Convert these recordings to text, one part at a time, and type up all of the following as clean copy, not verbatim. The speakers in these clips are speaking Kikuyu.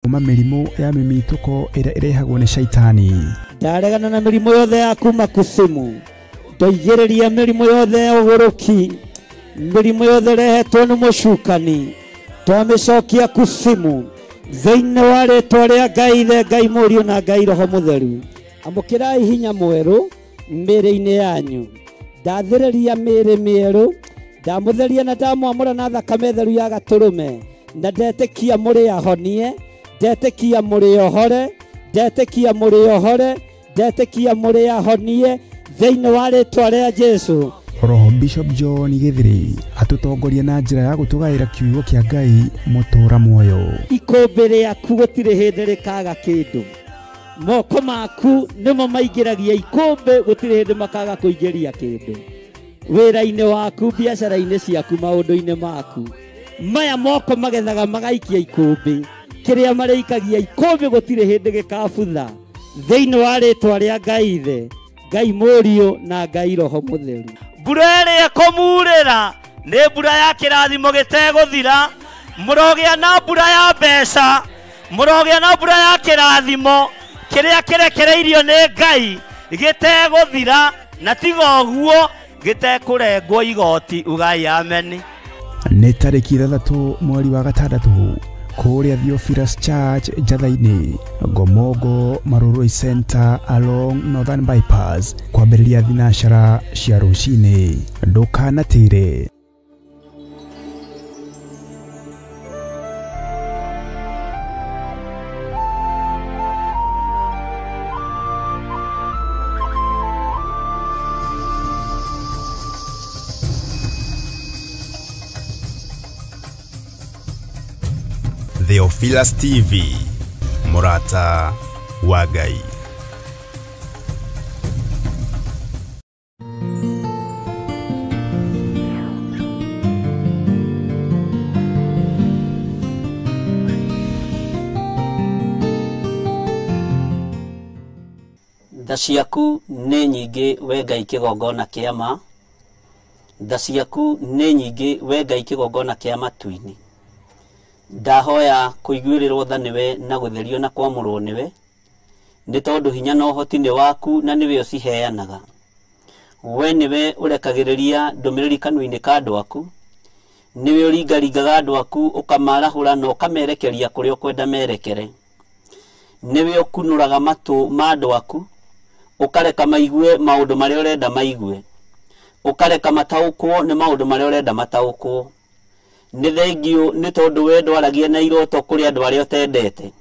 Kuma mĩrimũ ya mĩmitũko ĩrĩa ĩrehagwo nĩ shaitani. Ndaregana na mĩrimũ yothe ya kuma kusimu, ndoigĩrĩria mĩrimũ yothe ya ũgũrũki, mĩrimũ yothe ĩrehetwo nĩ mũcukani, twamĩcokia kusimu thĩinĩ wa rĩtwa rĩa Ngai Ithe, Ngai Mũriũ na Ngai Roho Mũtheru. Amũkĩrai hinya mwerũ mĩĩrĩ-inĩ yanyu, ndathĩrĩria mĩĩrĩ mĩerũ, ndamũtheria na ndamwamũra na thakame theru ya gatũrũme, na ndetĩkia mũrĩ ahonie, ndetĩkia mũrĩ ohore, ndetĩkia mũrĩ ohore, ndetĩkia mũrĩ ahonie thĩinĩ wa rĩtwa rĩa Jesu. Roho Bishop John Githiri atũtongoria na njĩra ya gũtũgaĩra kiugo kĩa Ngai mũtũra muoyo. Ikũmbĩ rĩaku gũtirĩ hĩndĩ rĩkaga kĩndũ, moko maku nĩmo maingĩragia ikũmbĩ, gũtirĩ hĩndĩ makaga kũingĩria kĩndũ wĩra-inĩ waku, biacara-inĩ ciaku, maũndũ-inĩ maku. Maya moko magethaga magaikia ikũmbĩ, kĩrĩa marĩikagia ikũmbĩ gũtirĩ hĩndĩ gĩkabutha thĩinĩ wa rĩtwa rĩa Ngai Ithe, Ngai Mũriũ na Ngai Roho Mũtheru. Mbura ĩrĩa ĩkũmurĩra nĩ mbura ya kĩrathimo gĩtegũthira, mũrogĩa na mbura ya mbeca, mũrogĩa na mbura ya kĩrathimo kĩrĩa kĩrekereirio nĩ Ngai gĩtegũthira, na tiga ũguo gĩtekũrengwo igoti. Ugai ameni. Nĩ tarĩki 6 mweri wa 6 kũrĩa Theophilus Church Njatha-inĩ, Ngomongo Marurui Center along Northern Bypass, kwambĩrĩria thinacara cia rũcinĩ. Ndũkanatĩre. Theophilus TV, mũrata wa Ngai. Tha ciaku nĩ nyingĩ we Ngai kĩgongona kĩa ma, tha ciaku nĩ nyingĩ we Ngai kĩgongona kĩa matu-inĩ. Ndahoya kũiguĩrĩrwo tha nĩwe na gũtherio na kwamũrwo nĩwe, nĩ tondũ hinya na ũhoti nĩ waku na nĩwe ũciheanaga. We nĩwe ũrekagĩrĩria ndũmĩrĩri kanua-inĩ ka andũ aku, nĩwe ũringaringaga andũ aku ũkamarahũra na ũkamerekeria kũrĩa ũkwenda merekere. Nĩwe ũkunũraga matũ ma andũ aku, ũkareka maigue maũndũ marĩa ũrenda maigue, ũkareka mataũkwo nĩ maũndũ marĩa ũrenda mataũkwo. Nĩ thengiũ nĩ tondũ we ndwaragia na iroto kũrĩ andũ arĩa ũtendete,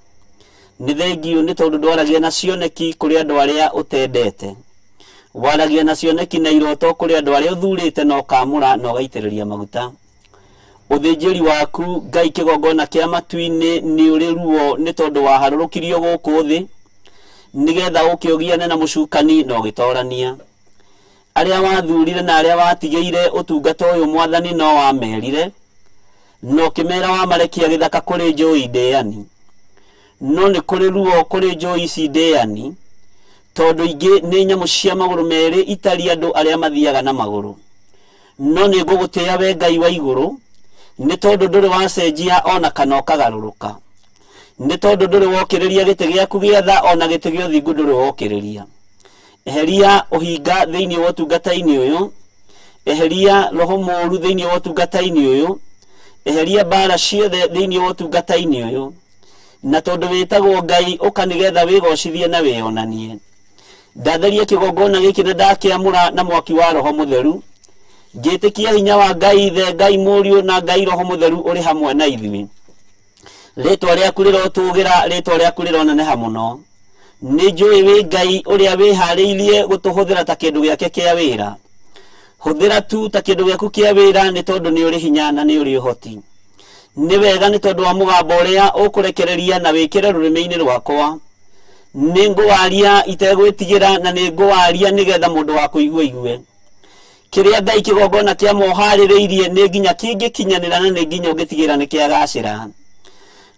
nĩ thengiũ nĩ tondũ ndwaragia na cioneki kũrĩ andũ arĩa ũtendete, waragia na cioneki na iroto kũrĩ andũ arĩa ũthurĩte na ũkamũra na ũgaitĩrĩria maguta. Ũthĩnjĩri waku Ngai kĩgongona kĩa matu-inĩ nĩ ũrĩ ruo nĩ tondũ waharũrũkirio gũkũ thĩ nĩgetha ũke ũgiane na mũcukani na ũgĩtorania. Arĩa wathurire na arĩa watigĩire ũtungata ũyũ Mwathani no wamerire, no kĩmera wamarekia gĩthaka kũrĩ njũi ndĩani. No nĩ kũrĩ ruo kũrĩ njũi ici ndĩani, tondũ ingĩ nĩ nyamũ cia magũrũ merĩ itari andũ arĩa mathiaga na magũrũ. No nĩ ngũgũtĩĩa we Ngai wa igũrũ, nĩ tondũ ndũrĩ wacenjia ona kana ũkagarũrũka, nĩ tondũ ndũrĩ wokĩrĩria gĩtĩ gĩaku gĩa tha ona gĩtĩ gĩa ũthingu ndũrĩ wokĩrĩria. Eheria ũhinga thĩinĩ wa ũtungata-inĩ ũyũ, eheria roho mũũru thĩinĩ wa ũtungata-inĩ ũyũ, eheria mbara ciothe thĩinĩ wa ũtungata-inĩ ũyũ. Na tondũ wĩtagwo Ngai ũka nĩgetha wĩgocithie na wĩonanie. Ndatheria kĩgongona gĩkĩ na ndakĩamũra na mwaki wa Roho Mũtheru, ngĩtĩkia hinya wa Ngai Ithe, Ngai Mũriũ na Ngai Roho Mũtheru ũrĩ hamwe na ithuĩ. Rĩtwa rĩaku rĩrotũgĩra, rĩtwa rĩaku rĩroneneha mũno. Nĩ njũĩ wĩ Ngai ũrĩa wĩharĩirie gũtũhũthĩra ta kĩndũ gĩake kĩa wĩra. Hũthĩra tu ta kĩndũ gĩaku kĩa wĩra nĩ tondũ nĩ ũrĩ hinya na nĩ ũrĩ ũhoti. Nĩ wega nĩ tondũ wa mũgambo ũrĩa ũkũrekereria na wĩkĩre rũrĩmĩ-inĩ rwakwa. Nĩ ngũwaria itegwĩtigĩra na nĩ ngũwaria nĩgetha mũndũ wa kũigua aigue. Kĩrĩa Ngai kĩgongona kĩa moharĩrĩirie nĩ nginya kĩngĩkinyanĩra na nĩ nginya ũngĩtigĩra nĩ kĩagacĩra.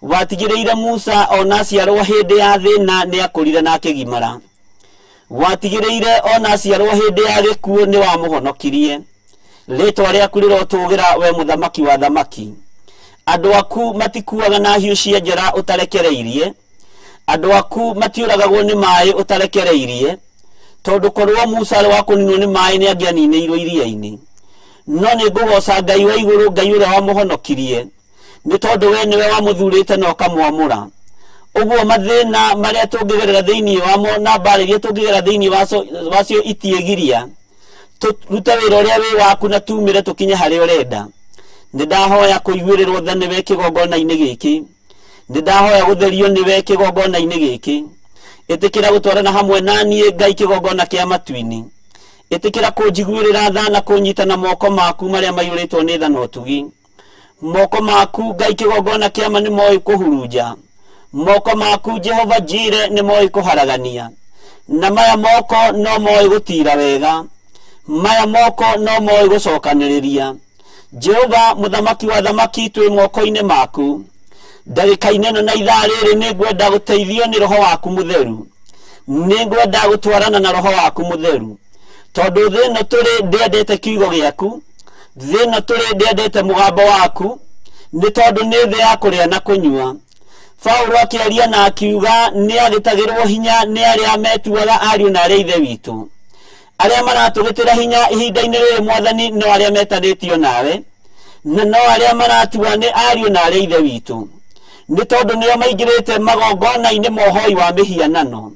Watigĩrĩire Musa ona aciarwo hĩndĩ ya thĩna nĩ akũrire na akĩgimara. Watigĩrĩire ona aciarwo hĩndĩ ya gĩkuũ nĩ wamũhonokirie. Rĩtwa rĩaku rĩrotũgĩra we mũthamaki wa thamaki. Andũ aku matikuaga na hiũ cia njora ũtarekereirie. Andũ aku matiũragagwo nĩ maĩ ũtarekereirie, tondũ korwo Musa arĩ wa kũninwo nĩ maĩ nĩ angĩaninĩirwo iria-inĩ. No nĩ ngũgoca Ngai wa igũrũ, Ngai ũrĩa wamũhonokirie, nĩ tondũ we nĩwe wamũthurĩte na ũkamwamũra. Ũguo mathĩna marĩa tũngĩgerera thĩinĩ wamo na mbara iria tũngĩgerera thĩinĩ wacio itiĩgiria, tũrute wĩra ũrĩa wĩ waku na tumĩre tũkinye harĩa ũrenda. Nĩ ndahoya kũiguĩrĩrwo tha nĩwe kĩgongona-inĩ gĩkĩ. Nĩ ndahoya gũtherio nĩwe kĩgongona-inĩ gĩkĩ. Ĩtĩkĩra gũtwarana hamwe na niĩ Ngai kĩgongona kĩa matu-inĩ. Ĩtĩkĩra kũnjiguĩrĩra tha na kũnyita na moko maku marĩa maiyũrĩtwo nĩ tha na ũtugi. Moko maku Ngai kĩgongona kĩa ma nĩ moĩ kũhurunja. Moko maku Jehova Jire nĩ moĩ kũharagania. Na maya moko no moĩ gũtira wega. Maya moko no moĩ gũcokanĩrĩria. Jehova mũthamaki wa thamaki twĩ moko-inĩ maku. Ndagĩka-inĩ ĩno na ithaa rĩrĩ nĩ ngwenda gũteithio nĩ roho waku mũtheru. Nĩ ngwenda gũtwarana na roho waku mũtheru, tondũ thĩ ĩno tũrĩ ndĩendete kiugo gĩaku, thĩ ĩno tũrĩ ndĩendete mũgambo waku, nĩ tondũ nĩ thĩ ya kũrĩa na kũnyua. Paũlũ akĩaria na akiuga nĩ agĩtagĩrwo hinya nĩ arĩa metuaga ariũ na arĩa ithe witũ. Arĩa maratũgĩtĩra hinya ihinda-inĩ rĩrĩ mwathani no arĩa metanĩtio nawe, na no arĩa maratua nĩ ariũ na arĩa ithe witũ, nĩ tondũ nĩo maingĩrĩte magongona-inĩ ma ũhoi wa mĩhianano,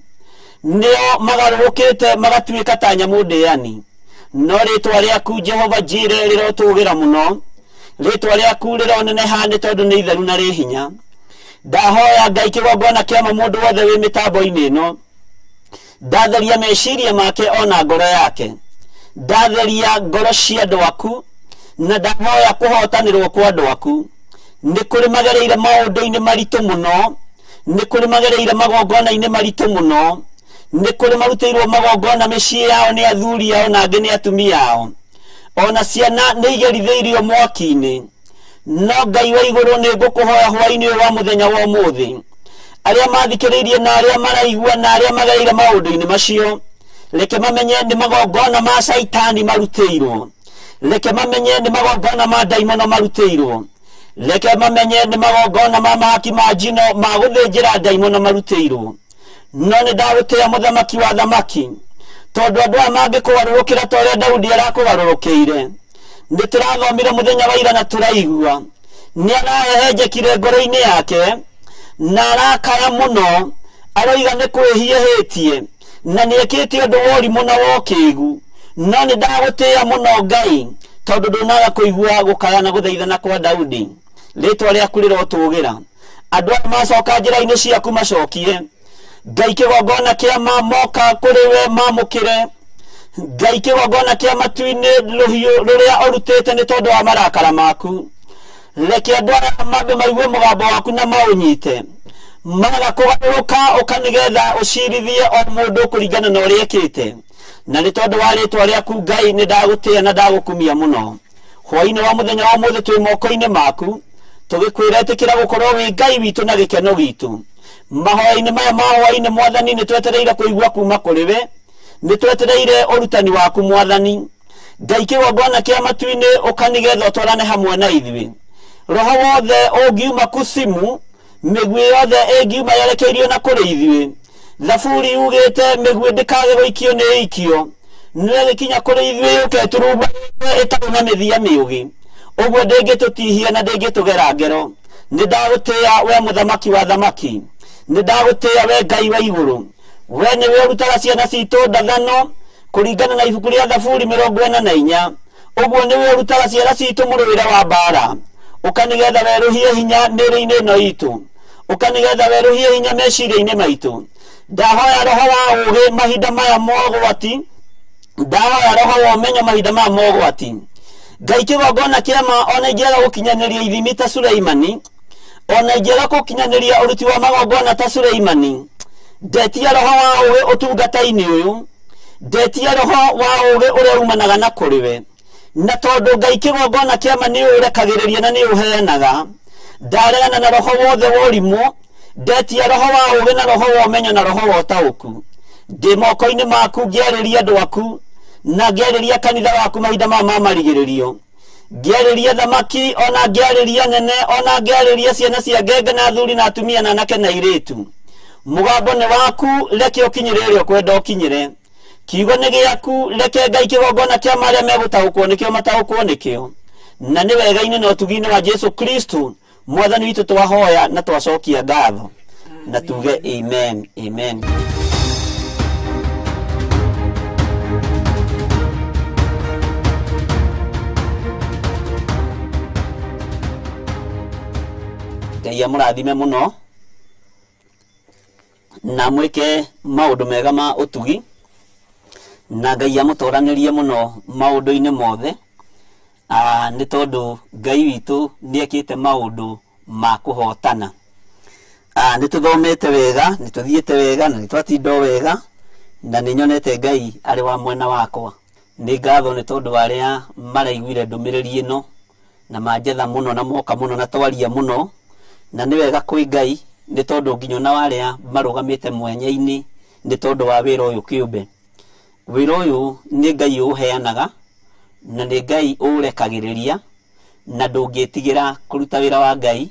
nĩo magarũrũkĩte magatuĩka ta nyamũ ndĩani. No rĩtwa rĩaku Jehova Jire rĩrotũgĩra mũno, rĩtwa rĩaku rĩroneneha nĩ tondũ nĩ itheru na rĩ hinya. Ndahoya Ngai kĩgongona kĩa ma mũndũ wothe wĩ mĩtambo-inĩ ĩno, ndatheria meciria make ona ngoro yake, ndatheria ngoro cia andũ aku, na ndahoya kũhotanĩrwo kwa andũ aku. Nĩ kũrĩ magereire maũndũ-inĩ maritũ mũno, nĩ kũrĩ magereire magongona-inĩ maritũ mũno, nĩ kũrĩ marutĩirwo magongona mĩciĩ yao nĩ athuri ao na angĩ nĩ atumia ao, ona ciana nĩ igerithĩirio mwaki-inĩ. No Ngai wa igũrũ nĩ ngũkũhoya hwaĩ-inĩ ũyũ wa mũthenya wa ũmũthĩ, arĩa mathikĩrĩirie na arĩa maraigua na arĩa magereire maũndũ-inĩ macio, reke mamenye nĩ magongona ma caitani marutĩirwo, reke mamenye nĩ magongona ma ndaimono marutĩirwo, reke mamenye nĩ magongona ma mahaki ma njino ma gũthĩnjĩra ndaimono marutĩirwo. No nĩ ndagũtĩĩa mũthamaki wa thamaki, tondũ andũ aya mangĩkũgarũrũkĩra ta ũrĩa Daudi arakũgarũrũkĩire. Nĩ tũrathomire mũthenya wa ira na tũraigua nĩ arahehenjekire ngoro-inĩ yake na arakaya mũno, aroiga nĩ kwĩhiĩhĩtie na nĩ ekĩte ũndũ wa ũrimũ na wa ũkĩgu. No nĩ ndagũtĩĩa mũno Ngai, tondũ ndũnaga kũigua gũkaya na gũthaithana kwa Daudi. Rĩtwa rĩaku rĩrotũgĩra. Andũ aya macoka njĩra-inĩ ciaku macokie Ngai kĩgongona kĩa ma moka kũrĩ we mamũkĩre. Ngai kĩgongona kĩa matu-inĩ rũhiũ rũrĩa ũrutĩte nĩ tondũ wa marakara maku, reke andũ aya mambe maigue mũgambo waku na maũnyite, maga kũgarũrũka ũka nĩgetha ũcirithie o mũndũ kũringana na ũrĩa ekĩte. Na nĩ tondũ wa rĩtwa rĩaku Ngai nĩ ndagũtĩĩa na ndagũkumia mũno. Hwaĩ-inĩ wa mũthenya wa ũmũthĩ twĩ moko-inĩ maku, tũgĩkwĩra ĩtĩkĩra gũkorwo wĩ Ngai witũ na gĩkeno gitũ. Mahoya-inĩ maya ma hwaĩ-inĩ mwathani nĩ twetereire kũigua kuma kũrĩ we, nĩ twetereire ũrutani waku mwathani. Ngai kĩgongona kĩa matu-inĩ ũka nĩgetha ũtwarane hamwe na ithuĩ. Roho wothe ũngiuma kusimu, mĩguĩ yothe ĩngiuma yerekeirio na kũrĩ ithuĩ. Thaburi yugĩte mĩguĩ ndĩkage gũikio nĩ ĩikio, no ĩgĩkinya kũrĩ ithuĩ yũke ĩtũrumba ĩtarĩ na mĩthia mĩũgĩ, ũguo ndĩngĩtũtihia na ndĩngĩtũgera ngero. Nĩ ndagũtĩĩa we mũthamaki wa thamaki, nĩ ndagũtĩĩa we Ngai wa igũrũ. We nĩwe ũrutaga ciana citũ ndathano kũringana na ibuku rĩa Thaburi 44. Ũguo nĩwe ũrutaga ciana citũ mũrũĩre wa mbara, ũka nĩgetha werũhie hinya mĩĩrĩ-inĩ ĩno itũ, ũka nĩgetha werũhie hinya meciria-inĩ maitũ. Ndahoya roho wa ũũgĩ mahinda maya mogwati, ndahoya roho wa ũmenyo mahinda maya mogwati. Ngai kĩgongona kĩa ma ona ingĩaga gũkinyanĩria ithimi ta Suleimani, ona ingĩaga gũkinyanĩria ũruti wa magongona ta Suleimani, ndetia roho wa ũũgĩ ũtungata-inĩ ũyũ, ndetia roho wa ũũgĩ ũrĩa umanaga na kũrĩ we. Na tondũ Ngai kĩgongona kĩa ma nĩ ũrekagĩrĩria na nĩ ũheanaga, ndaregana na roho wothe wa ũrimũ, ndetia roho wa ũũgĩ na roho wa ũmenyo na roho wa ũtaũku. Ndĩ moko-inĩ maku ngĩarĩria andũ aku na ngĩarĩria kanitha waku mahinda maya ma marigĩrĩrio. Ngĩarĩria thamaki ona ngĩarĩria nene ona ngĩarĩria ciana cia ngenge na athuri na atumia na anake na airĩtu. Mũgambo nĩ waku, reke ũkinyĩre ũrĩa ũkwenda ũkinyĩre. Kiugo nĩ gĩaku, reke Ngai kĩgongona kĩa marĩa megũtaũkwo nĩkĩo mataũkwo nĩkĩo. Na nĩ wega-inĩ na ũtugi-inĩ wa Jesu Kristo mwathani witũ twahoya na twacokia ngatho na tuge amen, amen. Ngai amũrathime mũno na mwĩke maũndũ mega ma ũtugi, na Ngai amũtoranĩrie mũno maũndũ-inĩ mothe. Nĩ tondũ Ngai witũ nĩekĩte maũndũ ma kũhotana. Nĩ tũthomete wega, nĩ tũthiĩte wega na nĩ twatinda o wega, na nĩ nyonete Ngai arĩ wa mwena wakwa. Nĩ ngatho nĩ tondũ wa arĩa maraiguire ndũmĩrĩri ĩno na manjetha mũno na moka mũno na twaria mũno, na nĩ wega kwĩ Ngai nĩ tondũ nginya ona arĩa marũgamĩte mwanya-inĩ nĩ tondũ wa wĩra ũyũ kĩũmbe. Wĩra ũyũ nĩ Ngai ũũheanaga na nĩ Ngai ũũrekagĩrĩria, na ndũngĩtigĩra kũruta wĩra wa Ngai,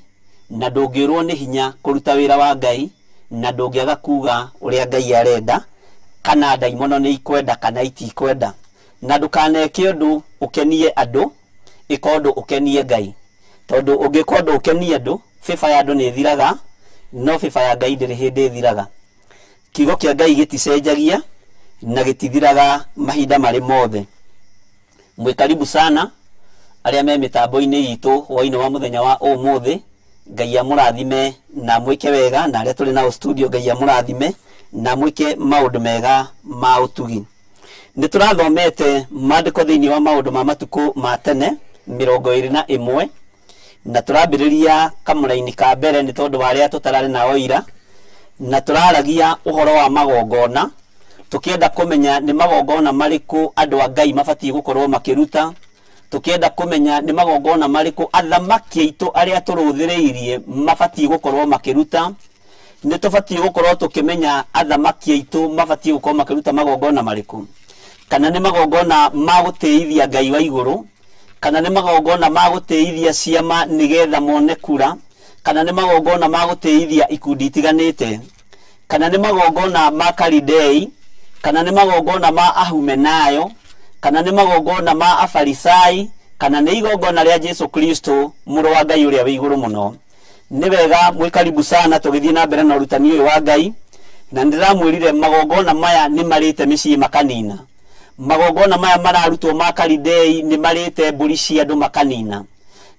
na ndũngĩũrwo nĩ hinya kũruta wĩra wa Ngai, na ndũngĩaga kuga ũrĩa Ngai arenda, kana ndaimono nĩ ikwenda kana itikwenda. Na ndũkaneke ũndũ ũkenie andũ, ĩka ũndũ ũkenie Ngai, tondũ ũngĩka ũndũ ũkenie andũ, bĩba ya andũ nĩ ĩthiraga, no bĩba ya Ngai ndĩrĩ hĩndĩ ĩthiraga. Kiugo kĩa Ngai gĩticenjagia na gĩtithiraga mahinda marĩ mothe. Mwĩ karibu sana arĩa me mĩtambo-inĩ itũ hwaĩ-inĩ wa mũthenya wa ũmũthĩ. Ngai amũrathime na mwĩke wega, na arĩa tũrĩ nao studio Ngai amũrathime na mwĩke maũndũ mega ma ũtugi. Nĩ tũrathomete maandĩko thĩinĩ wa maũndũ ma matukũ ma tene 21, na tũrambĩrĩria kamũraini ka mbere nĩ tondũ wa arĩa tũtararĩ nao ira, na tũraragia ũhoro wa magongona, tũkĩenda kũmenya nĩ magongona marĩkũ andũ a Ngai mabatiĩ gũkorwo makĩruta, tũkĩenda kũmenya nĩ magongona marĩkũ athamaki aitũ arĩa tũrũthĩrĩirie mabatiĩ gũkorwo makĩruta. Nĩ tũbatiĩ gũkorwo tũkĩmenya athamaki aitũ mabatiĩ gũkorwo makĩruta magongona marĩkũ, kana nĩ magongona ma gũtĩithia Ngai wa igũrũ, kana nĩ magongona ma gũtĩithia ciama nĩgetha mone kura, kana nĩ magongona ma gũtĩithia ikundi itiganĩte, kana nĩ magongona ma Kalidei, kana nĩ magongona ma Ahumenayo, kana nĩ magongona ma Afarisai, kana nĩ igongona rĩa Jesu Kristo mũrũ wa Ngai ũrĩa wĩ igũrũ mũno. Nĩ wega mwĩ karibu sana tũgĩthiĩ na mbere na ũrutani ũyũ wa Ngai, na nĩndĩramwĩrire magongona maya nĩ marĩte mĩciĩ makanina. Magongona maya mararutwo ma Kalidei nĩ marĩte mbũri cia andũ makanina,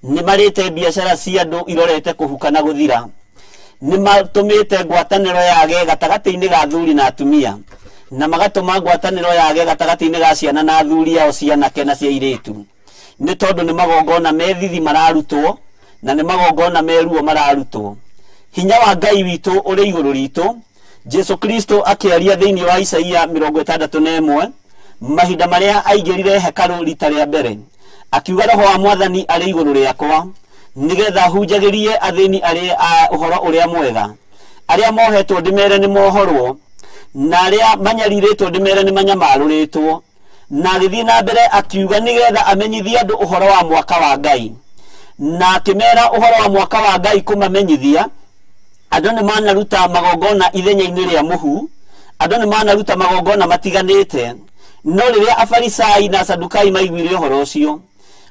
nĩ marĩte biacara cia andũ irorete kũhuka na gũthira, nĩ matũmĩte ngwatanĩro yage gatagatĩ-inĩ ga athuri na atumia, na magatũma ngwatanĩro yage gatagatĩ-inĩ ga ciana na athuri ao cianake na cia airĩtu, nĩ tondũ nĩ magongona me thithi mararutwo na nĩ magongona me ruo mararutwo. Hinya wa Ngai witũ ũrĩ igũrũ ritũ. Jesu Kristo akĩaria thĩinĩ wa Isaia 61 mahinda marĩa aingĩrire hekarũ rita rĩa mbere, akiuga roho wa mwathani arĩ igũrũ rĩakwa nĩgetha hunjagĩrie athĩni arĩa ũhoro ũrĩa mwega, arĩa mohetwo ndĩmere nĩ mohorwo, na arĩa manyarirĩtwo ndĩmere nĩ manyamarũrĩtwo. Na agĩthiĩ na mbere akiuga nĩgetha amenyithie andũ ũhoro wa mwaka wa Ngai, na akĩmera ũhoro wa mwaka wa Ngai kũmamenyithia andũ nĩ manaruta magongona ithenya-inĩ rĩa mũhu, andũ nĩ manaruta magongona matiganĩte. No rĩrĩa Afarisai na Asadukai maiguire ũhoro ũcio,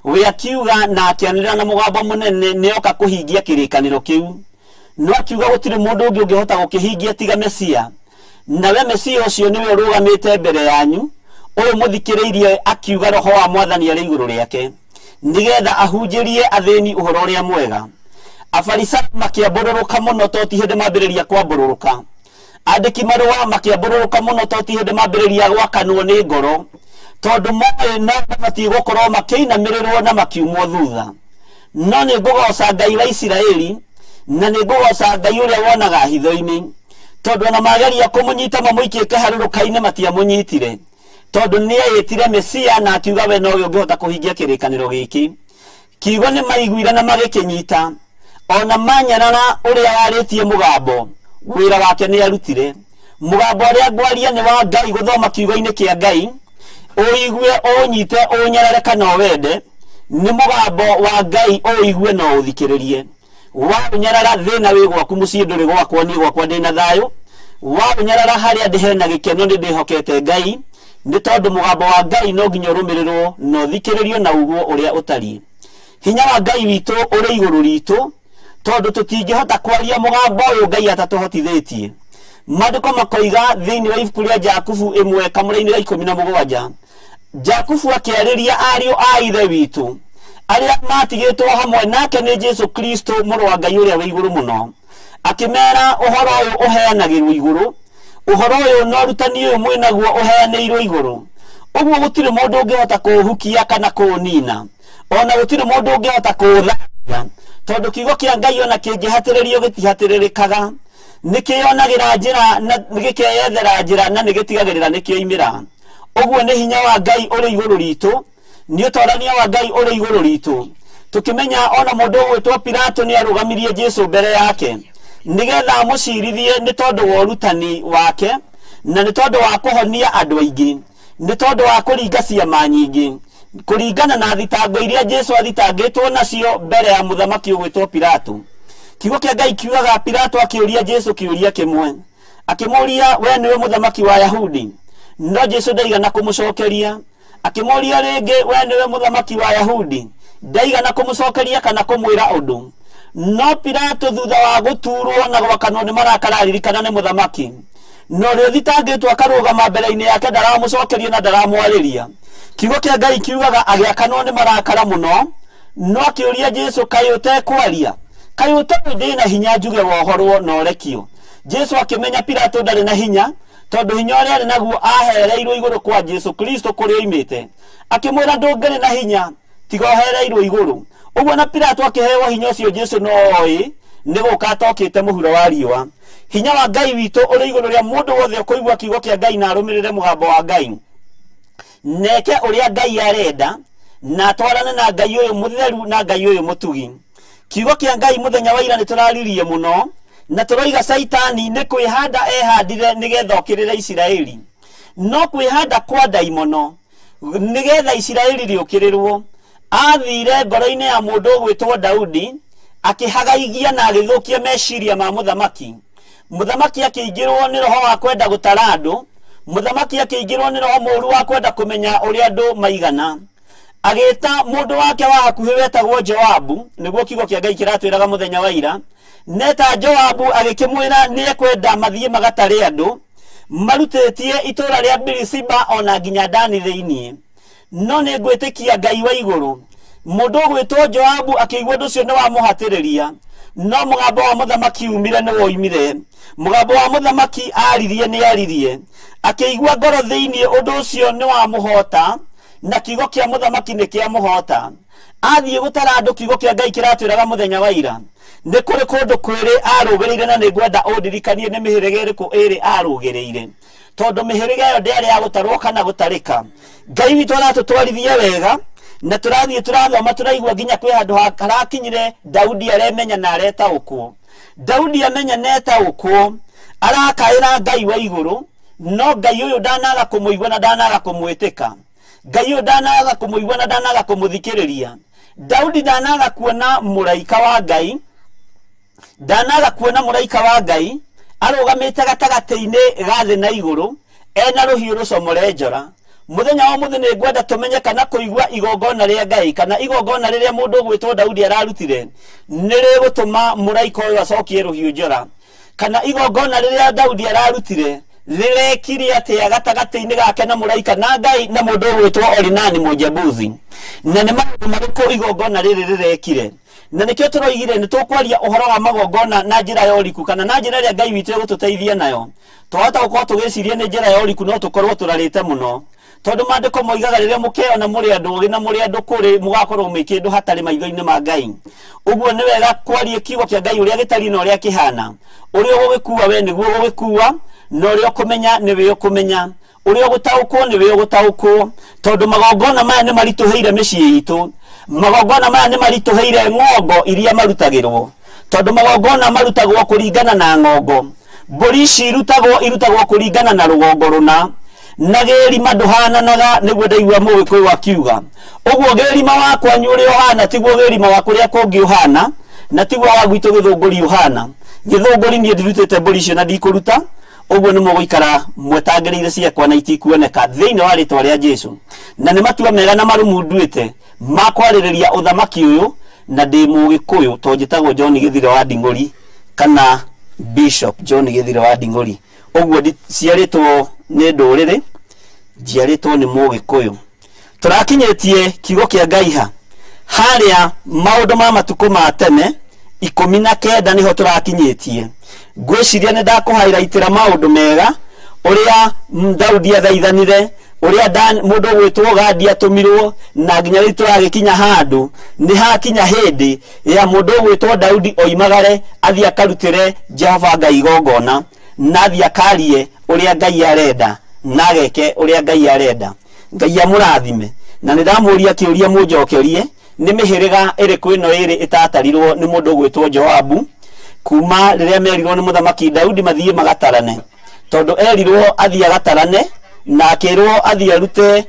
we akiuga na akĩanĩrĩra na mũgambo mũnene nĩoka kũhingia kĩrĩkanĩro kĩu. No akiuga gũtirĩ mũndũ ũngĩ ũngĩhota gũkĩhingia tiga Mesia, nawe Mesia ũcio nĩwe ũrũgamĩte mbere yanyu, ũyũ mũthikĩrĩirie akiuga roho wa mwathani arĩ igũrũ rĩake nĩgetha ahunjĩrie athĩni ũhoro ũrĩa mwega. Afarisai makĩambũrũrũka mũno to ti hĩndĩ mambĩrĩria kwambũrũrũka. Andĩki marũa makĩambũrũrũka mũno to ti hĩndĩ mambĩrĩria gwakanwo nĩ ngoro, tondũ moĩ no mabatiĩ gũkorwo makĩinamĩrĩrwo na makiumwo thutha. No nĩ ngũgoca Ngai wa Isiraeli, na nĩ ngũgoca Ngai ũrĩa wonaga hitho-inĩ, tondũ ona mageria kũmũnyita mamũikie kĩharũrũka-inĩ matiamũnyitire, tondũ nĩeĩtire Mesia na akiuga we nowe ũngĩhota kũhingia kĩrĩkanĩro gĩkĩ. Kiugo nĩ maiguire na magĩkĩnyita, ona manyarara ũrĩa warĩtie mũgambo, wĩra wake nĩ arutire. Mũgambo ũrĩa ngwaria nĩ wa Ngai gũthoma kiugo-inĩ kĩa Ngai, ũigue ũnyite ũnyarare kana ũwende. Nĩ mũgambo wa Ngai ũigue na ũthikĩrĩrie. Waũnyarara thĩna wĩ gwaku mũciĩ ndũrĩ gwakwa, niĩ gwakwa ndĩna thayũ. Waũnyarara harĩa ndĩ hena gĩkeno nĩ ndĩhokete Ngai, nĩ tondũ mũgambo wa Ngai no nginya ũrũmĩrĩrwo na ũthikĩrĩrio na uguo ũrĩa ũtariĩ. Hinya wa Ngai witũ ũrĩ igũrũ ritũ, tondũ tũtingĩhota kwaria mũgambo ũyũ Ngai atatũhotithĩtie. Maandĩko makoiga thĩinĩ wa ibuku rĩa Jakubu 1 kamũra-inĩ ga 17, Jakubu akĩarĩria ariũ a ithe witũ arĩa matigĩtwo hamwe nake nĩ Jesu Kristo mũrũ wa Ngai ũrĩa wĩ igũrũ mũno, akĩmera ũhoro ũyũ ũheanagĩrwo igũrũ, ũhoro ũyũ na ũrutani ũyũ mwĩnaguo ũheanĩirwo igũrũ. Ũguo gũtirĩ mũndũ ũngĩhota kũũhukia kana kũũnina, ona gũtirĩ mũndũ ũngĩhota kũũtharia, tondũ kiugo kĩa Ngai ona kĩngĩhatĩrĩrio gĩtihatĩrĩrĩkaga, nĩkĩonagĩra njĩra na nĩgĩkeyethera njĩra na nĩgĩtigagĩrĩra nĩkĩoimĩra. Ũguo nĩ hinya wa Ngai ũrĩ igũrũ ritũ, nĩ ũtorania wa Ngai ũrĩ igũrũ ritũ. Tũkĩmenya ona mũndũ ũgwĩtwo Pilato nĩ arũgamirie Jesu mbere yake nĩgetha amũcirithie nĩ tondũ wa ũrutani wake, na nĩ tondũ wa kũhonia andũ aingĩ, nĩ tondũ wa kũringa ciama nyingĩ, kũringana na thitango iria Jesu athitangĩtwo nacio mbere ya mũthamaki ũgwĩtwo Pilato. Kiugo kĩa Ngai kiugaga Pilato akĩũria Jesu kĩũria kĩmwe, akĩmũũria we nĩwe mũthamaki wa Yahudi? No Jesu ndaigana kũmũcokeria. Akĩmũũria rĩngĩ we nĩwe mũthamaki wa Yahudi? Ndaigana kũmũcokeria kana kũmwĩra ũndũ. No Pilato thutha wa gũturwo na gwakanwo nĩ marakara aririkana nĩ mũthamaki, no ũrĩa ũthitangĩtwo akarũgama mbere-inĩ yake ndaramũcokeria na ndaramwarĩria. Kiugo kĩa Ngai kiugaga agĩakanwo nĩ marakara mũno, no akĩũria Jesu kaĩ ũtekwaria? Kaĩ ũtoĩ ndĩna hinya njuge wohorwo na ũrekio? Jesu akĩmenya Pilato ndarĩ na hinya, tondũ hinya ũrĩa arĩ naguo ahereirwo igũrũ kwa Jesu Kristo kũrĩa oimĩte. Akĩmwĩra ndũngĩrĩ na hinya tiga ũhereirwo igũrũ. Ũguo na Pilato akĩheo hinya ũcio Jesu no oĩ nĩ gũka atokĩte mũhuro wa riũa. Hinya wa Ngai witũ ũrĩ igũrũ rĩa mũndũ wothe ũkũigua kiugo kĩa Ngai na arũmĩrĩre mũgambo wa Ngai, neke ũrĩa Ngai arenda, na atwarane na Ngai ũyũ mũtheru na Ngai ũyũ mũtugi. Kiugo kĩa Ngai mũthenya wa ira nĩ tũraririe mũno, na tũroiga Caitani nĩ kwĩhanda ehandire nĩgetha okĩrĩre Isiraeli, no kwĩhanda kwa ndaimono nĩgetha Isiraeli rĩũkĩrĩrwo. Athire ngoro-inĩ ya mũndũ ũgwĩtwo Daudi, akĩhagaigia na agĩthũkia meciria ma mũthamaki. Mũthamaki akĩingĩrwo nĩ roho wa kwenda gũtara andũ, mũthamaki akĩingĩrwo nĩ roho mũũru wa kwenda kũmenya ũrĩa andũ maigana. Agĩta mũndũ wake wa hakuhĩ wetagwo Joabu, nĩguo kiugo kĩa Ngai kĩratwĩraga mũthenya wa ira. Neta Joabu agĩkĩmwĩra nĩ ekwenda mathiĩ magatare andũ marutĩtie itũũra rĩa Birisiba ona nginya Dani thĩinĩ. No nĩ ngwĩtĩkia Ngai wa igũrũ. Mũndũ ũgwĩtwo Joabu akĩigua ũndũ ũcio nĩ wamũhatĩrĩria, no mũgambo wa mũthamaki umire nĩ woimire. Mũgambo wa mũthamaki aririe nĩ aririe, akĩigua ngoro thĩinĩ ũndũ ũcio nĩ wamũhota, na kiugo kĩa mũthamaki nĩ kĩamũhota. Athiĩ gũtara andũ, kiugo kĩa Ngai kĩratwĩraga mũthenya wa ira nĩ kũrĩ kũndũ kwĩrĩ arũgĩrĩire, na nĩ ngwenda ũndirikanie nĩ mĩhĩrĩga ĩrĩkũ ĩrĩ arũgĩrĩire, tondũ mĩhĩrĩga ĩyo ndĩarĩ ya gũtarwo kana gũtarĩka. Ngai witũ aratũtwarithia wega, na tũrathiĩ tũrathoma tũraigua nginya kwĩ handũ harakinyire Daudi aremenya na aretaũkwo. Daudi amenya na etaũkwo, arakaĩra Ngai wa igũrũ, no Ngai ũyũ ndanaga kũmũigua na ndanaga kũmwĩtĩka. Ngai ũyũ ndanaga kũmũigua na ndanaga kũmũthikĩrĩria. Daudi ndanaga kuona mũraika wa Ngai, ndanaga kuona mũraika wa Ngai arũgamĩte gatagatĩ-inĩ ga thĩ na igũrũ ena rũhiũ rũcomore njora. Mũthenya wa mũthĩ nĩ ngwenda tũmenye kana kũigua igongona rĩa Ngai kana igongona rĩrĩa mũndũ ũgwĩtwo Daudi ararutire nĩ rĩgũtũma mũraika ũyũ acokie rũhiũ njora, kana igongona rĩrĩa Daudi ararutire rĩrekire atĩa gatagatĩ-inĩ gake na mũraika na Ngai na mũndũ ũgwĩtwo Orinani Mũjebusi, na nĩ maũndũ marĩkũ igongona rĩrĩ rĩrekire. Na nĩkĩo tũroigire nĩ tũkwaria ũhoro wa magongona na njĩra ya ũriku, kana na njĩra ĩrĩa Ngai witũ egũtũteithia nayo. Twahota gũkorwo tũgĩciria nĩ njĩra ya ũriku, no tũkorwo tũrarĩte mũno, tondũ maandĩko moigaga rĩrĩa mũkeona mũrĩ andũ ũgĩ na mũrĩ andũ kũrĩ, mũgakorwo mwĩ kĩndũ hatarĩ maitho-inĩ ma Ngai. Ũguo nĩ wega kwaria kiugo kĩa Ngai ũrĩa gĩtariĩ na ũrĩa kĩhana. Ũrĩa ũgũgĩkua we nĩguo ũgũgĩkua, na ũrĩa ũkũmenya nĩwe ũkũmenya, ũrĩa ũgũtaũkwo nĩwe ũgũtaũkwo, tondũ magongona maya nĩ maritũhĩire mĩciĩ itũ, magongona maya nĩ maritũhĩire ng'ongo iria marutagĩrwo, tondũ magongona marutagwo kũringana na ng'ongo. Mbũri ici irutagwo kũringana na rũgongo rũna. Na gĩrima ndũhananaga nĩguo ndaigua Mũgĩkũyũ akiuga. Ũguo gĩrima wa kwanyu ũrĩa ũhana tiguo gĩrima wa kũrĩa kũngĩ ũhana, na tiguo wa gwitũ Gĩthũngũri ũhana. Gĩthũngũri niĩ ndirutĩte mbũri icio na ndikũruta, ũguo nĩ mũgũikara mwetangĩrĩire ciakwa na itikuoneka thĩinĩ wa rĩtwa rĩa Jesũ. Na nĩ matua mega na marũmu nduĩte ma kwarĩrĩria ũthamaki ũyũ, na ndĩ Mũgĩkũyũ to njĩtagwo John Gĩthire wa Nding'ũri kana Bishop John Gĩthire wa Nding'ũri. Ũguo ciarĩtwo nĩ ndũrĩrĩ, njiarĩtwo nĩ Mũgĩkũyũ. Tũrakinyĩtie kiugo kĩa Ngai ha harĩa maũndũ ma matukũ ma tene 19 nĩho tũrakinyĩtie. Ngwĩciria nĩ ndakũhairaitĩra maũndũ mega ũrĩa Daudi athaithanire, ũrĩa mũndũ ũgwĩtwo Gadi atũmirwo, na nginya rĩu tũragĩkinya handũ nĩ hakinya hĩndĩ ya mũndũ ũgwĩtwo Daudi oimagare athiĩ akarutĩre Jehova Ngai igongona, na athiĩ akarie ũrĩa Ngai arenda, na ageke ũrĩa Ngai arenda. Ngai amũrathime. Na nĩ ndamũria kĩũria mũnjokerie, nĩ mĩhĩrĩga ĩrĩkũ ĩno ĩrĩ ĩtatarirwo nĩ mũndũ ũgwĩtwo Joabu kuma rĩrĩa merirwo nĩ mũthamaki Daudi mathiĩ magatarane, tondũ erirwo athiĩ agatarane na akĩrwo athiĩ arute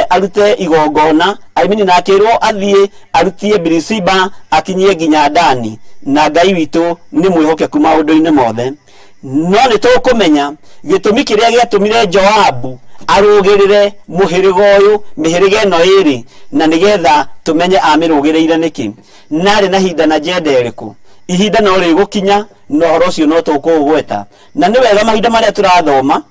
arute igongona, I mean, na akĩrwo athiĩ arutie Birisiba akinyie nginya Dani. Na Ngai witũ nĩ mwĩhokeku maũndũ-inĩ mothe. No nĩ tũkũmenya gĩtũmi kĩrĩa gĩatũmire Joabu arũgĩrĩre mũhĩrĩga ũyũ, mĩhĩrĩga ĩno ĩrĩ, na nĩgetha tũmenye amĩrũgĩrĩire nĩkĩ, narĩ na hinda na njenda ĩrĩkũ. Ihinda no rĩgũkinya na ũhoro ũcio no tũkũũgweta. Na nĩ wega mahinda marĩa tũrathoma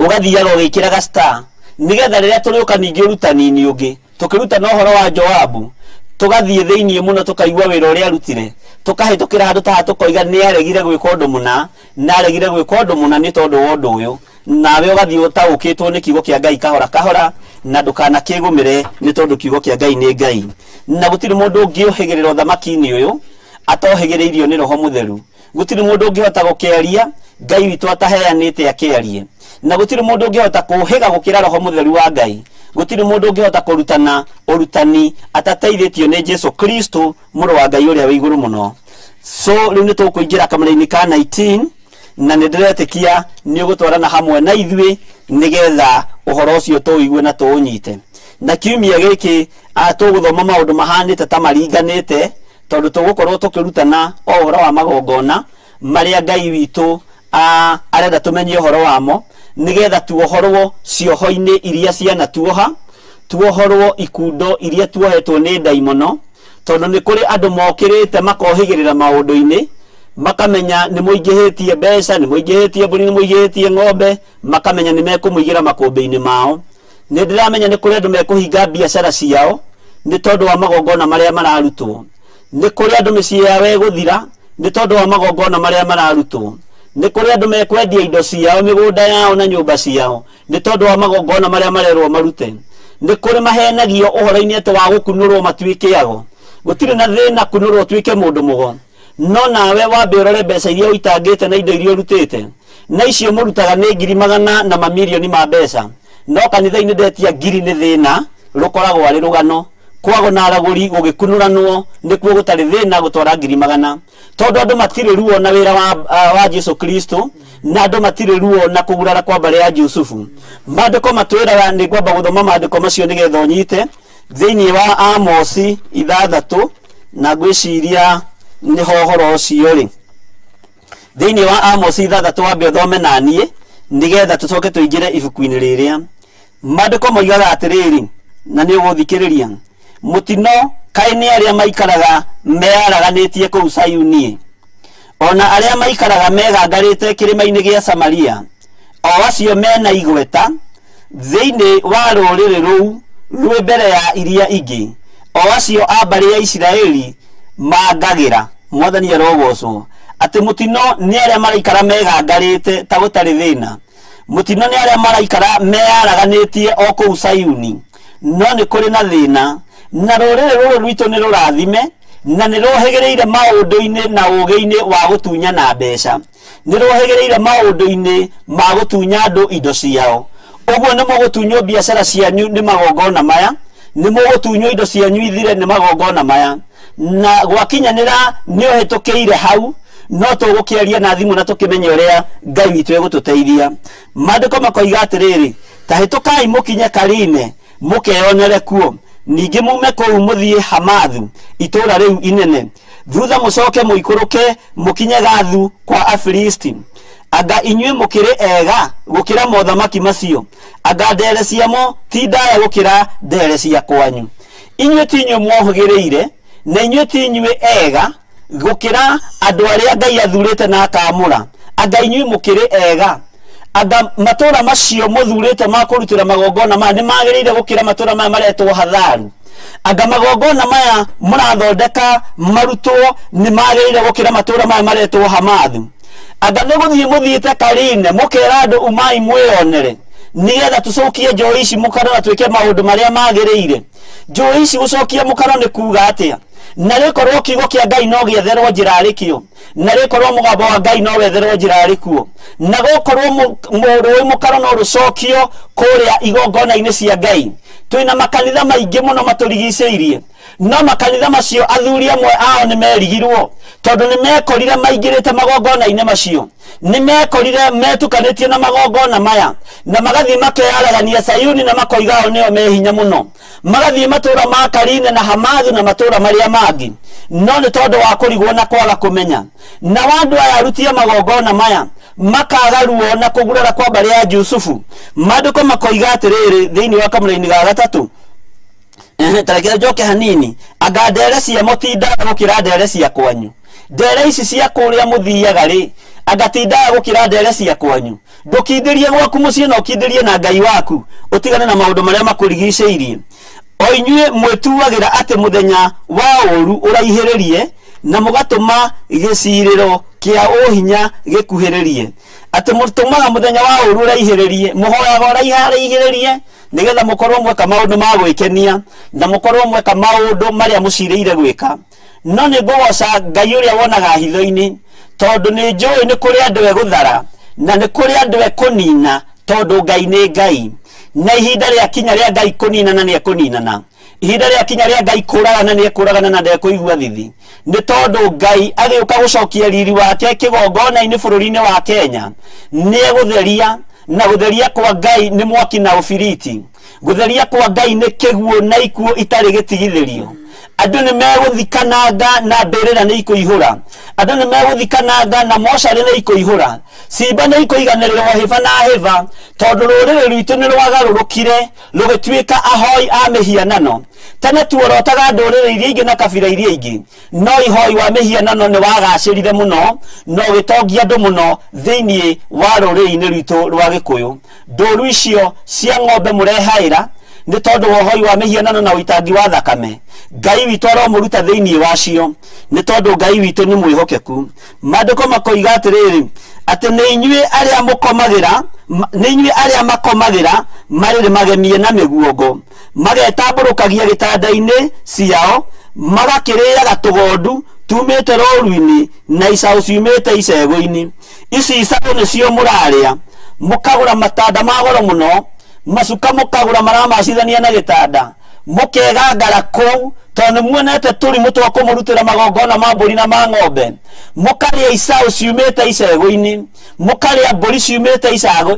ũgathiaga ũgĩkĩraga star, nĩgetha rĩrĩa tũrĩũka ningĩ ũrutani-inĩ ũngĩ tũkĩrutana ũhoro wa Joabu tũgathiĩ thĩinĩ mũno tũkaigua wĩra ũrĩa arutire, tũkahĩtũkĩra handũ ta haha tũkoiga nĩ aregire gwĩka ũndũ mũna, na aregire gwĩka ũndũ mũna nĩ tondũ wa ũndũ ũyũ, nawe ũgathiĩ ũtaũkĩtwo nĩ kiugo kĩa Ngai kahora kahora, na ndũkanakĩgũmĩre nĩ tondũ kiugo kĩa Ngai nĩ Ngai. Na gũtirĩ mũndũ ũngĩũhĩgĩrĩra ũthamaki-inĩ ũyũ atohĩgĩrĩirio nĩ Roho Mũtheru. Gũtirĩ mũndũ ũngĩhota gũkĩaria Ngai witũ ataheanĩte akĩarie, na gũtirĩ mũndũ ũngĩhota kũhĩga gũkĩra Roho Mũtheru wa Ngai. Gũtirĩ mũndũ ũngĩhota kũrutana ũrutani atateithĩtio nĩ Jesu Kristo mũrũ wa Ngai ũrĩa wĩ igũrũ mũno. So rĩu nĩ tũkũingĩra kamũra-inĩ ka 19, na nĩ ndĩretĩkia nĩ ũgũtwarana hamwe na ithuĩ nĩgetha ũhoro ũcio tũũigue na tũũnyite. Na kiumia gĩkĩ tũgũthoma maũndũ mahanĩte ta maringanĩte, tondũ tũgũkorwo tũkĩrutana o ũhoro wa magongona marĩa Ngai witũ arenda tũmenye ũhoro wamo, nĩgetha tuohorwo cioho-inĩ iria cianatuoha, tuohorwo ikundo iria tuohetwo nĩ ndaimono, tondũ nĩ kũrĩ andũ mokĩrĩte makohĩgĩrĩra maũndũ-inĩ, makamenya nĩ mũingĩhĩtie mbeca, nĩ mũingĩhĩtie mbũri, nĩ mũingĩhĩtie ng'ombe, makamenya nĩ mekũmũigĩra makũmbĩ-inĩ mao. Nĩ ndĩramenya nĩ kũrĩ andũ mekũhinga biacara ciao nĩ tondũ wa magongona marĩa mararutwo. Nĩ kũrĩ andũ mĩciĩ yao ĩgũthira nĩ tondũ wa magongona marĩa mararutwo. Nĩ kũrĩ andũ mekwendia indo ciao, mĩgũnda yao na nyũmba ciao nĩ tondũ wa magongona marĩa marerwo marute. Nĩ kũrĩ mahenagio ũhoro-inĩ atĩ wa gũkunũrwo matuĩke ago. Gũtirĩ na thĩna kunũrwo ũtuĩke mũndũ mũgo, no nawe wambe ũrore mbeca iria ũitangĩte na indo iria ũrutĩte, na icio mũrutaga nĩ ngiri magana na mamirioni ma mbeca, no kanitha-inĩ ndetia ngiri nĩ thĩna, rũkoragwo arĩ rũgano. Kwago na aragũri gũgĩkunũranwo nĩkuo gũtarĩ thĩna gũtwara ngiri magana, tondũ andũ matirĩ ruo na wĩra wa Jesu Kristo, na andũ matirĩ ruo na kũgurara kwa mbarĩ ya Jusufu. Maandĩko matwĩraga, nĩ ngwamba gũthoma maandĩko macio nĩgetha ũnyite thĩinĩ wa Amosi 6, na ngwĩciria nĩho ũhoro ũcio rĩ. Thĩinĩ wa Amosi 6 wambe ũthome na niĩ nĩgetha tũcoke tũingĩre ibuku-inĩ rĩrĩa. Maandĩko moigaga atĩrĩrĩ, na nĩ ũgũthikĩrĩria, mũtino kaĩ nĩ arĩa maikaraga mearaganĩtie kũu Sayuni, ona arĩa maikaraga megangarĩte kĩrĩma-inĩ gĩa Samaria, o acio mena igweta thĩinĩ wa rũrĩrĩ rũu rwĩ mbere ya iria ingĩ, o acio a mbarĩ ya Isiraeli mangagĩra. Mwathani arogocwo. Atĩ mũtino nĩ arĩa maraikara megangarĩte ta gũtarĩ thĩna, mũtino nĩ arĩa maraikara mearaganĩtie o kũu Sayuni, no nĩ kũrĩ na thĩna, na rũrĩrĩ rũrũ rwitũ nĩ rũrathime na nĩ rũhĩgĩrĩire maũndũ-inĩ na ũũgĩ-inĩ wa gũtunyana mbeca, nĩ rũhĩgĩrĩire maũndũ-inĩ ma gũtunya andũ indo ciao. Ũguo nĩ mũgũtunywo biacara cianyu nĩ magongona maya, nĩ mũgũtunywo indo cianyu ithire nĩ magongona maya, na gwakinyanĩra nĩ ũhĩtũkĩire hau, No tũgũkĩaria na thimũ na tũkĩmenye ũrĩa Ngai witũ egũtũteithia. Maandĩko makoiga atĩrĩrĩ, ta hĩtũkai mũkinye Karine mũkeyonere kuo, ningĩ mume kũu mũthiĩ Hamathu itũũra rĩu inene, thutha mũcoke mũikũrũke mũkinye Gathu kwa Afilisti. Anga inyuĩ mũkĩrĩ ega gũkĩra mothamaki macio? Anga ndere ciamo ti ndaya gũkĩra ndere cia kwanyu? Inyuĩ ti inyuĩ mwohĩgĩrĩire, na inyuĩ ti inyuĩ ega gũkĩra andũ arĩa Ngai athurĩte na akaamũra? Anga inyuĩ mũkĩrĩ ega? Anga matũũra macio mũthurĩte ma kũrutĩra magongona maya nĩ magĩrĩire gũkĩra matũũra maya maretwo Hatharu? Anga magongona maya mũrathondeka marutwo nĩ magĩrĩire gũkĩra matũũra maya maretwo Hamathu? Anga nĩ gũthiĩ mũthiĩte Karine mũkera andũ umai mwĩonere, nĩgetha tũcokie njũĩ ici mũkaro na twĩke maũndũ marĩa magĩrĩire? Njũĩ ici gũcokia mũkaro nĩ kuga atĩa? Na rĩkorwo kiugo kĩa Ngai no gĩetherwo njĩra arĩkĩo, na rĩkorwo mũgambo wa Ngai no wetherwo njĩra arĩkuo, na gũkorwo rũĩ mũkaro no rũcokio kũrĩa igongona-inĩ cia Ngai. Twĩna makanitha maingĩ mũno matũrigicĩirie, no makanitha macio athuri amwe ao nĩ merigirwo tondũ nĩ mekorire maingĩrĩte magongona-inĩ macio, nĩ mekorire metukanĩtie na magongona maya, na magathiĩ makeyaragania Sayuni na makoiga ao nĩo me hinya mũno, magathiĩ matũũra ma Karine na Hamathu na matũũra marĩa mangĩ, no nĩ tondũ wa kũrigwo na kwaga kũmenya. Na andũ aya aruti a magongona maya makaga ruo na kũgurara kwa mbarĩ ya Jusufu. Maandĩko makoiga atĩrĩrĩ thĩinĩ wa kamũraini ga gatatũ, tarekere njoke hanini, anga ndere ciamo ti ndaya gũkĩra ndere cia kwanyu? Ndere ici cia kũrĩa mũthiaga rĩ, anga ti ndaya gũkĩra ndere cia kwanyu? Ndũkindĩrie gwaku mũciĩ na ũkindĩrie na Ngai waku, ũtigane na maũndũ marĩa makũrigicĩirie. O inyuĩ mwĩtuagĩra atĩ mũthenya wa ũũru ũraihĩrĩrie, na mũgatũma gĩcirĩro kĩa ũhinya gĩkuhĩrĩrie. Atĩ mũtũmaga mũthenya wa ũũru ũraihĩrĩrie, mũhoyaga ũraihĩrĩrie nĩgetha mũkorwo mweka maũndũ ma gwĩkenia, na mũkorwo mweka maũndũ marĩa mũcirĩire gwĩka. No nĩ ngũgoca Ngai ũrĩa wonaga hitho-inĩ, tondũ nĩ njũĩ nĩ kũrĩ andũ egũthara, na nĩ kũrĩ andũ ekũnina, tondũ Ngai nĩ Ngai. Na ihinda rĩa kinya rĩa Ngai kũninana nĩ ekũninana, ihinda rĩa kinya rĩa Ngai kũragana nĩ ekũragana na ndekũigua thithi, nĩ tondũ Ngai agĩũka gũcokia riri wake kĩgongona-inĩ bũrũri-inĩ wa Kenya nĩ egũtheria, na gũtheria kwa Ngai nĩ mwaki na ũbiriti, gũtheria kwa Ngai nĩ kĩguũ na ikuũ itarĩ gĩtigithĩrio. Andũ nĩ megũthikananga na mbĩrĩra nĩ ikũihũra, andũ nĩ megũthikananga na mocarĩ nĩ ikũihũra, cimba nĩ ikũiganĩrĩrwo hĩba na hĩba, tondũ rũrĩrĩ rwitũ nĩ rwagarũrũkire rũgĩtuĩka ahoi a mĩhianano. Tene tuorotaga ndũrĩrĩ iria ingĩ na kabira iria ingĩ, no ihoi wa mĩhianano nĩ wagacĩrire mũno na ũgĩtongia andũ mũno thĩinĩ wa rũrĩrĩ-inĩ rwitũ rwa Gĩkũyũ. Ndũru icio cia ng'ombe mũrehaĩra nĩ tondũ wa ũhoi wa mĩhianano na ũitangi wa thakame. Ngai witũ aromũruta thĩinĩ wacio, nĩ tondũ Ngai witũ nĩ mwĩhokeku. Maandĩko makoiga atĩrĩrĩ, atĩ nĩ inyuĩ arĩa mũkomagĩra, nĩ inyuĩ arĩa makomagĩra marĩrĩ magemie na mĩguongo, magetambũrũkagia gĩtanda-inĩ ciao, magakĩrĩaga tũgondu tumĩte rũru-inĩ na icaũ ciumĩte icegũ-inĩ. Ici icaũ nĩcio mũrarĩa, mũkagũra matanda ma goro mũno, macuka mũkagũra maramacithania na gĩtanda, mũkegangara kũu tondũ nĩ muonete tũrimũ twa kũmũrutĩra magongona ma mbũri na ma ng'ombe. Mũkarĩa icaũ ciumĩte icegũ-inĩ, mũkarĩa mbũri ciumĩte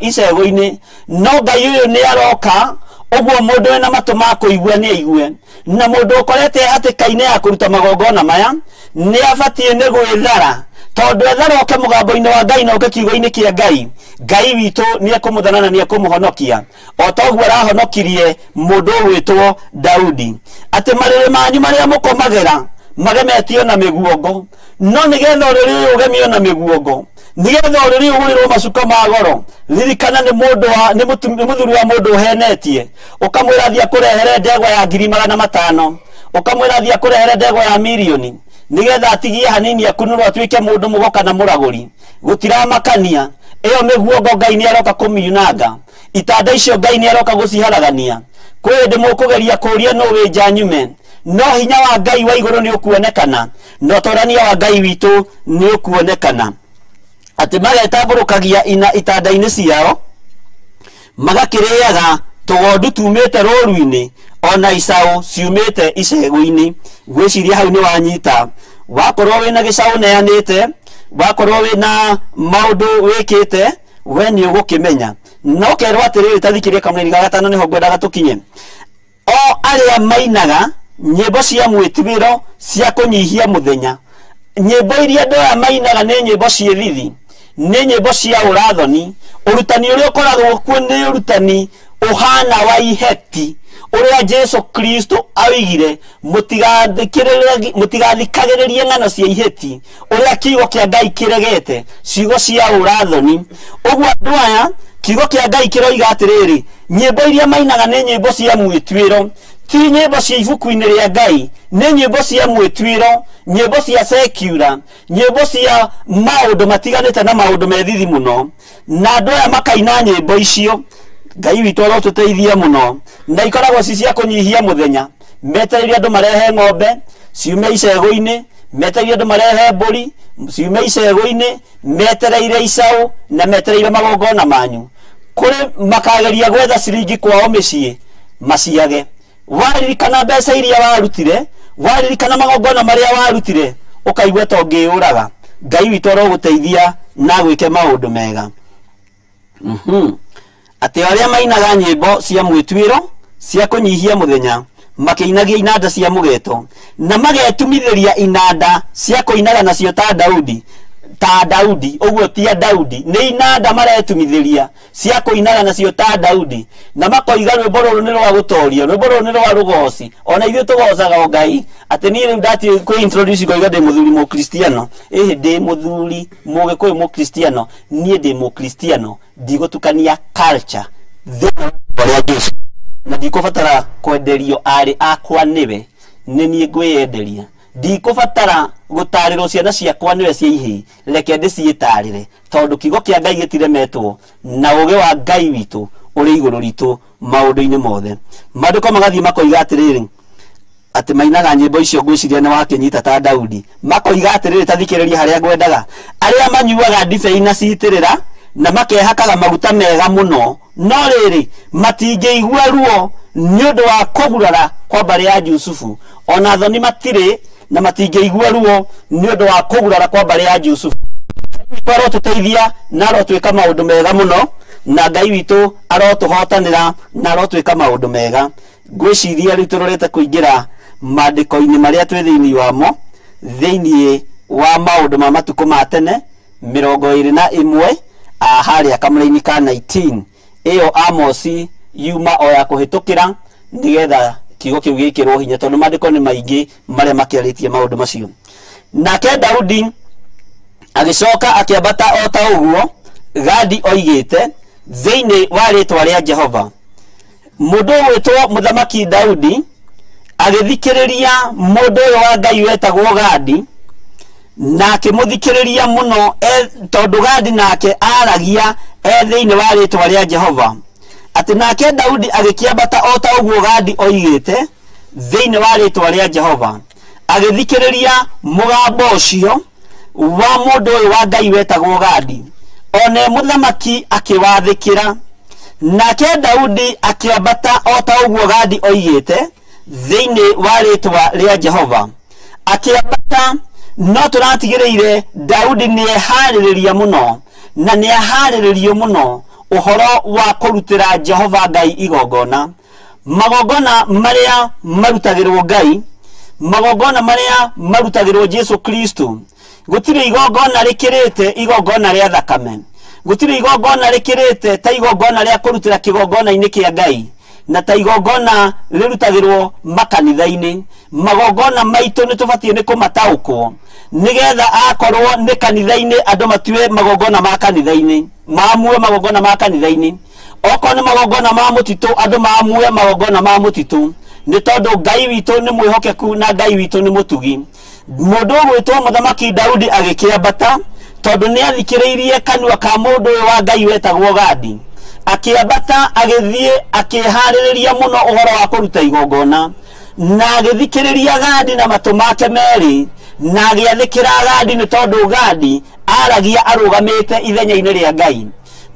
icegũ-inĩ. No Ngai ũyũ nĩ aroka, ũguo mũndũ wĩna matũ ma kũigua nĩ aigue, na mũndũ ũkorete hatĩka-inĩ ya kũruta magongona maya nĩ abatiĩ nĩ gwĩthara, tondũ ethara oke mũgambo-inĩ wa Ngai na oke kiugo-inĩ kĩa Ngai, Ngai witũ nĩ ekũmũthana na nĩ ekũmũhonokia, o ta ũguo arahonokirie mũndũ ũgwĩtwo Daudi. Atĩ marĩrĩ manyu marĩa mũkomagĩra magemetio na mĩguongo, no nĩgetha ũrĩrĩ ũyũ ũgemio na mĩguongo, nĩgetha ũrĩrĩ ũgũrĩrwo macuka ma goro, ririkana nĩ mũndũ wa nĩ mũthuri wa mũndũ ũhenetie, ũkamwĩra thiĩ akũrehere ndegwa ya 500,000, ũkamwĩra thiĩ akũrehere ndegwa ya mirioni, nĩgetha atigie hanini akunũrwo atuĩke mũndũ mũgo kana mũragũri. Gũtiramakania, ĩyo mĩguongo Ngai nĩ aroka kũmiunanga, itanda icio Ngai nĩ aroka gũciharagania. Kwĩ hĩndĩ mũkũgeria kũũria nũ wĩ nja nyume, no hinya wa Ngai wa igũrũ nĩ ũkuonekana, na ũtorania wa Ngai witũ nĩ ũkuonekana. Atĩ magetambũrũkagia itanda-inĩ ciao, magakĩrĩaga tũgondu tumĩte rũru-inĩ, ona icaũ ciumĩte icegũ-inĩ. Ngwĩciria hau nĩ wanyita. Wakorwo wĩna gĩcaũ neanĩte, Wakorwo wĩna maũndũ wĩkĩte we nĩ ũgũkĩmenya. No kerwo atĩrĩrĩ, ta thikĩrĩria kamũraini ga gatano nĩho ngwendaga tũkinye. O arĩa mainaga nyĩmbo cia mwĩtuĩro cia kũnyihia mũthenya, nyĩmbo iria andũ aya mainaga nĩ nyĩmbo ciĩ thithi, nĩ nyĩmbo cia ũrathoni. Ũrutani ũrĩa ũkoragwo kuo nĩ ũrutani ũhana wa iheti ũrĩa Jesu Kristo oigire, mũtigathikagĩrĩrie ng'ano cia iheti, ũrĩa kiugo kĩa Ngai kĩregete, ciugo cia ũrathoni. Ũguo andũ aya kiugo kĩa Ngai kĩroiga atĩrĩrĩ, nyĩmbo iria mainaga nĩ nyĩmbo cia mwĩtuĩro, ti nyĩmbo cia ibuku-inĩ rĩa Ngai, nĩ nyĩmbo cia mwĩtuĩro, nyĩmbo cia secular, nyĩmbo cia maũndũ matiganĩte na maũndũ me thithi mũno. Na andũ aya makaina nyĩmbo icio, Ngai witũ arotũteithia mũno, na ikoragwo ci cia kũnyihia mũthenya. Metereire andũ marehe ng'ombe ciume icegũ-inĩ, metereire andũ marehe mbũri ciume icegũ-inĩ, metereire icaũ na metereire magongona manyu. Kũrĩ makageria gwetha ciringi kwao mĩciĩ maciage. Waririkana mbeca iria warutire, waririkana magongona marĩa warutire, ũkaigua ta ũngĩyũraga. Ngai witũ arogũteithia na agwĩke maũndũ mega. Atĩ arĩa mainaga nyĩmbo cia mwĩtuĩro cia kũnyihia mũthenya, makĩinagia inanda cia mũgeto, na magetumithĩria inanda cia kũinaga nacio ta Daudi, ta Daudi, ũguo ti a Daudi, nĩ inanda maretumithĩria cia kũinaga nacio ta Daudi, na makoiga rwĩmbo rũrũ nĩ rwa gũtoria, rwĩmbo rũrũ nĩ rwa rũgoci. Ona ithuĩ tũgocaga o Ngai. Atĩ niĩ rĩu ndatiĩ kwĩ introduce ngoiga ndĩ mũthuri mũkristiano, ĩhĩ ndĩ mũthuri mũgĩkũyũ mũkristiano, niĩ ndĩ mũkristiano, ndigũtukania culture thĩinĩ wa rĩa Jesu, na ndikũbatara kwenderio arĩ akwa nĩwe, nĩ niĩ ngwĩyenderia. Ndikũbatara gũtarĩrwo ciana ciakwa nĩwe cia ihĩĩ, reke ndĩciĩtarĩre, tondũ kiugo kĩa Ngai gĩtiremetwo, na ũũgĩ wa Ngai witũ ũrĩ igũrũ ritũ maũndũ-inĩ mothe. Maandĩko magathiĩ makoiga atĩrĩrĩ, atĩ mainaga nyĩmbo icio ngwĩciria nĩ wakĩnyita ta Daudi. Makoiga atĩrĩrĩ, ta thikĩrĩria harĩa ngwendaga, arĩa manyuaga ndibei na citĩrĩra na makehakaga maguta mega mũno, no rĩrĩ matingĩigua ruo nĩ ũndũ wa kũgurara kwa mbarĩ ya Jusufu. Ona thoni matirĩ na matingĩigua ruo nĩ ũndũ wa kũgurara kwa mbarĩ ya Jusufu. Arotũteithia na arotwĩka maũndũ mega mũno, na Ngai witũ arotũhotanĩra na arotwĩka maũndũ mega. Ngwĩciria rĩu tũrorete kũingĩra maandĩko-inĩ marĩa twĩ thĩinĩ wamo, thĩinĩ wa maũndũ ma matukũ ma tene 21, harĩa kamũraini ka 19. Ĩyo Amosi yuma o ya kũhĩtũkĩra nĩgetha kiugo kĩu gĩkĩrwo hinya, tondũ maandĩko nĩ maingĩ marĩa makĩarĩtie maũndũ macio. Nake Daudi agĩcoka akĩambata o ta ũguo Gadi oigĩte thĩinĩ wa rĩtwa rĩa Jehova. Mũndũ ũgwĩtwo mũthamaki Daudi agĩthikĩrĩria mũndũ ũyũ wa Ngai wetagwo Gadi, na akĩmũthikĩrĩria mũno, tondũ Gadi nake aragia e thĩinĩ wa rĩtwa rĩa Jehova. Atĩ nake Daudi agĩkĩambata o ta ũguo Gadi oigĩte thĩinĩ wa rĩtwa rĩa Jehova, agĩthikĩrĩria mũgambo ũcio wa mũndũ ũyũ wa Ngai wetagwo Gadi, one mũthamaki akĩwathĩkĩra. Nake Daudi akĩambata o ta ũguo Gadi oigĩte thĩinĩ wa rĩtwa rĩa Jehova, akĩambata. No tũratigĩrĩire Daudi nĩeharĩrĩria mũno, na nĩaharĩrĩrio mũno ũhoro wa kũrutĩra Jehova Ngai igongona. Magongona marĩa marutagĩrwo Ngai, magongona marĩa marutagĩrwo Jesu Kristo, gũtirĩ igongona rĩkĩrĩte igongona rĩa thakame, gũtirĩ igongona rĩkĩrĩte ta igongona rĩa kũrutĩra kĩgongona-inĩ kĩa Ngai, na ta igongona rĩrutagĩrwo makanitha-inĩ. Magongona maitũ nĩ tũbatiĩ nĩ kũmataũkwo, nĩgetha akorwo nĩ kanitha-inĩ andũ matue magongona ma kanitha-inĩ, maamue magongona ma kanitha-inĩ. Okorwo nĩ magongona ma mũtitũ, andũ maamue magongona ma mũtitũ, nĩ tondũ Ngai witũ nĩ mwĩhokeku na Ngai witũ nĩ mũtugi. Mũndũ ũgwĩtwo mũthamaki Daudi agĩkĩambata, tondũ nĩ athikĩrĩirie kanua ka mũndũ ũyũ wa Ngai wetagwo Gadi, akĩambata agĩthiĩ akĩharĩrĩria mũno ũhoro wa kũruta igongona, na agĩthikĩrĩria Gadi na matũ make merĩ, na agĩathĩkĩra Gadi nĩ tondũ Gadi aragia arũgamĩte ithenya-inĩ rĩa Ngai.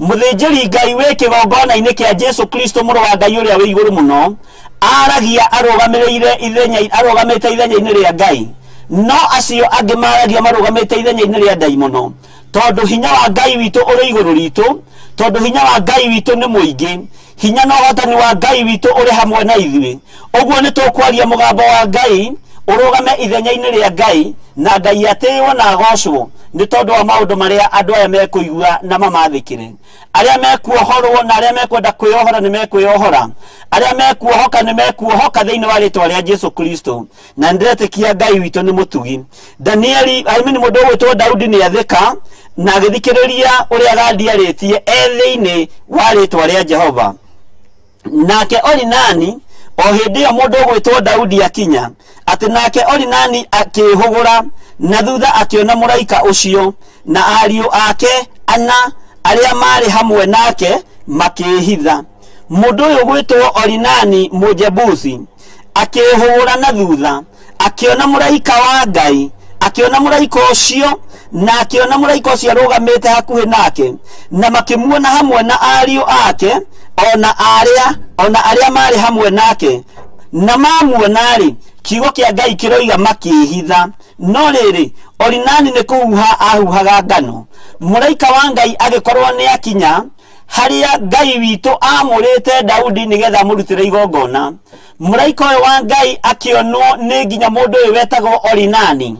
Mũthĩnjĩri Ngai wĩ kĩgongona-inĩ kĩa Jesu Kristo mũrũ wa Ngai ũrĩa wĩ igũrũ mũno, aragia arũgamĩrĩire ithenya, arũgamĩte ithenya-inĩ rĩa Ngai. No acio angĩ maragia marũgamĩte ithenya-inĩ rĩa ndaimono, tondũ hinya wa Ngai witũ ũrĩ igũrũ ritũ, tondũ hinya wa Ngai witũ nĩ mũingĩ, hinya na ũhotani wa Ngai witũ ũrĩ hamwe na ithuĩ. Ũguo nĩ tũkwaria mũgambo wa Ngai ũrũgame ithenya-inĩ rĩa Ngai, na Ngai atĩĩwo na agocwo nĩ tondũ wa maũndũ marĩa andũ aya mekũigua na mamathĩkĩre. Arĩa mekuohorwo na arĩa mekwenda kwĩyohora nĩ mekwĩyohora, arĩa mekuohoka nĩ mekuohoka thĩinĩ wa rĩtwa rĩa Jesu Kristo. Na nĩndĩretĩkia Ngai witũ nĩ mũtugi. Danieli, I mean mũndũ ũgwĩtwo Daudi nĩ athĩka na agĩthikĩrĩria ũrĩa Gadi arĩtie e thĩinĩ wa rĩtwa rĩa Jehova. Nake Orinani o hĩndĩ ĩyo mũndũ ũgwĩtwo Daudi akinya, atĩ nake Orinani akĩhũgũra na thutha akĩona mũraika ũcio na ariũ ake ana arĩa marĩ hamwe nake makĩĩhitha. Mũndũ ũyũ ũgwĩtwo Orinani Mũjebusi akĩhũgũra na thutha akĩona mũraika wa Ngai, akĩona mũraika ũcio na akĩona mũraika ũcio arũgamĩte hakuhĩ nake, na makĩmuona hamwe na ariũ ake ona arĩa marĩ hamwe nake. Na mamuona-rĩ, kiugo kĩa Ngai kĩroiga makĩĩhitha. No rĩrĩ, Orinani nĩ kũhuha ahuhaga ngano. Mũraika wa Ngai agĩkorwo nĩ akinya harĩa Ngai witũ amũrĩte Daudi nĩgetha amũrutĩre igongona. Mũraika ũyũ wa Ngai akĩonwo nĩ nginya mũndũ ũyũ wetagwo Orinani.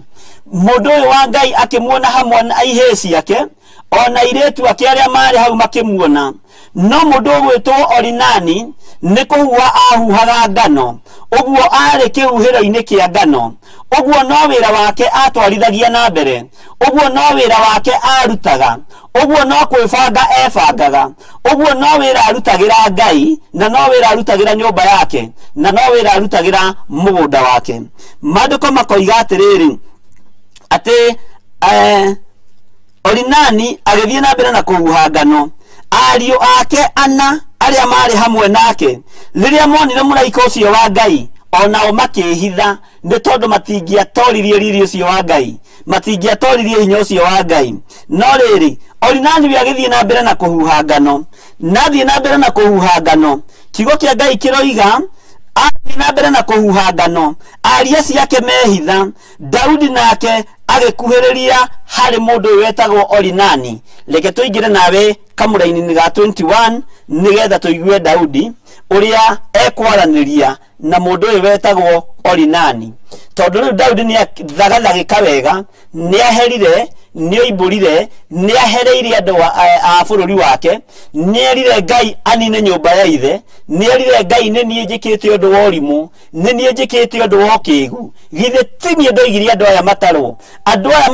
Mũndũ ũyũ wa Ngai akĩmuona hamwe na ihĩĩ ciake ona airĩtu ake arĩa marĩ hau makĩmuona. No mũndũ ũgwĩtwo Orinani nĩ kũhuha ahuhaga ngano, ũguo arĩ kĩhuhĩro-inĩ kĩa ngano, ũguo no wĩra wake atwarithagia na mbere, ũguo no wĩra wake arutaga, ũguo no kwĩbanga ebangaga, ũguo no wĩra arutagĩra Ngai, na no wĩra arutagĩra nyũmba yake, na no wĩra arutagĩra mũgũnda wake. Maandĩko makoiga atĩrĩrĩ, atĩ Orinani agĩthiĩ na mbere na kũhuha ngano. Ariũ ake ana arĩa marĩ hamwe nake rĩrĩa monire mũraika ũcio wa Ngai onao makĩĩhitha, nĩ tondũ matingĩatoririe riri ũcio wa Ngai, matingĩatoririe hinya ũcio wa Ngai. No rĩrĩ, Orinani we agĩthiĩ na mbere na kũhuha ngano, na athiĩ na mbere na kũhuha ngano, kiugo kĩa Ngai kĩroiga athiĩ na mbere na kũhuha ngano, aria ciake mehitha. Daudi nake agĩkuhĩrĩria harĩ mũndũ ũyũ wetagwo Orinani. Reke tũingĩre nawe kamũraini-inĩ ga 21 nĩgetha tũigue Daudi ũrĩa ekwaranĩria na mũndũ ũyũ wetagwo Orinani. Tondũ rĩu Daudi nĩ athagathagĩka wega, nĩ aherire, nĩ oimbũrire, nĩ ahereire andũ a bũrũri wake, nĩ erire Ngai anine nyũmba ya ithe, nĩ erire Ngai nĩ niĩ njĩkĩte ũndũ wa ũrimũ, nĩ niĩ njĩkĩte ũndũ wa ũkĩgu, githĩ ti niĩ ndoigirie andũ aya matarwo, andũ aya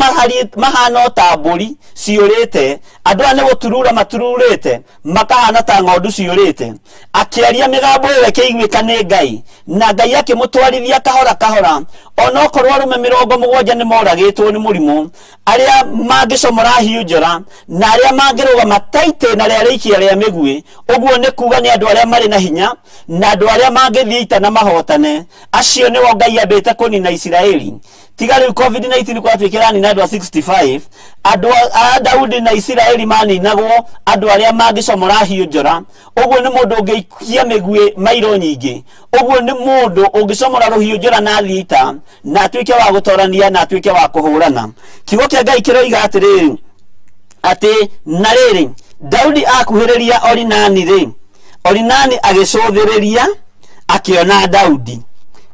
mahana o ta mbũri ciũrĩte, andũ aya nĩ gũturura matururĩte, makahana ta ng'ondu ciũrĩte. Akĩaria mĩgambo ĩyo ĩkĩiguĩka nĩ Ngai, na Ngai akĩmũtwarithia kahora kahora, onokorwo arũme 70 nĩ moragĩtwo nĩ mũrimũ, arĩa mangĩcomora hiũ njora na arĩa mangĩrũgama ta itĩna rĩa rĩikia rĩa mĩguĩ. Ũguo nĩ kuga nĩ andũ arĩa marĩ na hinya na andũ arĩa mangĩthiĩ ita na mahotane, acio nĩo Ngai ambĩte kũnina Isiraeli. Tiga rĩu COVID-19 kwatuĩkĩra nina andũ a 65, andũ a Daudi na Isiraeli maninagwo andũ arĩa mangĩcomora hiũ njora. Ũguo nĩ mũndũ ũngĩikia mĩguĩ mairo nyingĩ, ũguo nĩ mũndũ ũngĩcomora rũhiũ njora na athiĩ ita na atuĩke wa gũtorania na atuĩke wa kũhũrana. Kiugo kĩa Ngai kĩroiga atĩrĩrĩ, atĩ na rĩrĩ, Daudi akuhĩrĩria Orinani rĩ, Orinani agĩcũthĩrĩria akĩona Daudi.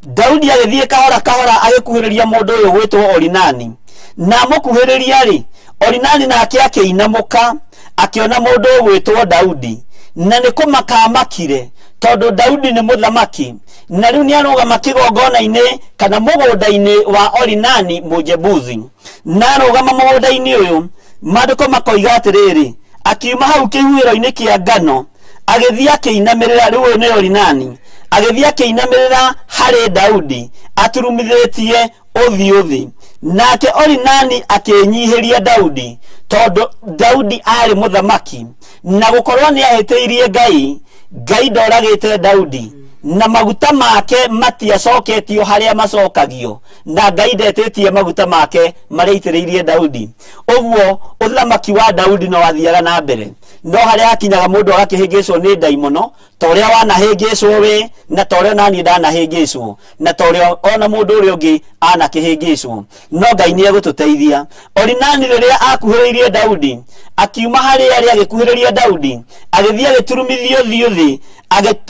Daudi agĩthiĩ kahora kahora agĩkuhĩrĩria mũndũ ũyũ gwĩtwo Orinani, na amũkuhĩrĩria rĩ, Orinani nake akĩinamũka akĩona mũndũ ũyũ gwĩtwo Daudi, na nĩ kũmaka amakire tondũ Daudi nĩ mũthamaki, na rĩu nĩarũgama kĩgongona-inĩ kana mũgũnda-inĩ wa Orinani Mũjebusi. Na arũgama mũgũnda-inĩ ũyũ, maandĩko makoiga atĩrĩrĩ, akiuma hau kĩhuhĩro-inĩ kĩa ngano agĩthiĩ akĩinamĩrĩra. Rĩu ũyũ nĩ Orinani, agĩthiĩ akĩinamĩrĩra harĩ Daudi aturumithĩtie ũthiũ thĩ. Nake Orinani akĩnyihĩria Daudi tondũ Daudi aarĩ mũthamaki, na gũkorwo nĩ ahĩtĩirie Ngai, Ngai ndoragĩte Daudi, na maguta make matiacoketio harĩa macokagio, na Ngai ndetĩtie maguta make marĩa aitĩrĩirie Daudi. Ũguo ũthamaki wa Daudi no wathiaga na mbere. No harĩa hakinyaga mũndũ agakĩhĩngĩcwo nĩ ndaimono ta ũrĩa wanahĩngĩcwo we na ta ũrĩa naniĩ ndanahĩngĩcwo na ta ũrĩa ona mũndũ ũrĩa ũngĩ anakĩhĩngĩcwo. No Ngai nĩ egũtũteithia. Orinani rĩrĩa akuhĩrĩirie Daudi akiuma harĩa arĩ agĩkuhĩrĩria Daudi agĩthiĩ agĩturumithio ũthiũ thĩ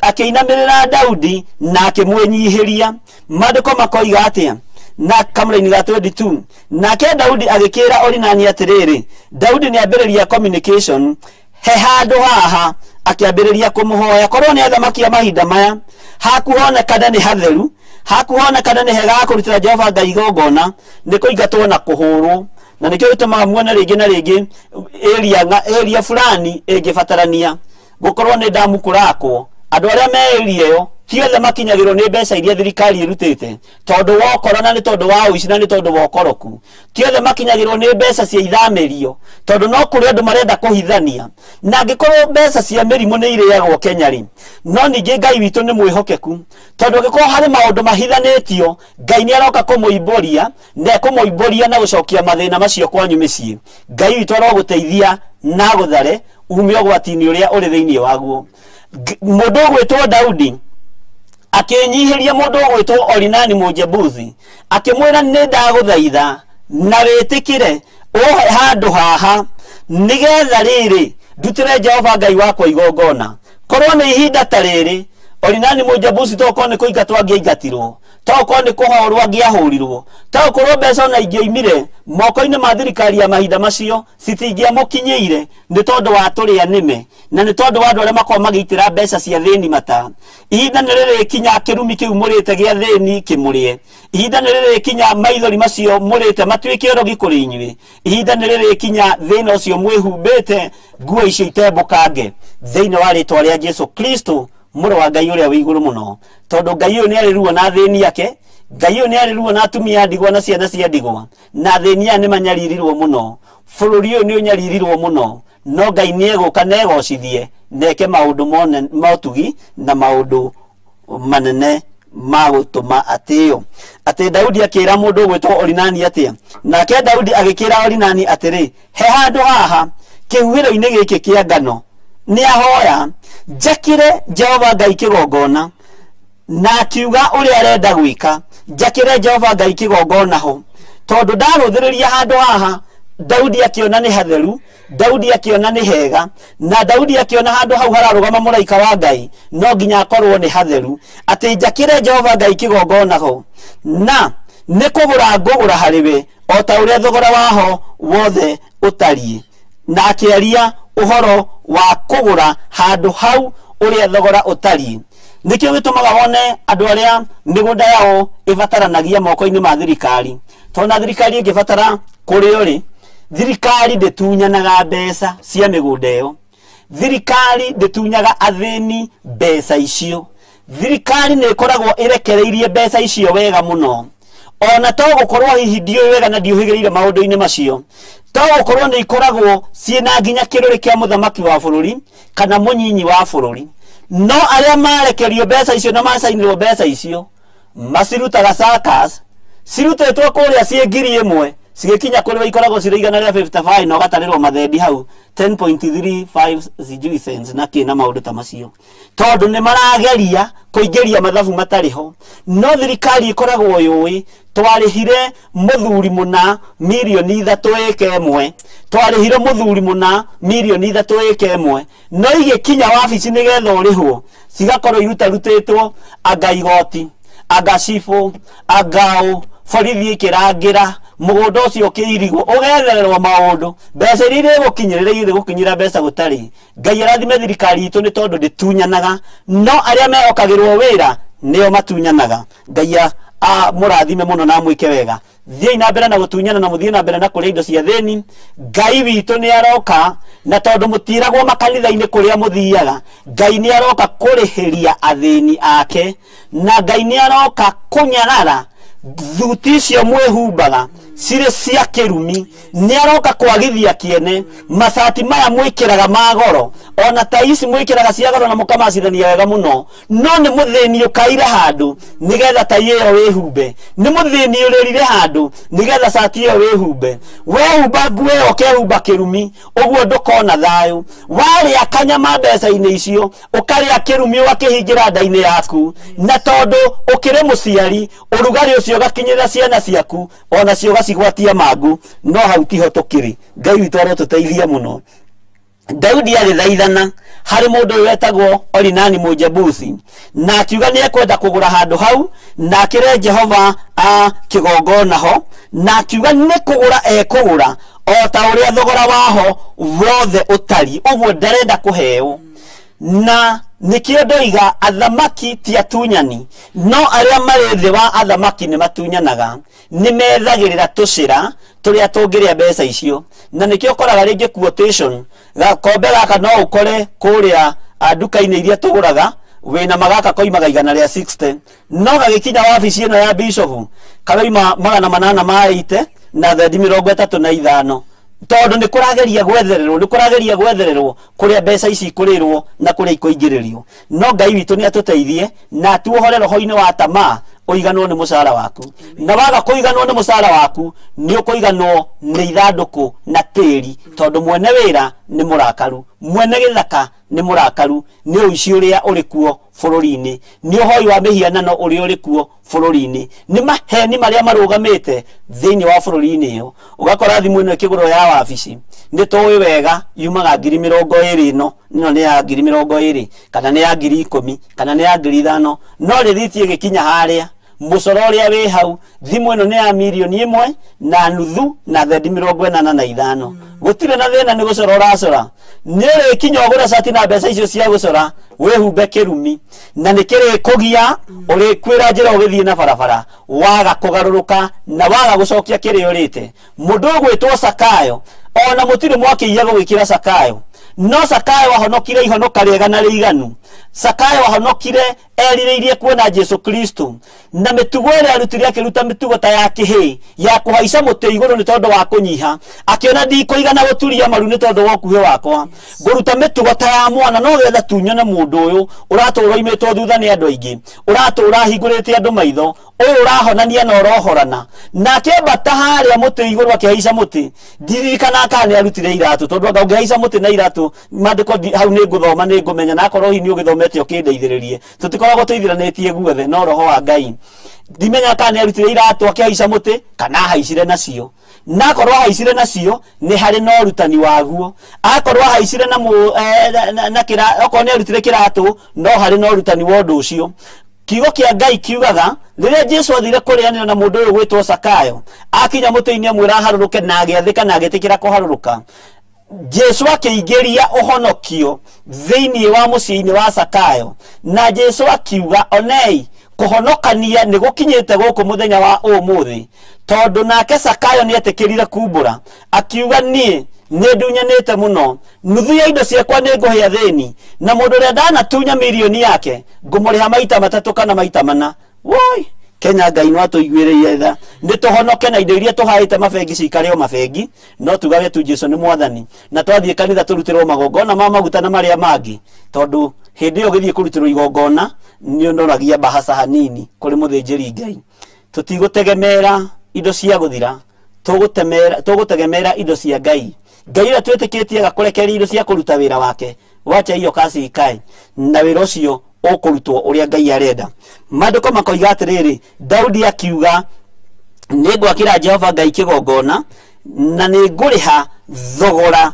akĩinamĩrĩra Daudi na akĩmwĩnyihĩria. Maandĩko makoiga atĩa? Na kamũraini ga 22 nake Daudi agĩkĩra Orinani atĩrĩrĩ, Daudi nĩ ambĩrĩria communication he handũ haha akĩambĩrĩria kũmũhoya. Korwo nĩ athamaki a mahinda maya hakuhonekana nĩ hatheru, hakuhonekana nĩ hega kũrutĩra Jehova Ngai igongona, nĩ kũingatwo na kũhũrwo. Na nĩkĩo gĩtũmaga muone rĩngĩ na rĩngĩ area fulani ĩngĩbatarania gũkorwo nĩ ndamu kũrakwo, andũ arĩa me area ĩyo ti othe makinyagĩrwo nĩ mbeca iria thirikari ĩrutĩte tondũ wa ũkora na nĩ tondũ wa ũici na nĩ tondũ wa ũkoroku. Ti othe makinyagĩrwo nĩ mbeca cia ithamĩrio tondũ no kũrĩ andũ marenda kũhithania. Na angĩkorwo mbeca cia mĩrimũ nĩ irĩagwo Kenya rĩ, no ningĩ Ngai witũ nĩ mwĩhokeku tondũ angĩkorwo harĩ maũndũ mahithanĩtio Ngai nĩ aroka kũmũimbũria na ekũmũimbũria na gũcokia mathĩna macio kwanyu mĩciĩ. Ngai witũ arogũteithia na agũthare ume ũgwati-inĩ ũrĩa ũrĩ thĩinĩ waguo. Mũndũ ũgwĩtwo Daudi akĩnyihĩria mũndũ ũgwĩtwo Orinani Mũjebusi akĩmwĩra nĩ ndagũthaitha na wĩtĩkĩre ũhe handũ haha nĩgetha rĩrĩ ndutĩre Jehova Ngai wakwa igongona. Korwo nĩ ihinda ta rĩrĩ Orinani Mũjebusi tokorwo nĩ kũingatwo angĩaingatirwo, tokorwo nĩ kũhorwo angĩahũrirwo, tokorwo mbeca ona ingĩoimire moko-inĩ ma thirikari ya mahinda macio citingĩamũkinyĩire nĩ tondũ wa tũrĩa nĩme na nĩ tondũ wa andũ arĩa makoragwo magĩitĩra mbeca cia thĩni mata. Ihinda nĩ rĩrĩkinya kĩrumi kĩu mũrĩte gĩa thĩni kĩmũrĩe. Ihinda nĩ rĩrĩkinya maithori macio mũrĩte matuĩke ũrogi kũrĩ inyuĩ. Ihinda nĩ rĩrĩkinya thĩna ũcio mwĩhumbĩte nguo icio itembũkange thĩinĩ wa rĩtwa rĩa Jesu Kristo mũrũ wa Ngai ũrĩa wĩ igũrũ mũno. Tondũ Ngai ũyũ nĩ arĩ ruo na thĩni ake, Ngai ũyũ nĩ arĩ ruo na atumia a ndigwa na ciana cia ndigwa, na athĩni aya nĩ manyaririrwo mũno, bũrũri ũyũ nĩ ũnyaririrwo mũno, no Ngai nĩ egũka na egocithie na eke maũndũ ma ũtugi na maũndũ manene ma gũtũma atĩo. Atĩ Daudi akĩra mũndũ ũgwĩtwo Orinani atĩa? Nake Daudi agĩkĩra Orinani atĩrĩ, he handũ haha kĩhuhĩro-inĩ gĩkĩ kĩa ngano nĩ ahoya njakĩre Jehova Ngai kĩgongona, na akiuga ũrĩa arenda gwĩka, njakĩre Jehova Ngai kĩgongona ho tondũ ndarũthĩrĩria handũ haha. Daudi akĩona nĩ hatheru, Daudi akĩona nĩ hega, na Daudi akĩona handũ hau hararũgama mũraika wa Ngai no nginya akorwo nĩ hatheru, atĩ njakĩre Jehova Ngai kĩgongona ho na nĩ kũgũra ngũgũra harĩ we o ta ũrĩa thogora waho wothe ũtariĩ. Na akĩaria ũhoro wa kũgũra handũ hau ũrĩa thogora ũtariĩ. Nĩkĩo gĩtũmaga wone andũ arĩa mĩgũnda yao ĩbataranagia moko-inĩ ma thirikari, tondũ na thirikari ĩngĩbatara kũrĩo rĩ, thirikari ndĩtunyanaga mbeca cia mĩgũnda ĩyo, thirikari ndĩtunyaga athĩni mbeca icio, thirikari nĩ ĩkoragwo ĩrekereirie mbeca icio wega mũno. Ona to gũkorwo hihi ndiũĩ wega na ndiũhĩgĩrĩire maũndũ-inĩ macio, to gũkorwo nĩ ikoragwo ciĩna nginya kĩrũrĩ kĩa mũthamaki wa bũrũri kana mũnyinyi wa bũrũri, no arĩa marekerio mbeca icio na macainĩrwo mbeca icio macirutaga circus, cirutĩtwo kũrĩa ciĩ 1000 cigĩkinya kũrĩ ikoragwo cirĩ 155 na ũgatarĩrwo mathendi hau 10.35 sijui cents na kĩ na maũndũ ta macio, tondũ nĩ marageria kũingĩria mathabu matarĩ ho. No thirikari ĩkoragwo yũĩ twarĩhire mũthuri mũna mirioni 3 ĩka ĩmwe, twarĩhire mũthuri mũna mirioni 3 ĩka ĩmwe, no igĩkinya wabici nĩgetha ũrĩhwo cigakorwo irutarutĩtwo anga igoti, anga cibũ, anga borithi ĩkĩrangĩra mũgũnda ũcio ũkĩirigwo ũgethererwo maũndũ, mbeca iria irĩgũkinyĩrĩra irĩgũkinyĩra mbeca gũtarĩ. Ngai arathime thirikari itũ nĩ tondũ ndĩtunyanaga, no arĩa mehokagĩrwo wĩra nĩo matunyanaga. Ngai amũrathime mũno na amwĩke wega. Thiĩi na mbere na gũtunyana na mũthiĩ na mbere na kũrĩa indo cia thĩni. Ngai witũ nĩ aroka, na tondũ mũtiragwo makanitha-inĩ kũrĩa mũthiaga, Ngai nĩ aroka kũrĩhĩria athĩni ake, na Ngai nĩ aroka kũnyarara thuti icio mwĩhumbaga cirĩ cia kĩrumi. Nĩ aroka kwagithia kĩene macati maya mwĩkĩraga ma goro, ona ta ici mwĩkĩraga cia goro na mũkamacithania wega mũno, no nĩ mũthĩni ũkaire handũ nĩgetha tai ĩyo wĩhumbe, nĩ mũthĩni ũrĩrire handũ nĩgetha cati ĩyo wĩhumbe. Wehumba nguo ĩyo ũkehumba kĩrumi, ũguo ndũkona thayũ. Warĩa kanyama mbeca-inĩ icio, ũkarĩa kĩrumi ũgakĩhingĩra nda-inĩ yaku, na tondũ ũkĩrĩ mũciari ũrugarĩ ũcio ũgakinyĩra ciana ciaku, ona cio ũgacigwatia mangu. No hau tiho tũkĩrĩ. Ngai witũ arotũteithia mũno. Daudi agĩthaithana harĩ mũndũ ũyũ wetagwo Orinani Mũjebusi, na akiuga nĩ ekwenda kũgũra handũ hau, na akĩre Jehova a kĩgongona ho, na akiuga nĩ kũgũra ekũgũra o ta ũrĩa thogora waho wothe ũtariĩ, ũguo ndarenda kũheo. Na nĩkĩo ndoiga athamaki ti atunyani, no arĩa marĩ thĩ wa athamaki nĩ matunyanaga, nĩ methagĩrĩra tũcĩra tũrĩa tũngĩrĩa mbeca icio. Na nĩkĩo ũkoraga rĩngĩ quotation gakombe gaka no ũkore kũrĩa nduka-inĩ iria tũgũraga wĩna magaka koimaga 160, no gagĩkinya wabici ĩno ya bishop karoima 880 na thendi 35, tondũ nĩ kũrageria gwethererwo, nĩ kũrageria gwethererwo kũrĩa mbeca ici ikũrĩrwo na kũrĩa ikũingĩrĩrio. No Ngai witũ nĩ atũteithie na atuohore roho-inĩ wa tamaa, ũiganwo nĩ mũcara waku, na waga kũiganwo nĩ mũcara waku nĩ ũkũiganwo nĩ ithandũkũ na tĩri, tondũ mwene wĩra nĩ mũrakaru, mwene gĩthaka nĩ mũrakaru, nĩ ũici ũrĩa ũrĩ kuo bũrũri-inĩ, nĩ ũhoi wa mĩhianano ũrĩa ũrĩ kuo bũrũri-inĩ, nĩ maheni marĩa marũgamĩte thĩinĩ wa bũrũri-inĩ ĩyo. Ũgakora thimũ ĩno ĩkĩgũrwo ya wabici, nĩ tũĩ wega yumaga 20,000, ĩno ĩno nĩ ya 20,000 kana nĩ ya 10,000 kana nĩ ya 5,000, no rĩthiti ĩgĩkinya harĩa mũcoro ũrĩa wĩ hau, thimũ ĩno nĩ ya 1.5 na thendi 85. Gũtirĩ na thĩna, nĩ gũcora ũracora, nĩ ũrĩkinya ũgũre cati na mbeca icio cia gũcora wĩhumbe kĩrumi, na nĩ kĩrĩkũgia ũrĩkwĩra njĩra ũgĩthiĩ na barabara, waga kũgarũrũka na waga gũcokia kĩrĩa ũrĩte. Mũndũ ũgwĩtwo Sakayo, ona mũtirĩ mwakĩiya gũgĩkĩra Sakayo, no Sakayo ahonokire ihonoka rĩega na rĩiganu. Sakayo ahonokire erirĩirie kuona Jesu Kristo, na mĩtugo ĩrĩa arutire akĩruta mĩtugo ta ya kĩhĩ ya kũhaica mũtĩ igũrũ nĩ tondũ wa kũnyiha, akĩona ndikũigana gũturia maru nĩ tondũ wa ũkuhĩ wakwa, ngũruta mĩtugo ta ya mwana no getha tu nyone mũndũ ũyũ ũratũra oimĩtwo thutha nĩ andũ aingĩ, ũratũra ahingũrĩte andũ maitho, ũyũ ũrahonania na ũrohorana. Na akĩambata harĩa mũtĩ igũrũ akĩhaica mũtĩ, ndirikana kana nĩ arutire iratũ, tondũ anga ũngĩhaica mũtĩ na iratũ maandĩko hau nĩ ngũthoma nĩ ngũmenya, na akorwo hihi nĩ ũgĩthomete ũkĩndeithĩrĩrie, tũtikoragwo tũithiranĩtie guothe no roho wa Ngai. Ndimenya kana nĩ arutire iratũ akĩhaica mũtĩ kana ahaicire nacio, na akorwo ahaicire nacio nĩ harĩ na ũrutani waguo, akorwo ahaicire na okorwo nĩ arutire kĩratũ no harĩ na ũrutani wa ũndũ ũcio. Kiugo kĩa Ngai kiugaga rĩrĩa Jesu athire kũrĩanĩra na mũndũ ũyũ gwĩtwo Sakayo, akinya mũtĩ-inĩ amwĩra aharũrũke, na agĩathĩka na agĩtĩkĩra kũharũrũka. Jesu akĩingĩria ũhonokio thĩinĩ wa mũciĩ-inĩ wa Sakayo, na Jesu akiuga onei kũhonokania nĩ gũkinyĩte gũkũ mũthenya wa ũmũthĩ, tondũ nake Sakayo nĩ etĩkĩrire kumbũra, akiuga niĩ nĩ ndunyanĩte mũno, nuthu ya indo ciakwa nĩ ngũhe athĩni, na mũndũ ũrĩa ndanatunya mirioni yake ngũmũrĩha maita 3 kana maita 4. Woi Kenya, Ngai no atũiguĩrĩire tha, nĩ tũhonoke na indo iria tũhaĩte mabengi cikare o mabengi, no tugage tu Jesu nĩ mwathani, na twathiĩ kanitha tũrutĩrwo magongona ma maguta na marĩa mangĩ, tondũ hĩndĩ ĩyo ũgĩthiĩ kũrutĩrwo igongona nĩ ũnoragia mbahaca hanini kũrĩ mũthĩnjĩri Ngai. Tũtigũtegemera indo cia gũthira, tũgũtegemera indo cia Ngai. Ngai ũrĩa twĩtĩkĩtie agakũrekereria indo cia kũruta wĩra wake, wacha hiyo kazi ikae, na wĩra ũcio ũkũrutwo ũrĩa Ngai arenda. Maandĩko makoiga atĩrĩrĩ, Daudi akiuga nĩ ngwakĩra Jehova Ngai kĩgongona na nĩ ngũrĩha thogora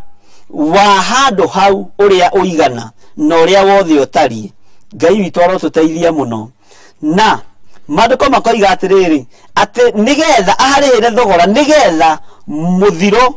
wa handũ hau ũrĩa ũigana na ũrĩa wothe ũtariĩ. Ngai witũ arotũteithia mũno. Na maandĩko makoiga atĩrĩrĩ, atĩ nĩgetha aharĩhĩre thogora, nĩgetha mũthiro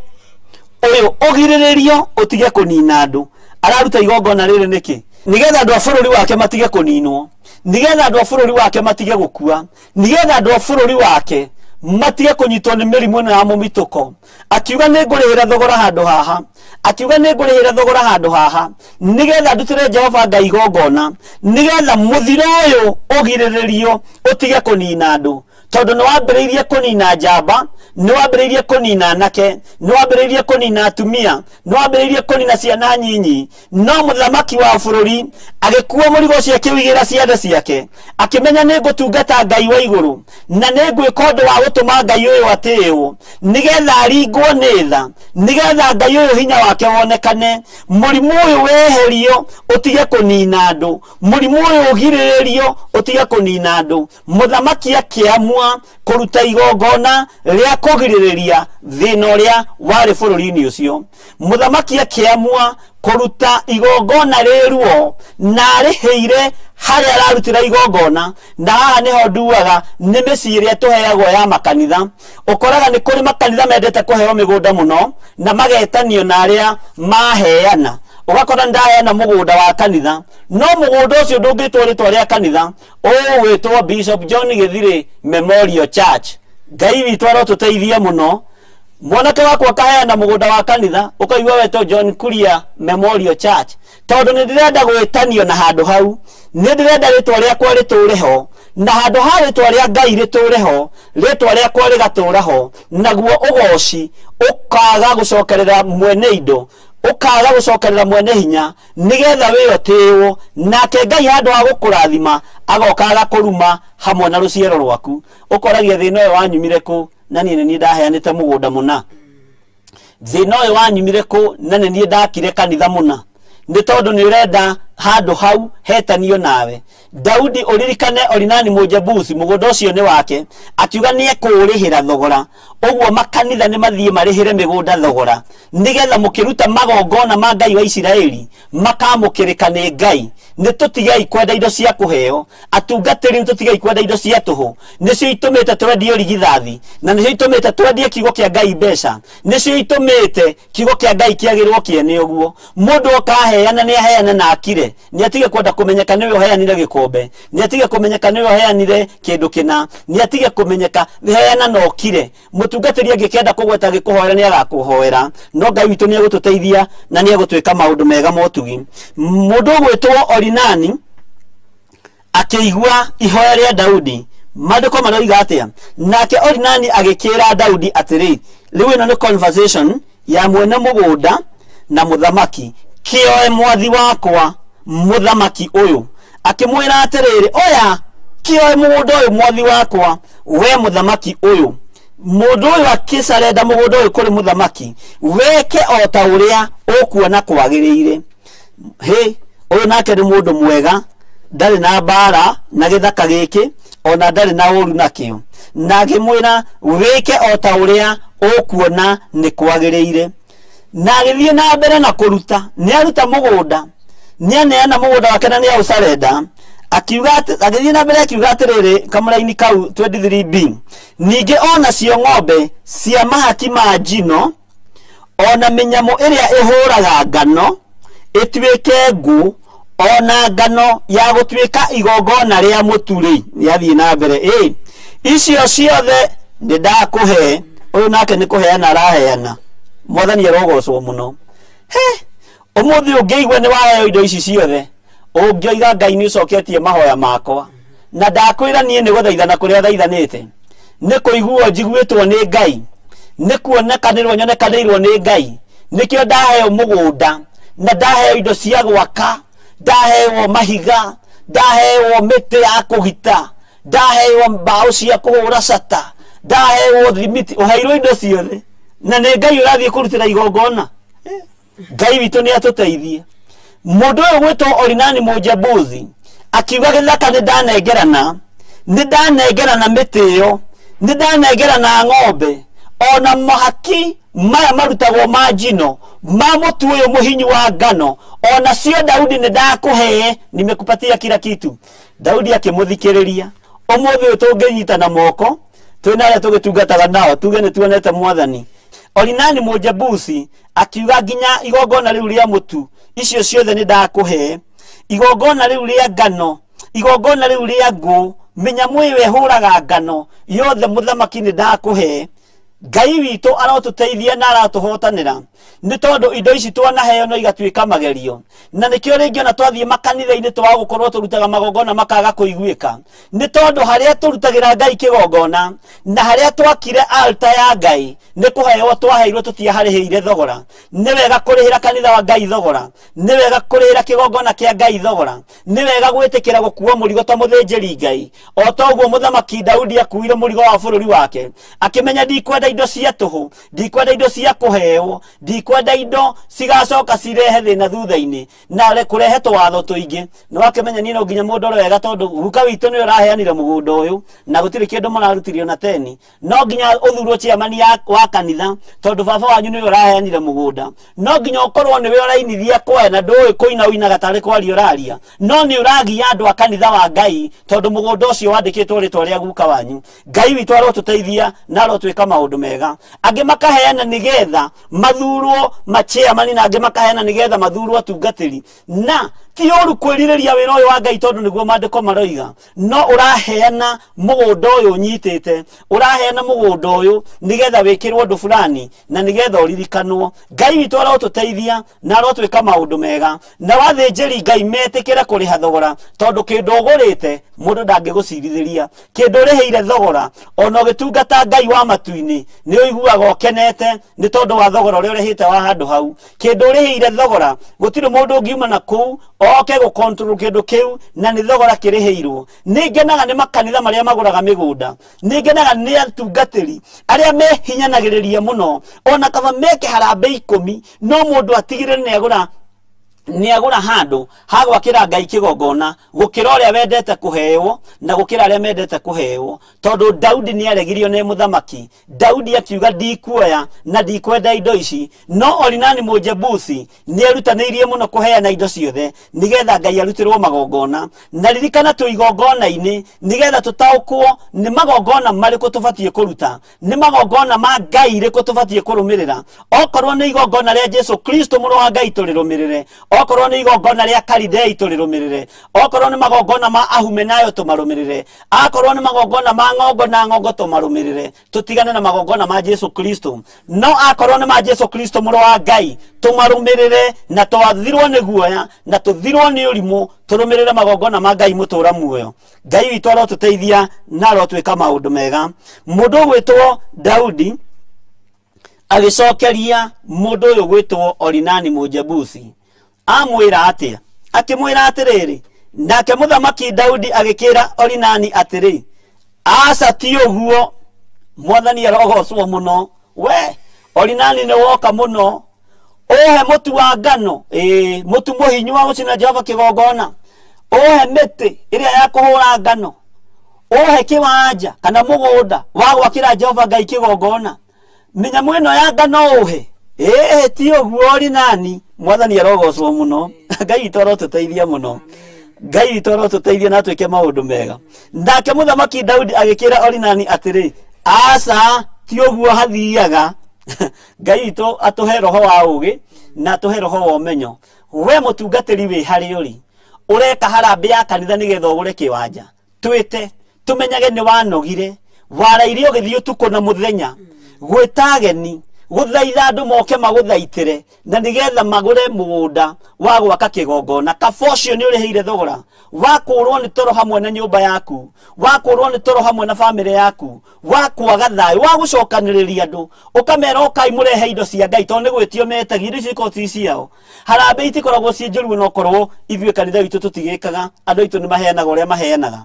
ũyũ ũgirĩrĩrio ũtige kũnina andũ. Araruta igongona rĩrĩ nĩkĩ? Nĩgetha andũ a bũrũri wake matige kũninwo, nĩgetha andũ a bũrũri wake matige gũkua, nĩgetha andũ a bũrũri wake matige kũnyitwo nĩ mĩrimũ ĩno ya mũmitũko. Akiuga nĩ ngũrĩhĩra thogora handũ haha, akiuga nĩ ngũrĩhĩra thogora handũ haha, nĩgetha ndutĩre Jehova Ngai igongona, nĩgetha mũthiro ũyũ ũgirĩrĩrio ũtige kũnina andũ. Tondũ nĩ wambĩrĩirie kũnina njamba, nĩ wambĩrĩirie kũnina anake, nĩ wambĩrĩirie kũnina atumia, nĩ wambĩrĩirie kũnina ciana nyinyi. No mũthamaki wa bũrũri agĩkua mũrigo ũcio akĩũigĩra ciande ciake, akĩmenya nĩ ngũtungata Ngai wa igũrũ na nĩ ngwĩka ũndũ wa gũtũma Ngai ũyũ atĩĩwo, nĩgetha aringwo nĩ tha, nĩgetha Ngai ũyũ hinya wake wonekane, mũrimũ ũyũ weherio ũtige kũnina andũ, mũrimũ ũyũ ũgirĩrĩrio ũtige kũnina andũ. Mũthamaki akĩamua kũruta igongona rĩa kũgirĩrĩria thĩna ũrĩa warĩ bũrũri-inĩ ũcio. Mũthamaki akĩamua kũruta igongona rĩruo na arĩhĩire harĩa ararutĩra igongona. Na haha nĩho nduaga nĩ mĩciĩ ĩrĩa tũheagwo ya makanitha. Ũkoraga nĩ kũrĩ makanitha mendete kũheo mĩgũnda mũno na magetanio na arĩa maheana. Ũgakora ndaheana mũgũnda wa kanitha, no mũgũnda ũcio ndũngĩtwo rĩtwa rĩa kanitha, ũgwĩtwo Bishop John Githiri Memorial Church. Ngai witũ arotũteithia mũno. Mwanake wakwa kaheana mũgũnda wa kanitha, ũkaigua wetwo John Kuria Memorial Church, tondũ nĩ ndĩrenda gwĩtanio na handũ hau, nĩ ndĩrenda rĩtwa rĩakwa rĩtũre ho, na handũ ha rĩtwa rĩa Ngai rĩtũre ho, rĩtwa rĩakwa rĩgatũra ho, naguo ũgoci ũkaga gũcokerera mwene indo, ũkaga gũcokerera mwene hinya, nĩgetha wĩ ũtĩĩwo. Nake Ngai handũ ha gũkũrathima agoka agakũruma hamwe na rũciaro rwaku. Ũkoragia thĩna ũyũ wanyumire kũ, na niĩ nĩ niĩ ndaheanĩte mũgũnda mũna. Thĩna ũyũ wanyumire kũ, na nĩ niĩ ndakire kanitha mũna. Nĩ tondũ nĩ ũrenda handũ hau hetanio nawe. Daudi ũririkane Orinani Mũjebusi, mũgũnda ũcio nĩ wake, akiuga nĩ ekũũrĩhĩra thogora. Ũguo makanitha nĩ mathiĩ marĩhĩre mĩgũnda thogora, nĩgetha mũkĩruta magongona ma Ngai wa Isiraeli makamũkĩrĩka nĩ Ngai. Nĩ tũtigei kwenda indo cia kũheo, atungatĩri nĩ tũtigei kwenda indo cia tũhũ. Nĩcio itũmĩte twendie ũrigithathi, na nĩcio itũmĩte twendie kiugo kĩa Ngai mbeca, nĩcio itũmĩte kiugo kĩa Ngai kĩagĩrwo kĩene ũguo. Mũndũ okaheana nĩ aheane na akire, nĩ atige kwenda kũmenyeka nĩwe ũheanire gĩkombe, nĩ atige kũmenyeka nĩwe ũheanire kĩndũ kĩna, nĩ atige kũmenyeka, heana na ũkire. Mũtungatĩri angĩkĩenda kũgweta gĩkũhoera nĩ agakũhoera, no Ngai witũ nĩ egũtũteithia na nĩ egũtwĩka maũndũ mega motugi. Mũndũ ũgwĩtwo Orinani akĩigua ihoya rĩa Daudi. Maandĩko maroiga atĩa? Nake Orinani agĩkĩra Daudi atĩrĩ, rĩu ĩno nĩ conversation ya mwene mũgũnda na mũthamaki. Kĩoe mwathi wakwa mũthamaki ũyũ. Akĩmwĩra atĩrĩrĩ, oya kĩoe mũgũnda ũyũ mwathi wakwa we mũthamaki ũyũ. Mũndũ ũyũ akĩcarenda mũgũnda ũyũ kũrĩ mũthamaki, weke o ta ũrĩa ũkuona kwagĩrĩire. Hĩ, ũyũ nake nĩ mũndũ mwega, ndarĩ na mbara na gĩthaka gĩkĩ, ona ndarĩ na ũru nakĩo. Na akĩmwĩra wĩke o ta ũrĩa ũkuona nĩ kwagĩrĩire. Na agĩthiĩ na mbere na kũruta, nĩ aruta mũgũnda, nĩ aneana mũgũnda wake na nĩ aũcarenda. Akiuga agĩthiĩ na mbere akiuga atĩrĩrĩ, kamũraini kau 23b, ningĩ onacio ng'ombe cia mahaki ma njino, ona mĩnyamũ ĩrĩa ĩhũraga ngano ĩtuĩke ngũ, ona ngano ya gũtuĩka igongona rĩa mũtu rĩ, nĩ athiĩ na mbere. Ĩ, icio ciothe nĩ ndakũhe. Ũyũ nake nĩ kũheana araheana. Mwathani arogocwo mũno. He, ũmũthĩ ũngĩigua nĩ waheo indo ici ciothe, ũngĩoiga Ngai nĩ ũcoketie mahoya makwa, na ndakwĩra niĩ nĩ gũthaithana kũrĩa thaithanĩte, nĩ kũiguo njiguĩtwo nĩ Ngai, nĩ kuonekanĩrwo nyonekanĩirwo nĩ Ngai, nĩkĩo ndaheo mũgũnda, na ndaheo indo cia gwaka, ndaheo mahiga, ndaheo mĩtĩ ya kũgita, ndaheo mbaũ cia kũhũra cata, ndaheo thimiti, ũheirwo indo ciothe, na nĩ Ngai ũrathiĩ kũrutĩra igongona. Ngai witũ nĩ atũteithie. Mũndũ ũyũ gwĩtwo Orinani Mũjebusi akiuga gĩthaka nĩ ndanengerana, nĩ ndanengerana mĩtĩ ĩyo, nĩ ndanengerana ng'ombe, ona mahaki maya marutagwo ma njino ma mũtu ũyũ mũhinyu wa ngano, ona cio Daudi nĩ ndakũhe, nimekupatia kila kitu. Daudi akĩmũthikĩrĩria. Ũmũthĩ ũyũ tũngĩnyitana moko twĩna arĩa tũgĩtungataga nao, tuge nĩ tuonete Mwathani. Orinani Mũjebusi akiuga nginya igongona rĩu rĩa mũtu, icio ciothe nĩ ndakũhe, igongona rĩu rĩa ngano, igongona rĩu rĩa ngũ, mĩnyamũ ĩyo ĩhũraga ngano yothe mũthamaki nĩ ndakũhe. Ngai witũ arotũteithia na aratũhotanĩra. Nĩ tondũ indo ici twanaheo no igatuĩka magerio. Na nĩkĩo rĩngĩ ona twathiĩ makanitha-inĩ twaga gũkorwo tũrutaga magongona makaga kũiguĩka. Nĩ tondũ harĩa tũrutagĩra Ngai kĩgongona na harĩa twakire altar ya Ngai nĩ kũheo twaheirwo tũtiaharĩhĩire thogora. Nĩ wega kũrĩhĩra kanitha wa Ngai thogora, nĩ wega kũrĩhĩra kĩgongona kĩa Ngai thogora, nĩ wega gwĩtĩkĩra gũkua mũrigo ta mũthĩnjĩri Ngai. O ta ũguo mũthamaki Daudi akuire mũrigo wa bũrũri wake akĩmenya ndikwenda indo cia tũhũ, ndikwenda indo cia kũheo, ndikwenda indo cigacoka cirehe thĩna thutha-inĩ na kũrehe tũwatho tũingĩ. Nĩ wakĩmenya niĩ no nginya mũndũ ũrore wega tondũ guka witũ nĩwe ũraheanire mũgũnda ũyũ na gũtirĩ kĩndũ mũrarutirio na teni. No nginya ũthurwo chairman wa kanitha tondũ baba wanyu nĩwe ũraheanire mũgũnda. No nginya ũkorwo nĩwe ũrainithia kwaya na ndũĩ kũina ũinaga tarĩ kwaria ũraria, no nĩ ũragia andũ a kanitha wa Ngai tondũ mũgũnda ũcio wandĩkĩtwo rĩtwa rĩa guka wanyu. Ngai witũ arotũteithia na arotwĩka maũndũ mega. Angĩ makaheana nĩgetha mathurwo machairman na angĩ makaheana nĩgetha mathurwo atungatĩri. Na ti ũru kwĩrirĩria wĩra ũyũ wa Ngai tondũ nĩguo maandĩko maroiga, no ũraheana mũgũnda ũyũ ũnyitĩte, ũraheana mũgũnda ũyũ nĩgetha wĩkĩrwo ũndũ fulani na nĩgetha ũririkanwo. Ngai witũ arotũteithia na arotwĩka maũndũ mega, na wathĩnjĩri Ngai metĩkĩre kũrĩha thogora tondũ kĩndũ ũgũrĩte mũndũ ndangĩgũcirithĩria. Kĩndũ ũrĩhĩire thogora ona ũgĩtungata Ngai wa matu-inĩ nĩ ũiguaga ũkenete nĩ tondũ wa thogora ũrĩa ũrĩhĩte wa handũ hau. Kĩndũ ũrĩhĩire thogora gũtirĩ mũndũ ũngiuma na kũu oke gũcontrol kĩndũ kĩu na nĩ thogora kĩrĩhĩirwo. Nĩ ngenaga nĩ makanitha marĩa magũraga mĩgũnda, nĩ ngenaga nĩ atungatĩri arĩa mehinyanagĩrĩria mũno, ona kaba meke harambee 10 no mũndũ atigĩrĩre nĩ agũra handũ ha gwakĩra Ngai kĩgongona gũkĩra ũrĩa wendete kũheo na gũkĩra arĩa mendete kũheo. Tondũ Daudi nĩ aregirio nĩ mũthamaki. Daudi akiuga ndikuoya na ndikwenda indo ici, no Orinani Mũjebusi nĩ erutanĩirie mũno kũheana indo ciothe nĩgetha Ngai arutĩrwo magongona. Na ririkana twĩ igongona-inĩ nĩgetha tũtaũkwo nĩ magongona marĩkũ tũbatiĩ kũruta, nĩ magongona ma Ngai rĩkũ tũbatiĩ kũrũmĩrĩra. Okorwo nĩ igongona rĩa Jesu Kristo mũrũ wa Ngai tũrĩrũmĩrĩre, okorwo nĩ igongona rĩa Kalidei tũrĩrũmĩrĩre, okorwo nĩ magongona ma Ahumenayo tũmarũmĩrĩre, akorwo nĩ magongona ma ng'ongo na ng'ongo tũmarũmĩrĩre, tũtigane na magongona ma Jesu Kristo. No akorwo nĩ ma Jesu Kristo mũrũ wa Ngai tũmarũmĩrĩre na twathirwo nĩ guoya na tũthirwo nĩ ũrimũ, tũrũmĩrĩre magongona ma Ngai mũtũra muoyo. Ngai witũ arotũteithia na arotwĩka maũndũ mega. Mũndũ ũgwĩtwo Daudi agĩcokeria mũndũ ũyũ gwĩtwo Orinani Mũjebusi amwĩra atĩa? Akĩmwĩra atĩrĩrĩ, nake mũthamaki Daudi agĩkĩra Orinani atĩrĩ, aca ti ũguo, mwathani arogocwo mũno. We Orinani nĩ woka mũno, ũhe mũtu wa ngano, mũtu mũhinyu wa gũcina Jehova kĩgongona, ũhe mĩtĩ ĩrĩa ya kũhũra ngano, ũhe kĩwanja kana mũgũnda wa gwakĩra Jehova Ngai kĩgongona, mĩnyamũ ĩno ya ngano ũhe. Ti ũguo Orinani, mwathani arogocwo mũno. Ngai witũ arotũteithia mũno, Ngai witũ arotũteithia na atwĩke maũndũ mega. Nake mũthamaki Daudi agĩkĩra Orinani atĩrĩ, aca ti ũguo hathiaga. Ngai witũ atũhe roho wa ũũgĩ na atũhe roho wa ũmenyo. We mũtungatĩri wĩ harĩa ũrĩ ũreka harambee ya kanitha nĩgetha ũgũre kĩwanja, twĩte tũmenyage nĩ wanogire, warairie ũgĩthiĩ ũtukũ na mũthenya gwĩta ageni, gũthaitha andũ moke magũthaitĩre na nĩgetha magũre mũgũnda wa gwaka kĩgongona. Kaba ũcio nĩ ũrĩhĩire thogora wa kũrwo nĩ toro hamwe na nyũmba yaku, wa kũrwo nĩ toro hamwe na bamĩrĩ yaku, wa kwaga thayũ, wa gũcokanĩrĩria andũ ũkamera ũkai mũrehe indo cia Ngai tondũ nĩ gwĩtio metagia, indo icio ikoragwo ci ciao. Harambee itikoragwo ciĩ njũru onokorwo ithuĩ kanitha witũ tũtigĩkaga, andũ aitũ nĩ maheanaga ũrĩa maheanaga.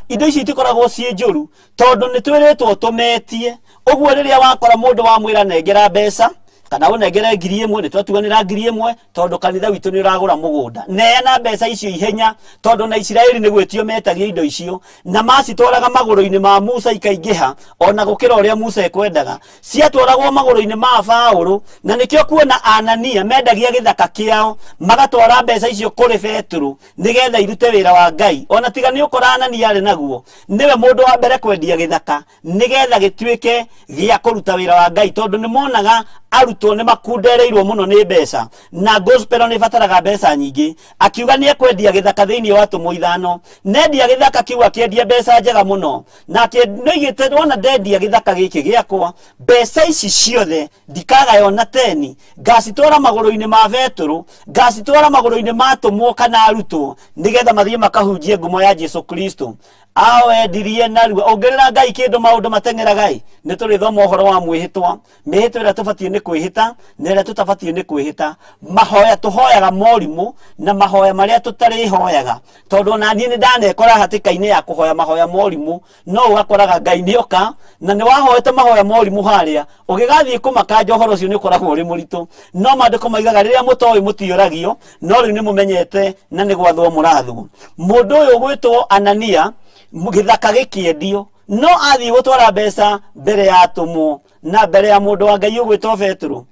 Indo ici itikoragwo ciĩ njũru tondũ nĩ twĩrĩtwo tũmetie. Ũguo rĩrĩa wakora mũndũ wamwĩra nengera mbeca kana ũnengere 1000, nĩ twatuanĩra 1000 tondũ kanitha witũ nĩ ũragũra mũgũnda, neana mbeca icio ihenya tondũ na Isiraeli nĩ gwĩtio metagia indo icio na macitwaraga magũrũ-inĩ ma Musa ikaingĩha ona gũkĩra ũrĩa Musa ekwendaga. Ciatwaragwo magũrũ-inĩ ma Paũlũ, na nĩkĩo kuona Anania mendagia gĩthaka kĩao magatwara mbeca icio kũrĩ Petero nĩgetha irute wĩra wa Ngai. Ona tiga nĩ ũkora Anania arĩ naguo, nĩwe mũndũ wa mbere kwendia gĩthaka nĩgetha gĩtuĩke gĩa kũruta wĩra wa Ngai, tondũ nĩ monaga Arutwo nĩ makundereirwo mũno nĩ mbeca na gospel nĩ ĩbataraga mbeca nyingĩ. Akiuga nĩ ekwendia gĩthaka thĩinĩ wa atũmwo 5, nendia gĩthaka kĩu akĩendia mbeca njega mũno, na nĩoigĩte wona ndendia gĩthaka gĩkĩ gĩakwa mbeca ici ciothe ndikagaya ona 10, ngacitwara magũrũ-inĩ ma Betũrũ, ngacitwara magũrũ-inĩ ma atũmwo kana arutwo, nĩgetha mathiĩ makahunjie ngumo ya Jesu Kristo. Awendirie narua. Ũngĩrĩra Ngai kĩndũ maũndũ mateng'eraga ĩ, nĩ tũrĩthoma ũhoro wa mwĩhĩtwa, mĩhĩtwa ĩrĩa tũbatiĩ nĩ kwĩhĩta na ĩrĩa tũtabatiĩ nĩ kwĩhĩta, mahoya tũhoyaga morimũ na mahoya marĩa tũtarĩhoyaga, tondũ ona niĩ nĩ ndanekora hatĩka-inĩ ya kũhoya mahoya morimũ, no ũgakoraga Ngai nĩoka na nĩ wahoete mahoya morimũ harĩa ũgĩgathiĩ kũmakanja ũhoro ũcio nĩ ũkoragwo ũrĩ mũritũ. No maandĩko maigaga rĩrĩa mũtoĩ mũtiũragio, no rĩu nĩ mũmenyete na nĩ gwathwo mũrathwo. Mũndũ ũyũ ũgwĩtwo Anania gĩthaka gĩkĩendio, no athiĩ gũtwara mbeca mbere ya atũmwo na mbere ya mũndũ wa Ngai ũgwĩtwo Betũrũ,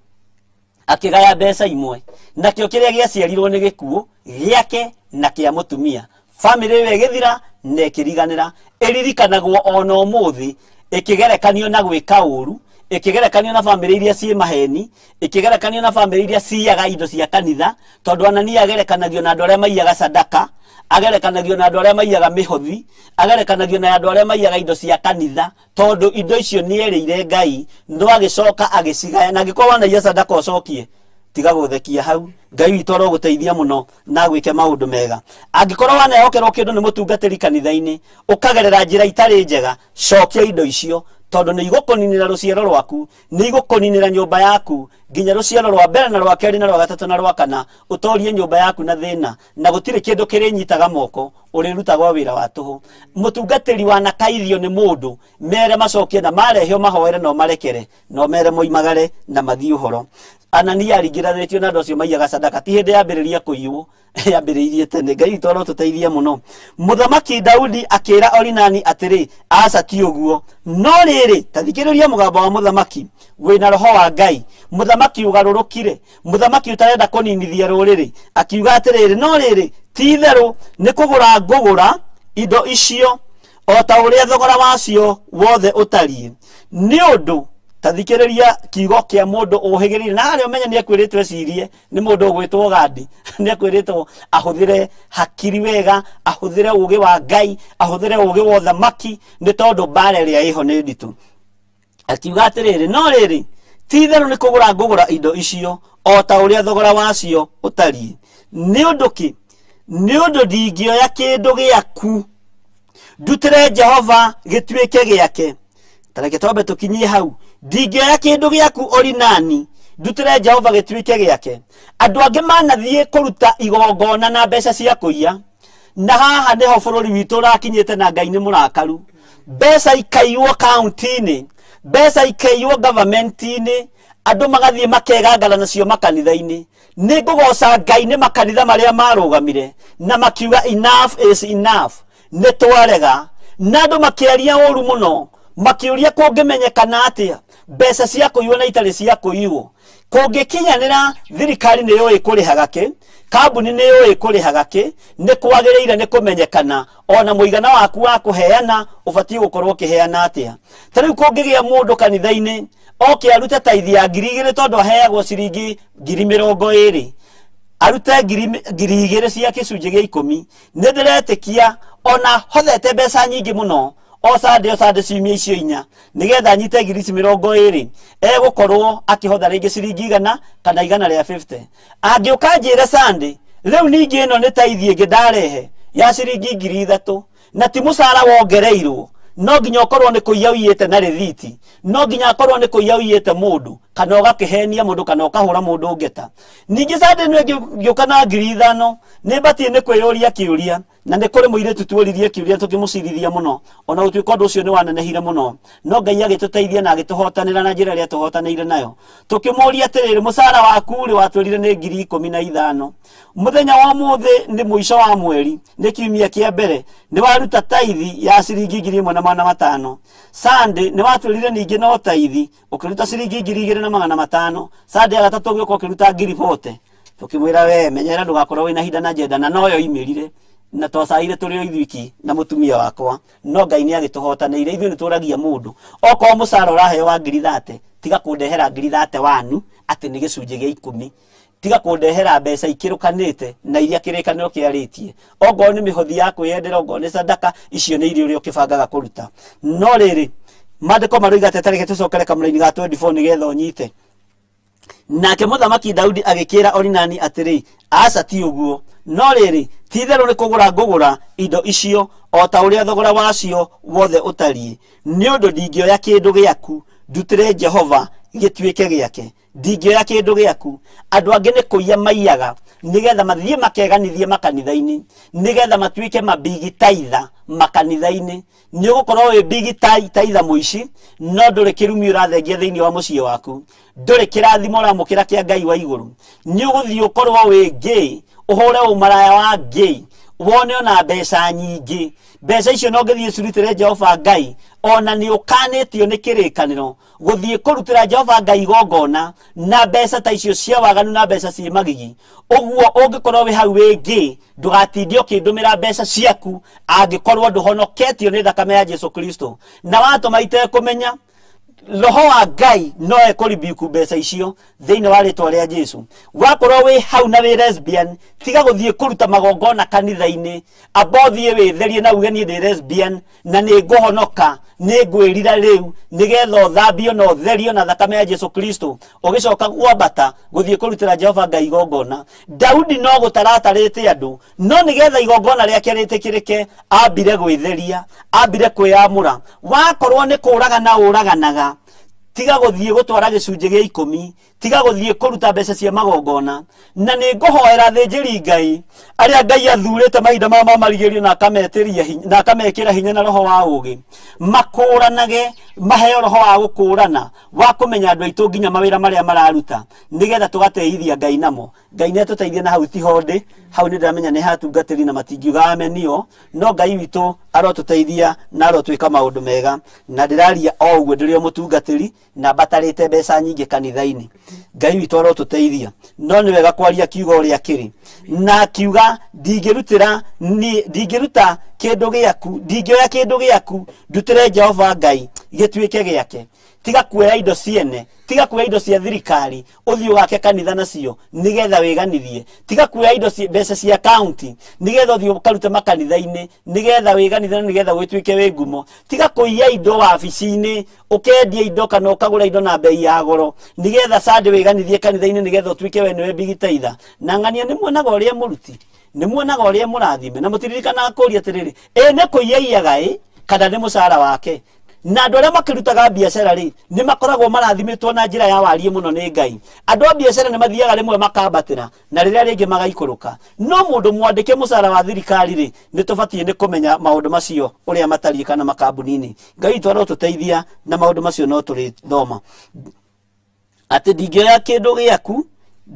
akĩgaya mbeca imwe, nakĩo kĩrĩa gĩaciarirwo nĩ gĩkuũ gĩake na kĩa mũtumia. Bamĩrĩ ĩyo ĩgĩthira na ĩkĩriganĩra, ĩririkanagwo ona ũmũthĩ ĩkĩgerekanio na gwĩka ũru, ĩkĩgerekanio na bamĩrĩ iria ciĩ maheni, ĩkĩgerekanio na bamĩrĩ iria ciiyaga indo cia kanitha, tondũ Anania agerekanagio na andũ arĩa maiyaga sadaka, agerekanagio na andũ arĩa maiyaga mĩhothi, agerekanagio na andũ arĩa maiyaga indo cia kanitha, tondũ indo icio nĩerĩire Ngai, no agĩcoka agĩcigaya. Na angĩkorwo wanaiya sadaka ũcokie, tiga gũthekia hau. Ngai witũ arogũteithia mũno na agwĩke maũndũ mega. Angĩkorwo wanehokerwo kĩndũ nĩ mũtungatĩri kanitha-inĩ, ũkagerera njĩra itarĩ njega, cokia indo icio, tondũ nĩ igũkũninĩra rũciaro rwaku, nĩ igũkũninĩra nyũmba yaku, nginya rũciaro rwa mbere na rwa kerĩ na rwa gatatũ na rwa kana, ũtorie nyũmba yaku na thĩna, na gũtirĩ kĩndũ kĩrĩnyitaga moko, ũrĩrutagwo wĩra wa tũhũ. Mũtungatĩri wanakaithio nĩ mũndũ, mere macokie na marehio mahoere no marekere, no mere moimagare na mathiĩ ũhoro. Anania aringĩranĩtio na andũ acio maiyaga sadaka, ti hĩndĩ yambĩrĩria kũiywo, yambĩrĩirie tene. Ngai witũ arotũteithia mũno. Mũthamaki Daudi akĩra Orinani atĩrĩ, aca ti ũguo, no rĩrĩ, ta thikĩrĩria mũgambo wa mũthamaki wĩna roho wa Ngai, mũthamaki ũgarũrũkire, mũthamaki ũtarenda kũninithia rũrĩrĩ, akiuga atĩrĩrĩ, no rĩrĩ, ti itherũ nĩ kũgũra ngũgũra indo icio o ta ũrĩa thogora wacio wothe ũtariĩ, nĩ ũndũ ta thikĩrĩria kiugo kĩa mũndũ ũhĩgĩrĩire. Na harĩa ũmenye nĩ ekwĩrĩtwo ecirie nĩ mũndũ ũgwĩtwo Gandi, nĩ ekwĩrĩtwo ahũthĩre hakiri wega, ahũthĩre ũũgĩ wa Ngai, ahũthĩre ũũgĩ wa ũthamaki, nĩ tondũ mbara ĩrĩa ĩho nĩ nditũ. Akiuga atĩrĩrĩ, no rĩrĩ, ti itherũ nĩ kũgũra ngũgũra indo icio o ta ũrĩa thogora wacio ũtariĩ. Nĩ ũndũ kĩ? Nĩ ũndũ ndingĩoya kĩndũ gĩaku ndutĩre Jehova gĩtuĩke gĩake. Tareke twambe tũkinyie hau. Ndingĩoya kĩndũ gĩaku Orinani ndutĩre Jehova gĩtuĩke gĩake. Andũ angĩ manathiĩ kũruta igongona na mbeca cia kũiya, na haha nĩho bũrũri witũ ũrakinyĩte na Ngai nĩ mũrakaru. Mbeca ikaiywo kaunti-inĩ, mbeca ikaiywo government-inĩ, andũ magathiĩ makegangara nacio makanitha-inĩ. Nĩ ngũgoca Ngai nĩ makanitha marĩa marũgamire na makiuga enough is enough, nĩ twarega. Na andũ makĩaria ũru mũno, makĩũria kũngĩmenyekana atĩa mbeca cia kũiywo na itarĩ cia kũiywo. Kũngĩkinyanĩra thirikari nĩ yũĩ kũrĩhaga kĩ, kambuni nĩ yũĩ kũrĩhaga kĩ, nĩ kwagĩrĩire nĩ kũmenyekana ona mũigana waku wa kũheana ũbatiĩ gũkorwo ũkĩheana atĩa. Ta rĩu kũngĩgĩa mũndũ kanitha-inĩ oke arute taithi ya 2,000 tondũ aheagwo ciringi 20,000, arute 2,000 cia gĩcunjĩ gĩa 10, nĩ ndĩretĩkia ona hothete mbeca nyingĩ mũno o sande ciumia icio 4 nĩgetha nyite 20,000, egũkorwo akĩhotha rĩngĩ ciringi 100 kana 150. Angĩũka njĩre sande rĩu ningĩ ĩno nĩ taithi ĩngĩ ndarehe ya ciringi 3,000, na ti mũcara wongereirwo, no nginya ũkorwo nĩ kũiya ũiyĩte na rĩthiti, no nginya akorwo nĩ kũiya ũiyĩte mũndũ, kana ũgakĩhenia mũndũ, kana ũkahũra mũndũ ngeta. Ningĩ sande ĩno ĩngĩũka na 5,000, nĩ batiĩ nĩ kwĩyũria kĩũria, na nĩ kũrĩ mũirĩtu tuoririe kĩũria tũkĩmũcirithia mũno, ona gũtuĩka ũndũ ũcio nĩ wanenehire mũno, no Ngai agĩtũteithia na agĩtũhotanĩra na njĩra ĩrĩa tũhotanĩire nayo. Tũkĩmũũria atĩrĩrĩ, mũcara waku rĩ watwĩrire nĩ 15,000, mũthenya wa ũmũthĩ nĩ mũico wa mweri, nĩ kiumia kĩa mbere, nĩ waruta taithi ya ciringi 1,500. Sande nĩ watwĩrire ningĩ no taithi, ũkĩruta ciringi 2,500. Sande ya gatatũ ũgĩũka ũkĩruta 40,000. Tũkĩmwĩra we menyera ndũgakorwo wĩna ihinda na njenda, na noyo imĩrire na twacaire tũrĩ o ithuiki na mũtumia wakwa, no Ngai nĩ agĩtũhotanĩire. Ithuĩ nĩ tũragia mũndũ okorwo mũcara ũraheo wa 30,000, tiga kũndehera 30,000 wanu atĩ nĩ gĩcunjĩ gĩa 10. Tiga kũndehera mbeca ikĩrũkanĩte na iria kĩrĩkanĩro kĩarĩtie. Ongorwo nĩ mĩhothi ya kwĩyendera, ongorwo nĩ sadaka, icio nĩ irio ũrĩa ũkĩbangaga kũruta. No rĩrĩ, maandĩko maroiga atĩ tareke tũcokere kamũraini ga 24 nĩgetha ũnyite. Nake mũthamaki Daudi agĩkĩra Orinani atĩrĩ, aca ti ũguo, no rĩrĩ, ti-itherũ nĩ kũgũra ngũgũra indo icio o ta ũrĩa thogora wacio wothe ũtariĩ, nĩ ũndũ ndingĩoya kĩndũ gĩaku ndutĩre Jehova gĩtuĩke gĩake. Ndingĩoya kĩndũ gĩaku. Andũ angĩ nĩ kũiya maiyaga nĩgetha mathiĩ makeganithie makanitha-inĩ, nĩgetha matuĩke mabigitaitha makanitha-inĩ. Nĩ ũgũkorwo wĩ bigitaitha mũici, no ndũrĩ kĩrumi ũrathengia thĩinĩ wa mũciĩ waku, ndũrĩ kĩrathimo ũramũkĩra kĩa Ngai wa igũrũ. Nĩ ũgũthiĩ ũkorwo wĩ gay, ũhũre ũmaraya wa gay, wone ona mbeca nyingĩ. Mbeca icio no ngĩthiĩ cirutĩre Jehova Ngai, ona nĩ ũkanĩtio nĩ kĩrĩkanĩro gũthiĩ kũrutĩra Jehova Ngai igongona na mbeca ta icio cia waganu na mbeca ciĩ magigi. Ũguo ũngĩkorwo wĩ hau wĩ gay, ndũgatinde ũkĩndũmĩra mbeca ciaku angĩkorwo ndũhonoketio nĩ thakame ya Jesu Kristo. Na watũma itekũmenya, roho wa Ngai no ekũribiku mbeca icio thĩinĩ wa rĩtwa rĩa Jesu. Wakorwo wĩ hau na wĩ lesbian, tiga gũthiĩ kũruta magongona kanitha-inĩ, amba ũthiĩ wĩtherie na uge niĩ ndĩ lesbian na nĩ ngũhonoka, nĩ ngwĩrira rĩu, nĩgetha ũthambio na ũtherio na thakame ya Jesu Kristo, ũgĩcoka kwambata gũthiĩ kũrutĩra Jehova Ngai igongona. Daudi no gũtaratarĩte andũ, no nĩgetha igongona rĩake rĩtĩkĩrĩke, ambire gwĩtheria, ambire kwĩyamũra. Wakorwo nĩ kũragana ũraganaga, tiga gũthiĩ gũtwara gĩcunjĩ gĩa 10, tiga gũthiĩ kũruta mbeca cia magongona. Na nĩ ngũhoera athĩnjĩri Ngai arĩa Ngai athurĩte mahinda maya ma marigĩrĩrio na akametĩria hinya, na akamekĩra hinya na roho wa ũũgĩ, makũranage, maheo roho wa gũkũrana, wa kũmenya andũ aitũ nginya mawĩra marĩa mararuta, nĩgetha tũgateithia Ngai namo. Ngai nĩ atũteithie na hau tiho ndĩ, hau nĩ ndĩramenya nĩ hatungatĩri na matingiuga amenio, no Ngai witũ arotũteithia na arotwĩka maũndũ mega. Na ndĩraria o ũguo ndĩrĩ o mũtungatĩri na mbatarĩte mbeca nyingĩ kanitha-inĩ. Ngai witũ arotũteithia, no nĩ wega kwaria kiugo ũrĩa kĩrĩ. Na kiuga ndingĩrutĩra niĩ, ndingĩruta kĩndũ gĩaku, ndingĩoya kĩndũ gĩaku ndutĩre Jehova Ngai gĩtuĩke gĩake. Tiga kuoya indo ciene, tiga kuoya indo cia thirikari ũthiĩ ũgake kanitha nacio nĩgetha wĩganithie. Tiga kuoya indo mbeca cia county nĩgetha ũthiĩ ũkarute makanitha-inĩ nĩgetha wĩganithie na nĩgetha wĩtuĩke wĩ ngumo. Tiga kũiya indo wabici-inĩ, ũkendia indo kana ũkagũra indo na bei ya goro nĩgetha sande wĩganithie kanitha-inĩ nĩgetha ũtuĩke we nĩwe bigitaitha. Na ng'ania nĩ muonaga ũrĩa mũruti, nĩ muonaga ũrĩa mũrathime, na mũtiririkanaga kũũria atĩrĩrĩ, ĩ nĩ kũiya iyaga ĩ kana nĩ mũcara wake? Na andũ arĩa makĩrutaga biacara rĩ, nĩ makoragwo marathimĩtwo na njĩra ya wariĩ mũno nĩ Ngai. Andũ a biacara nĩ mathiaga rĩmwe makambatĩra na rĩrĩa rĩngĩ magaikũrũka. No mũndũ mwandĩke mũcara wa thirikari rĩ, nĩ tũbatiĩ nĩ kũmenya maũndũ macio ũrĩa matariĩ kana makambuni-inĩ. Ngai witũ arotũteithia na maũndũ macio no tũrĩthoma. Atĩ ndingĩoya kĩndũ gĩaku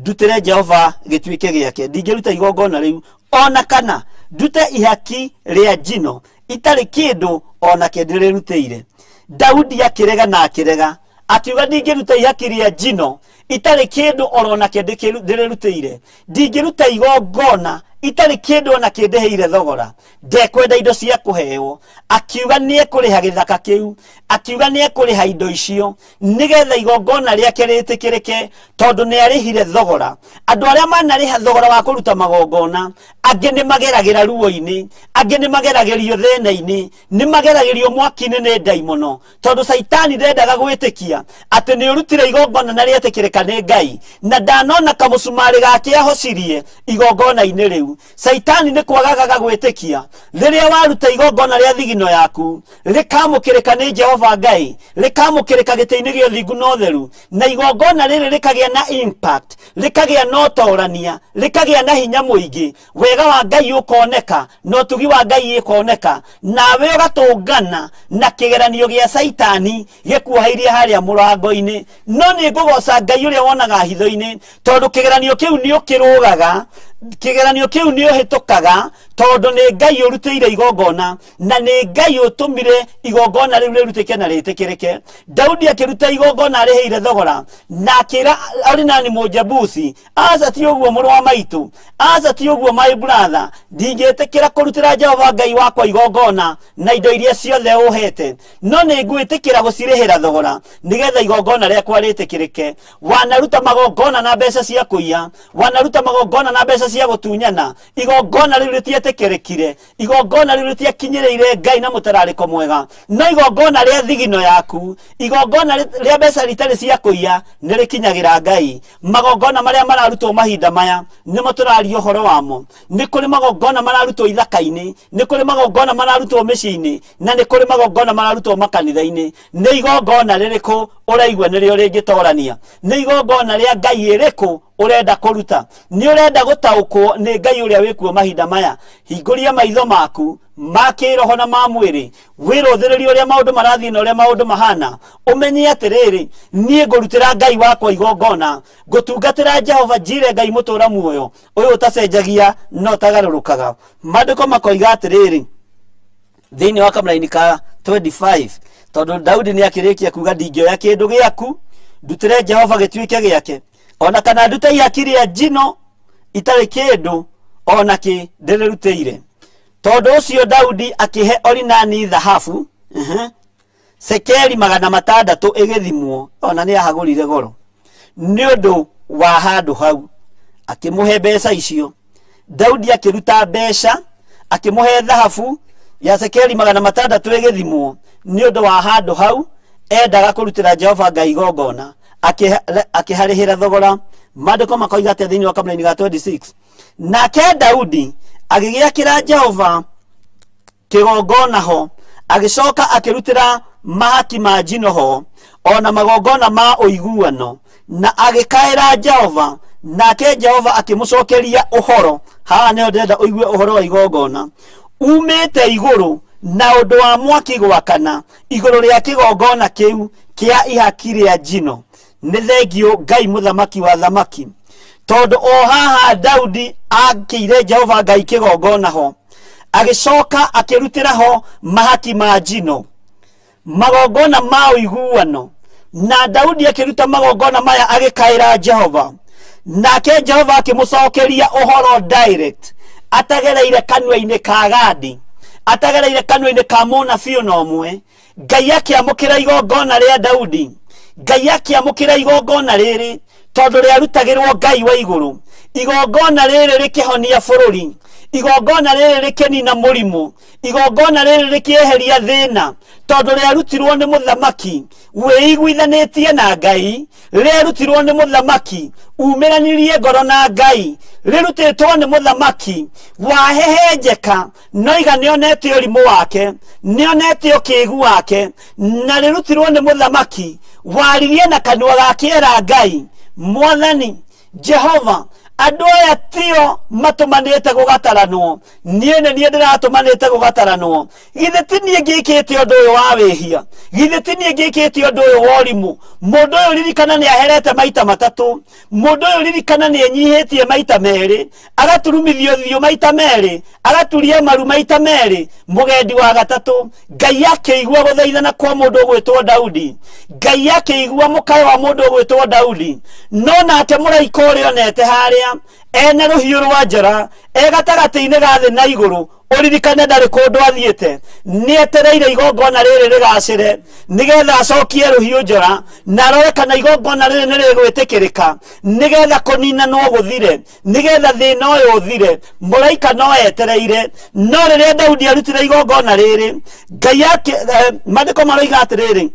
ndutĩre Jehova gĩtuĩke gĩake, ndingĩruta igongona rĩu ona kana ndute ihaki rĩa njino itarĩ kĩndũ ona kĩ ndĩrĩrutĩire. Daudi akĩrega na akĩrega, akiuga ndingĩruta ihaki rĩa njino itarĩ kĩndũ orona kĩ ndĩrĩrutĩire, ndingĩruta igongona itarĩ kĩndũ ona kĩ ndĩhĩire thogora, ndekwenda indo cia kũheo. Akiuga nĩ ekũrĩha gĩthaka kĩu, akiuga nĩ ekũrĩha indo icio nĩgetha igongona rĩake rĩtĩkĩrĩke, tondũ nĩ arĩhire thogora. Andũ arĩa manarĩha thogora wa kũruta magongona, angĩ nĩ mageragĩra ruo-inĩ, angĩ nĩ mageragĩrio thĩna-inĩ, nĩ mageragĩrio mwaki-inĩ nĩ ndaimono, tondũ Caitani ndendaga gwĩtĩkia atĩ nĩ ũrutire igongona na rĩetĩkĩrĩka nĩ Ngai, na ndanona kamũcumarĩ gake ahocirie igongona-inĩ rĩu. Caitani nĩ kwagagaga gwĩtĩkia rĩrĩa waruta igongona rĩa thigino yaku rĩkamũkĩrĩka nĩ Jehova Ngai, rĩkamũkĩrĩka gĩtĩ-inĩ gĩa ũthingu na ũtheru, na igongona rĩrĩ rĩkagĩa na impact, rĩkagĩa na ũtorania, rĩkagĩa na hinya mũingĩ, wega wa Ngai ũkoneka na ũtugi wa Ngai ũkoneka, nawe ũgatũngana na kĩgeranio gĩa Caitani gĩkuoheirie harĩa mũrango-inĩ. No nĩ ngũgoca Ngai ũrĩa wonaga hitho-inĩ, tondũ kĩgeranio kĩu nĩ ũkĩrũgaga, kĩgeranio kĩu nĩ ũhĩtũkaga, Tondũ nĩ Ngai ũrutĩire igongona na nĩ Ngai ũtũmire igongona rĩu rĩrutĩke na rĩtĩkĩrĩke. Daudi akĩruta igongona arĩhĩire thogora na akĩra Orinani Mũjebusi, aca ti ũguo mũrũ wa maitũ, aca ti ũguo my brother, ndingĩtĩkĩra kũrutĩra Jehova Ngai wakwa igongona na indo iria ciothe ũhete, no nĩ ngwĩtĩkĩra gũcirĩhĩra thogora nĩgetha igongona rĩakwa rĩtĩkĩrĩke. Wanaruta magongona na mbeca cia kũiya, wanaruta magongona na mbeca cia gũtunyana, igongona rĩu rĩtietĩkĩrĩkire, igongona rĩu rĩtiakinyĩrĩire Ngai na mũtararĩko mwega, no igongona rĩa thigino yaku, igongona rĩa mbeca ritarĩ cia kũiya nĩ rĩkinyagĩra Ngai. Magongona marĩa mararutwo mahinda maya nĩmo tũraria ũhoro wamo. Nĩ kũrĩ magongona mararutwo ithaka-inĩ, nĩ kũrĩ magongona mararutwo mĩciĩ-inĩ, na nĩ kũrĩ magongona mararutwo makanitha-inĩ. Nĩ igongona rĩrĩkũ ũraigua nĩrĩo rĩngĩtorania? Nĩ igongona rĩa Ngai ĩrĩkũ ũrenda kũruta? Nĩ ũrenda gũtaũkwo nĩ Ngai ũrĩa wĩkuo mahinda maya? Hingũria maitho maku ma kĩroho na ma mwĩrĩ, wĩrũthĩrĩrie ũrĩa maũndũ marathiĩ na ũrĩa maũndũ mahana, ũmenye atĩrĩrĩ, niĩ ngũrutĩra Ngai wakwa igongona, ngũtungatĩra Jehova Jire Ngai mũtũra muoyo, ũyũ ũtacenjagia na ũtagarũrũkaga. Maandĩko makoiga atĩrĩrĩ thĩinĩ wa kamũraini ka 25, tondũ Daudi nĩ akĩrĩkia kuga ndingĩoya kĩndũ gĩaku ndutĩre Jehova gĩtuĩke gĩake, ona kana ndute ihaki rĩa njino itarĩ kĩndũ ona kĩ ndĩrĩrutĩire. Tondũ ũcio Daudi akĩhe Orinani thahabu cekeri 600 ĩgĩthimwo, ona nĩ ahagũrire goro nĩ ũndũ wa handũ hau, akĩmũhe mbeca icio. Daudi akĩruta mbeca akĩmũhe thahabu ya cekeri 600 ĩgĩthimwo nĩ ũndũ wa handũ hau endaga kũrutĩra Jehova Ngai igongona, akĩharĩhĩra thogora. Maandĩko makoiga atĩa thĩinĩ wa kamũraini ga 26? Nake Daudi agĩgĩakĩra Jehova kĩgongona ho, agĩcoka akĩrutĩra mahaki ma njino ho, ona magongona ma ũiguano, na agĩkaĩra Jehova, nake Jehova akĩmũcokeria ũhoro. Haha nĩho ndĩrenda ũigue ũhoro wa igongona umĩte igũrũ na ũndũ wa mwaki gwakana igũrũ rĩa kĩgongona kĩu kĩa ihaki rĩa njino. Nĩ thengio Ngai mũthamaki wa thamaki, tondũ o haha Daudi akĩire Jehova Ngai kĩgongona ho, agĩcoka akĩrutĩra ho mahaki ma njino, magongona ma ũiguano, na Daudi akĩruta magongona maya agĩkaĩra Jehova, nake Jehova akĩmũcokeria ũhoro direct, atagereire kanua-inĩ ka Gadi, atagereire kanua-inĩ ka mũnabii ona ũmwe. Ngai akĩamũkĩra igongona rĩa Daudi, Ngai akĩamũkĩra igongona rĩrĩ tondũ rĩarutagĩrwo Ngai wa igũrũ. Igongona rĩrĩ rĩkĩhonia bũrũri, igongona rĩrĩ rĩkĩnina mũrimũ, igongona rĩrĩ rĩkĩeheria thĩna, tondũ rĩarutirwo nĩ mũthamaki wĩiguithanĩtie na Ngai, rĩarutirwo nĩ mũthamaki umĩranirie ngoro na Ngai, rĩrutĩtwo nĩ mũthamaki wahehenjeka noiga nĩonete ũrimũ wake, nĩonete ũkĩgu wake, na rĩrutirwo nĩ mũthamaki waririe na kanua gake era Ngai, Mwathani Jehova, andũ aya tio matũmanĩte gũgataranwo, niĩ nĩ niĩ ndĩratũmanĩte gũgataranwo. Githĩ ti niĩ ngĩkĩte ũndũ ũyũ wa wĩhia? Githĩ ti niĩ ngĩkĩte ũndũ ũyũ wa ũrimũ? Mũndũ ũyũ ririkana nĩ aherete maita matatũ, mũndũ ũyũ ririkana nĩ enyihĩtie maita merĩ, agaturumithio ũthiũ maita merĩ, agaturia maru maita merĩ, mũgendi wa gatatũ. Ngai akĩigua gũthaithana kwa mũndũ ũgwĩtwo Daudi, Ngai akĩigua mũkayo wa mũndũ ũgwĩtwo Daudi, no nake mũraika ũrĩa onete harĩa ena rũhiũ rwa njora e gatagatĩ-inĩ ga thĩ na igũrũ, ũririkane ndarĩ kũndũ athiĩte, nĩ etereire igongona rĩrĩ rĩgacĩre nĩgetha acokie rũhiũ njora na arore kana igongona rĩrĩ nĩ rĩgwĩtĩkĩrĩka, nĩgetha kũninanwo gũthire, nĩgetha thĩna ũyũ ũthire. Mũraika no etereire. No rĩrĩa Daudi arutire igongona rĩrĩ, Ngai maandĩko maroiga atĩrĩrĩ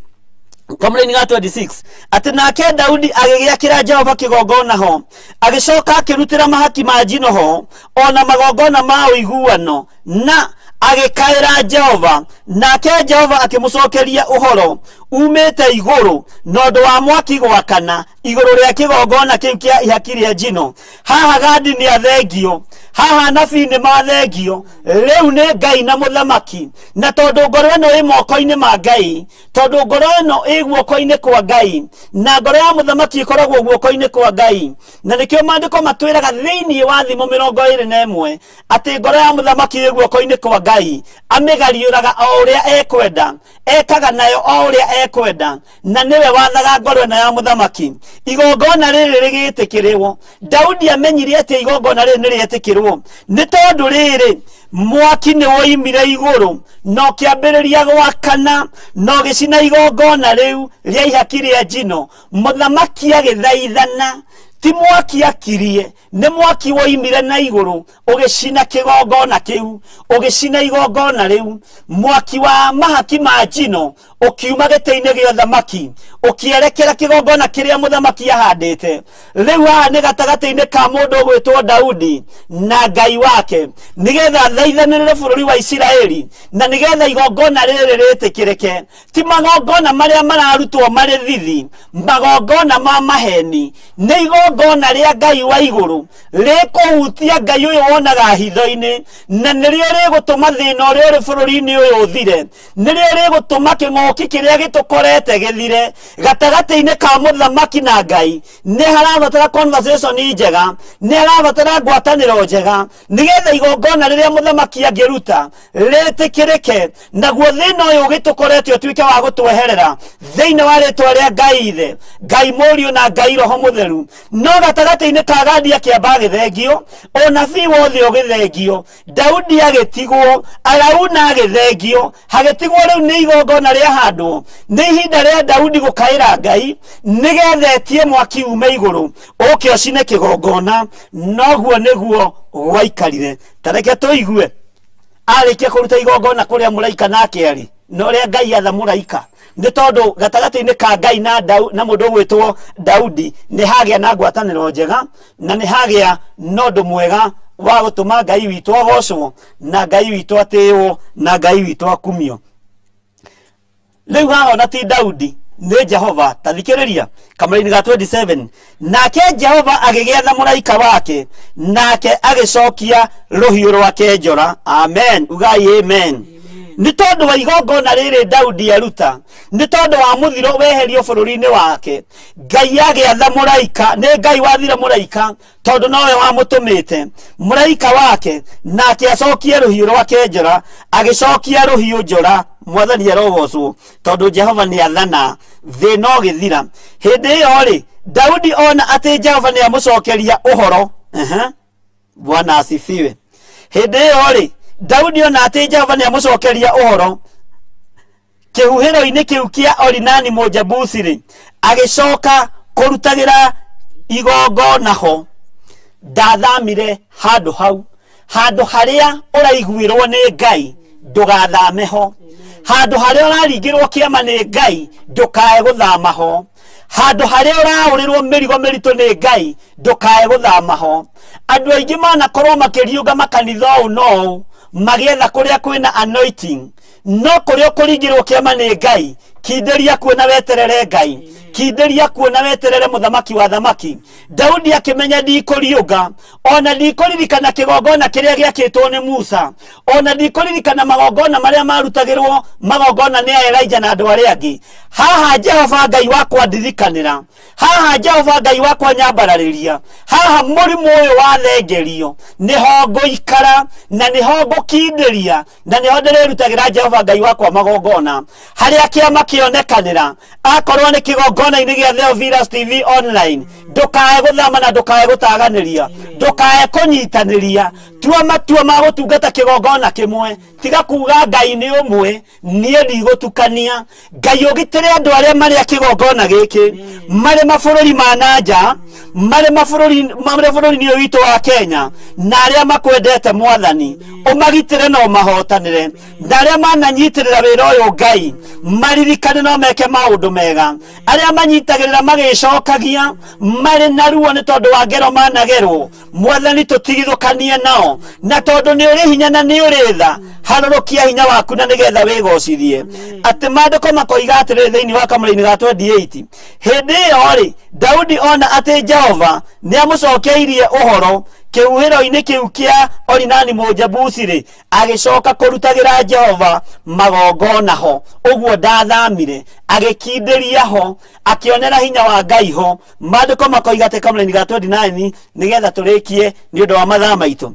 kamũraini ga 26 atĩ nake Daudi agĩgĩakĩra Jehova kĩgongona ho, agĩcoka akĩrutĩra mahaki ma njino ho, ona magongona ma ũiguano, na Agĩkaĩra Jehova, nake Jehova akĩmũcokeria ũhoro umĩte igũrũ na ũndũ wa mwaki gwakana igũrũ rĩa kĩgongona kĩu kĩa ihaki rĩa njino. Haha Gadi nĩ athengio, haha anabii nĩ mathengio, rĩu nĩ Ngai na mũthamaki. Na tondũ ngoro ĩno ĩ moko-inĩ ma Ngai, tondũ ngoro ĩno ĩ guoko-inĩ kwa Ngai, na ngoro ya mũthamaki ĩkoragwo guoko-inĩ kwa Ngai, na nĩkĩo maandĩko matwĩraga thĩinĩ wa Thimo 21 atĩ ngoro ya mũthamaki ĩ guoko-inĩ kwa Ngai, amĩgariũraga o ũrĩa ekwenda, ekaga nayo o ũrĩa ekwenda, na nĩwe wathaga ngoro ĩno ya mũthamaki. Igongona rĩrĩ rĩgĩtĩkĩrwo. Daudi amenyire atĩ igongona rĩrĩ nĩrĩetĩkĩrwo nĩ tondũ rĩrĩ mwaki nĩ woimire igũrũ na ũkĩambĩrĩria gwakana na ũgĩcina igongona rĩu rĩa ihaki rĩa njino. Mũthamaki agĩthaithana, ti mwaki akirie, nĩ mwaki woimire na igũrũ ũgĩcina kĩgongona kĩu, ũgĩcina igongona rĩu. Mwaki wa mahaki ma njino ũkiuma gĩtĩ-inĩ gĩa ũthamaki ũkĩerekera kĩgongona kĩrĩa mũthamaki ahandĩte. Rĩu haha nĩ gatagatĩ-inĩ ka mũndũ ũgwĩtwo Daudi na Ngai wake, nĩgetha athaithanĩrĩre bũrũri wa Isiraeli na nĩgetha igongona rĩrĩ rĩtĩkĩrĩke. Ti magongona marĩa mararutwo marĩ thithi, magongona ma maheni, nĩ igongona rĩa Ngai wa igũrũ rĩkũhutia Ngai ũyũ wonaga hitho-inĩ, na nĩrĩo rĩgũtũma thĩna ũrĩa ũrĩ bũrũri-inĩ ũyũ ũthire, nĩrĩo rĩgũtũma kĩng'ũki kĩrĩa gĩtũkorete gĩthire. Gatagatĩ-inĩ ka mũthamaki na Ngai nĩ harabatara conversation njega, nĩ harabatara ngwatanĩro njega, nĩgetha igongona rĩrĩa mũthamaki angĩruta rĩtĩkĩrĩke, naguo thĩna ũyũ ũgĩtũkorete ũtuĩke wa gũtweherera thĩinĩ wa rĩtwa rĩa Ngai Ithe, Ngai Mũriũ na Ngai Roho Mũtheru. No gatagatĩ-inĩ ka Gadi akĩamba agĩthengio, ũnabii wothe ũgĩthengio, Daudi agĩtigwo, Arauna agĩthengio, hagĩtigwo rĩu nĩ igongona rĩahandwo. Nĩ ihinda rĩa Daudi gũkaĩra Ngai nĩgetha etie mwaki ume igũrũ ũke ũcine kĩgongona. Noguo nĩguo gwaikarire. Ta reke tũigue arĩkia kũruta igongona kũrĩa mũraika nake arĩ, na ũrĩa Ngai atha mũraika, nĩ tondũ gatagatĩ-inĩ ka Ngai na na mũndũ ũgwĩtwo Daudi nĩ hagĩa na ngwatanĩro njega, na nĩ hagĩa na ũndũ mwega wa gũtũma Ngai witũ agocwo, na Ngai witũ atĩĩwo, na Ngai witũ akumio. Rĩu haha ona ti Daudi, nĩ Jehova. Ta thikĩrĩria kamũra-inĩ ga 27, nake Jehova agĩgĩatha mũraika wake, nake agĩcokia rũhiũ rwake njora. Amen, ugai amen. Nĩ tondũ wa igongona rĩrĩ Daudi aruta, nĩ tondũ wa mũthiro weherio bũrũri-inĩ wake, Ngai agĩatha mũraika. Nĩ Ngai wathire mũraika tondũ nowe wamũtũmĩte mũraika wake, nake acokie rũhiũ rwake njora. Agĩcokia rũhiũ njora. Mwathani arogocwo tondũ Jehova nĩ athana, thĩna ũgĩthira. Hĩndĩ ĩyo rĩ, Daudi ona atĩ Jehova nĩ amũcokeria ũhoro. Bwana asifiwe. Hĩndĩ ĩyo rĩ, Daudi ona atĩ Jehova nĩ amũcokeria ũhoro kĩhuhĩro-inĩ kĩu kĩa Orinani Mũjebusi rĩ, agĩcoka kũrutagĩra igongona ho. Ndathamire handũ hau, handũ harĩa ũraiguĩrwo nĩ Ngai ndũgathame ho, handũ harĩa ũraringĩrwo kĩama nĩ Ngai ndũkae gũthama ho, handũ harĩa ũraũrĩrwo mĩrigo mĩritũ nĩ Ngai ndũkae gũthama ho. Andũ aingĩ manakorwo makĩriũnga makanitha ũũ na ũũ magĩetha kũrĩa kwĩna anointing, no kũrĩa ũkũringĩrwo kĩama nĩ Ngai kindĩria kuo na weterere Ngai, kindĩria kuo na weterere mũthamaki wa thamaki. Daudi akĩmenya ndikũriũnga, ona ndikũririkana kĩgongona kĩrĩa gĩakĩtwo nĩ Musa, ona ndikũririkana magongona marĩa marutagĩrwo magongona nĩ Elijah na andũ arĩa angĩ. Haha Jehova Ngai wakwa ndirikanĩra, haha Jehova Ngai wakwa nyambararĩria, haha mũrimũ ũyũ wathengerio nĩho ngũikara na nĩho ngũkindĩria na nĩho ndĩrĩrutagĩra Jehova Ngai wakwa magongona. Harĩa kĩama kĩonekanĩra, akorwo nĩ kĩgongona-inĩ gĩa Theophilus TV online, ndũkae gũthama na ndũkae gũtaganĩria, ndũkae kũnyitanĩria. Tua matua ma gũtungata kĩgongona kĩmwe, tiga kuga Ngai nĩ ũmwe, niĩ ndigũtukania. Ngai ũgitĩre andũ arĩa marĩ a kĩgongona gĩkĩ, marĩ mabũrũri ma na nja, marĩ mabũrũri-inĩ ũyũ witũ wa Kenya, na arĩa makwendete Mwathani. Ũmagitĩre na ũmahotanĩre. Na arĩa mananyitĩrĩra wĩra ũyũ Ngai maririkane no meke maũndũ mega. Arĩa manyitagĩrĩra magĩcokagia marĩ na ruo nĩ tondũ wa ngero managerwo, Mwathani tũtigithũkanie nao, na tondũ nĩ ũrĩ hinya na nĩ ũrĩ tha, harũrũkia hinya waku na nĩgetha wĩgocithie. Atĩ maandĩko makoiga atĩrĩrĩ thĩinĩ wa kamũra-inĩ ga 28, hĩndĩ ĩyo rĩ Daudi ona atĩ Jehova nĩ amũcokeirie ũhoro kĩhuhĩro-inĩ kĩu kĩa Orinani Mũjebusi rĩ, agĩcoka kũrutagĩra Jehova magongona ho. Ũguo ndathamire, agĩkindĩria ho, akĩonera hinya wa Ngai ho. Maandĩko makoiga atĩ kamũra-inĩ ga 29, nĩgetha tũrĩkie nĩ ũndũ wa mathaa maitũ,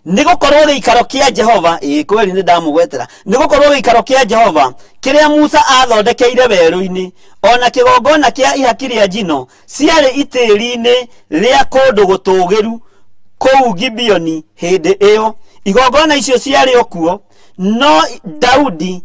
nĩ gũkorwo gĩikaro kĩa Jehova, ĩĩ kweli nĩ ndamũgwetera, nĩ gũkorwo gĩikaro kĩa Jehova kĩrĩa Musa athondekeire werũ-inĩ, ona kĩgongona kĩa ihaki rĩa njino ciarĩ itĩri-inĩ rĩa kũndũ gũtũũgĩru kũu Gibeoni. Hĩndĩ ĩyo igongona icio ciarĩ o kuo, no Daudi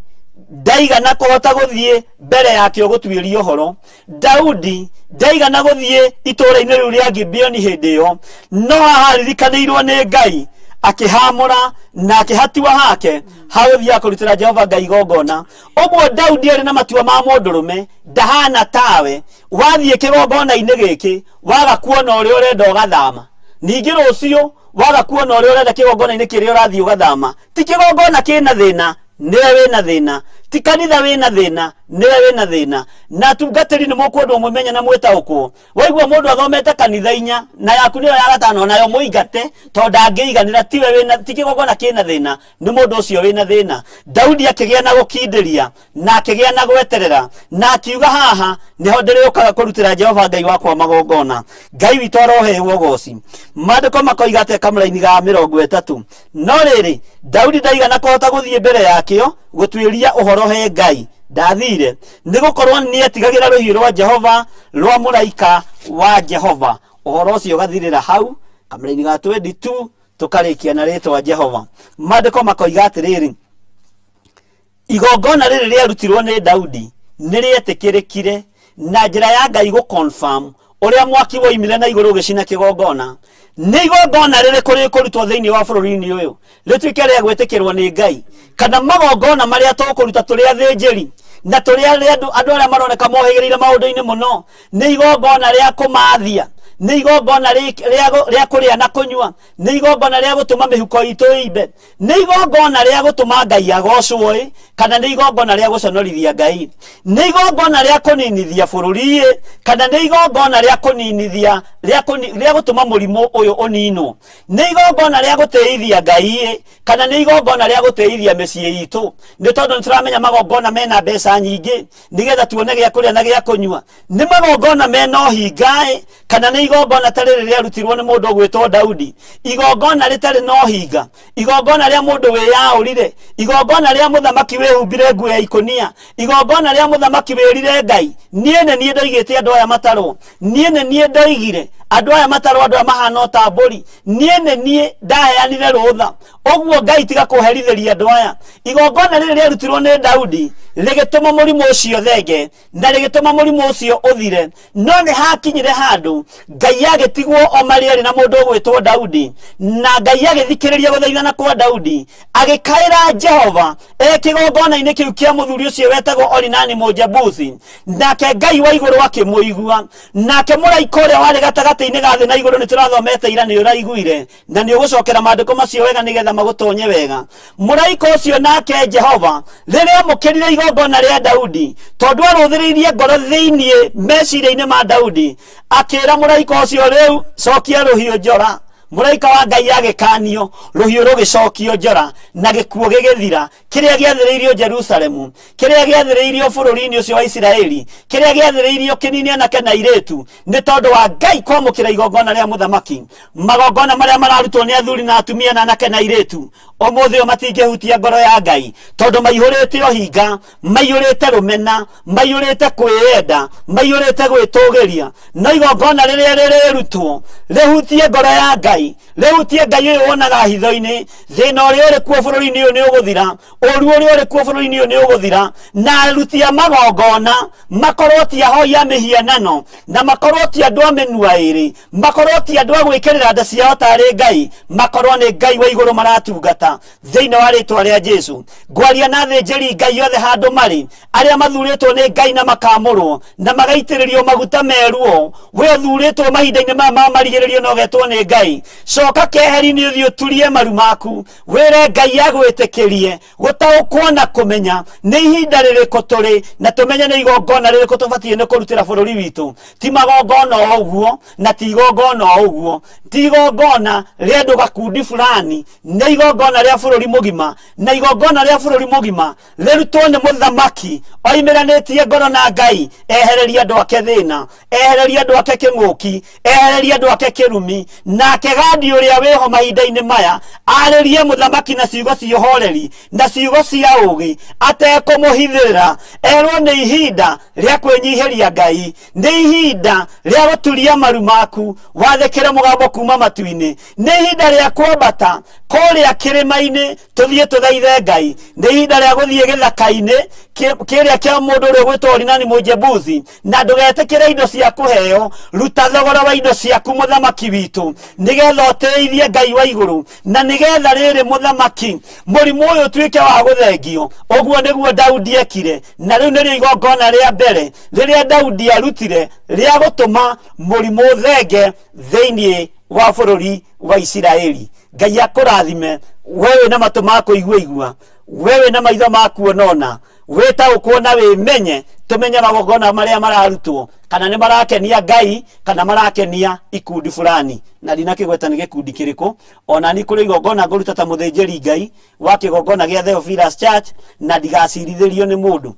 ndaigana kũhota gũthiĩ mbere yakĩo gũtuĩria ũhoro. Daudi ndaigana gũthiĩ itũũra-inĩ rĩu rĩa Gibeoni hĩndĩ ĩyo, no haha aririkanĩirwo nĩ Ngai, akĩhamũra na akĩhatua hake hagũthiaga kũrutĩra Jehova Ngai igongona. Ũguo Daudi arĩ na matua ma mũndũrũme, ndahana tawe wathiĩ kĩgongona-inĩ gĩkĩ waga kuona ũrĩa ũrenda ũgathama, ningĩ rũciũ waga kuona ũrĩa ũrenda kĩgongona-inĩ kĩrĩa ũrathiĩ ũgathama. Ti kĩgongona kĩna thĩna, nĩwe wĩna thĩna. Ti kanitha wĩna thĩna, nĩwe wĩna thĩna. Na atungatĩri nĩ mũkwendwo mũmenye na mwĩtaũkwo. Waigua mũndũ athomete kanitha inya na yaku nĩyo ya gatano, nayo mũingate tondũ ndangĩiganĩra, tiwe wĩna, ti kĩgongona kĩna thĩna, nĩ mũndũ ũcio wĩna thĩna. Daudi akĩgĩa na gũkindĩria na akĩgĩa na gweterera na akiuga haha nĩho ndĩrĩũkaga kũrutĩra Jehova Ngai wakwa magongona. Ngai witũ aroheirwo ũgoci. Maandĩko makoiga atĩ kamũra-inĩ ga 30, no rĩrĩ Daudi ndaigana kũhota gũthiĩ mbere yakĩo gũtuĩria ũhoro he Ngai, ndathire, nĩ gũkorwo nĩetigagĩra rũhiũ rwa Jehova rwa mũraika wa Jehova. Ũhoro ũcio ũgathirĩra hau kamũra-inĩ ga 22, tũkarĩkia na rĩtwa Jehova. Maandĩko makoiga atĩrĩrĩ, igongona rĩrĩ rĩarutirwo nĩ Daudi nĩ rĩetĩkĩrĩkire na njĩra ya Ngai gũ-confirm ũrĩa mwaki woimire na igũrũ ũgĩcina kĩgongona. Nĩ igongona rĩrĩkũ rĩkũrutwo thĩinĩ wa bũrũri-inĩ ũyũ rĩtuĩke rĩa gwĩtĩkĩrwo nĩ Ngai, kana magongona marĩa tũkũruta tũrĩ athĩnjĩri na tũrĩ andũ arĩa maroneka mohĩgĩrĩire maũndũ-inĩ mũno, nĩ igongona rĩa kũmathia, nĩ igongona rĩa kũrĩa na kũnyua, nĩ igongona rĩa gũtũma mĩhuko itũ ĩimbe, nĩ igongona rĩa gũtũma Ngai agocwo ĩ, kana nĩ igongona rĩa gũconorithia Ngai, nĩ igongona rĩa kũninithia bũrũri ĩ, kana nĩ igongona rĩa kũninithia rĩa gũtũma mũrimũ ũyũ ũninwo, nĩ igongona rĩa gũtĩithia Ngai ĩ, kana nĩ igongona rĩa gũtĩithia mĩciĩ itũ. Nĩ tondũ nĩ tũramenya magongona mena mbeca nyingĩ nĩgetha tuone gĩa kũrĩa na gĩa kũnyua. Nĩ magongona mena ũhinga ĩ, kana nĩ igongona ta rĩrĩ rĩarutirwo nĩ mũndũ ũgwĩtwo Daudi, igongona rĩtarĩ na ũhinga, igongona rĩa mũndũ wĩyaũrire, igongona rĩa mũthamaki wĩhumbire nguo ya ikũnia, igongona rĩa mũthamaki wĩrire Ngai, niĩ nĩ niĩ ndoigĩte andũ aya matarwo, niĩ nĩ niĩ ndoigire andũ aya matarwo, andũ aya mahana o ta mbũri, niĩ nĩ niĩ ndaheanire rũtha, ũguo Ngai tiga kũherithĩria andũ aya. Igongona rĩrĩ rĩarutirwo nĩ Daudi rĩgĩtũma mũrimũ ũcio thenge na rĩgĩtũma mũrimũ ũcio ũthire. No nĩ hakinyire handũ Ngai agĩtigwo o marĩ erĩ na mũndũ ũgwĩtwo Daudi, na Ngai agĩthikĩrĩria gũthaithana kwa Daudi, agĩkaĩra Jehova e kĩgongona-inĩ kĩu kĩa mũthuri ũcio wetagwo Orinani Mũjebusi, nake Ngai wa igũrũ akĩmũigua. Nake mũraika ũrĩa warĩ gatagatĩ-inĩ ga thĩ na igũrũ, nĩ tũrathomete ira, nĩ ũraiguire na nĩ ũgũcokera maandĩko macio wega nĩgetha magũtonye wega. Mũraika ũcio nake Jehova rĩrĩa amũkĩrire igongona rĩa Daudi, tondũ arũthĩrĩirie ngoro thĩinĩ meciria-inĩ ma Daudi, akĩra mũraika ũcio, rĩu cokia rũhiũ njora. Mũraika wa Ngai agĩkanio, rũhiũ rũgĩcokio njora na gĩkuũ gĩgĩthira, kĩrĩa gĩathĩrĩirio Jerusalemu, kĩrĩa gĩathĩrĩirio bũrũri-inĩ ũcio wa Isiraeli, kĩrĩa gĩathĩrĩirio kĩnini anake na airĩtu, nĩ tondũ wa Ngai kwamũkĩra igongona rĩa mũthamaki. Magongona marĩa mararutwo nĩ athuri na atumia na anake na airĩtu ũmũthĩ ũyũ matingĩhutia ngoro ya Ngai, tondũ maihũrĩte ũhinga, maihũrĩte rũmena, maihũrĩte kwĩyenda, maihũrĩte gwĩtũgĩria. No igongona rĩrĩa rĩrĩrutwo rĩhutie ngoro ya Ngai, Ngai, rĩhutie Ngai ũyũ wonaga hitho-inĩ. Thĩna ũrĩa ũrĩ kuo bũrũri-inĩ ũyũ nĩ ũgũthira, ũru ũrĩa ũrĩ kuo bũrũri-inĩ ũyũ nĩ ũgũthira. Na aruti a magongona makorwo ti ahoi a mĩhianano, na makorwo ti andũ a mĩnua ĩrĩ, makorwo ti andũ a gwĩkĩrĩra nda ciao tarĩ Ngai, makorwo nĩ Ngai wa igũrũ maratungata. Thĩinĩ wa rĩtwa rĩa Jesu ngwaria na athĩnjĩri Ngai othe handũ marĩ, arĩa mathurĩtwo nĩ Ngai na makamũrwo na magaitĩrĩrio maguta meruo. We ũthurĩtwo mahinda-inĩ maya ma marigĩrĩrio na ũgetwo nĩ Ngai, coka keheri-inĩ ũthiĩ ũturie maru maku, wĩre Ngai agwĩtĩkĩrie gũtaũkwo na kũmenya nĩ ihinda rĩrĩkũ tũrĩ, na tũmenye nĩ igongona rĩrĩkũ tũbatiĩ nĩ kũrutĩra bũrũri witũ. Ti magongona o ũguo, na ti igongona o ũguo, ti igongona rĩa andũ gakundi fulani, nĩ igongona rĩa bũrũri mũgima. Na igongona rĩa bũrũri mũgima rĩrutwo nĩ mũthamaki oimĩranĩtie ngoro na Ngai, ehererie andũ ake thĩna, ehererie andũ ake kĩng'ũki, ehererie andũ ake kĩrumi. Nake Gadi ũrĩa wĩho mahinda-inĩ maya arĩrie mũthamaki na ciugo cia ũhoreri na ciugo cia ũũgĩ, atekũmũhithĩrĩra. Erwo nĩ ihinda rĩa kwĩnyihĩria Ngai, nĩ ihinda rĩa gũturia maru maku wathĩkĩre mũgambo kuma matu-inĩ, nĩ ihinda rĩa kwambata kũrĩa kĩrĩma-inĩ tũthiĩ tũthaithe Ngai, nĩ ihinda rĩa gũthiĩ gĩthaka-inĩ kĩrĩa kĩa mũndũ ũrĩa ũgwĩtwo Orinani Mũjebusi, na ndũgetĩkĩre indo cia kũheo. Ruta thogora wa indo ciaku mũthamaki witũ, nĩgetha ũtĩithie Ngai wa igũrũ, na nĩgetha rĩrĩ mũthamaki mũrimũ ũyũ ũtuĩke wa gũthengio. Ũguo nĩguo Daudi ekire, na rĩu nĩrĩo igongona rĩa mbere rĩrĩa Daudi arutire rĩa gũtũma mũrimũ ũthenge thĩinĩ wa bũrũri wa Isiraeli. Ngai akũrathime we wĩna matũ ma kũigua igua, we wĩna maitho ma kuonona, wĩtaũkwo na wĩmenye, tũmenye magongona marĩa mararutwo kana nĩ marakenia Ngai kana marakenia ikundi fulani. Na ndinakĩgweta nĩ gĩkundi kĩrĩkũ. Ona ni kũrĩ igongona ngũruta ta mũthĩnjĩri Ngai wa kĩgongona gĩa Theophilus Church, na ndigacirithĩrio nĩ mũndũ,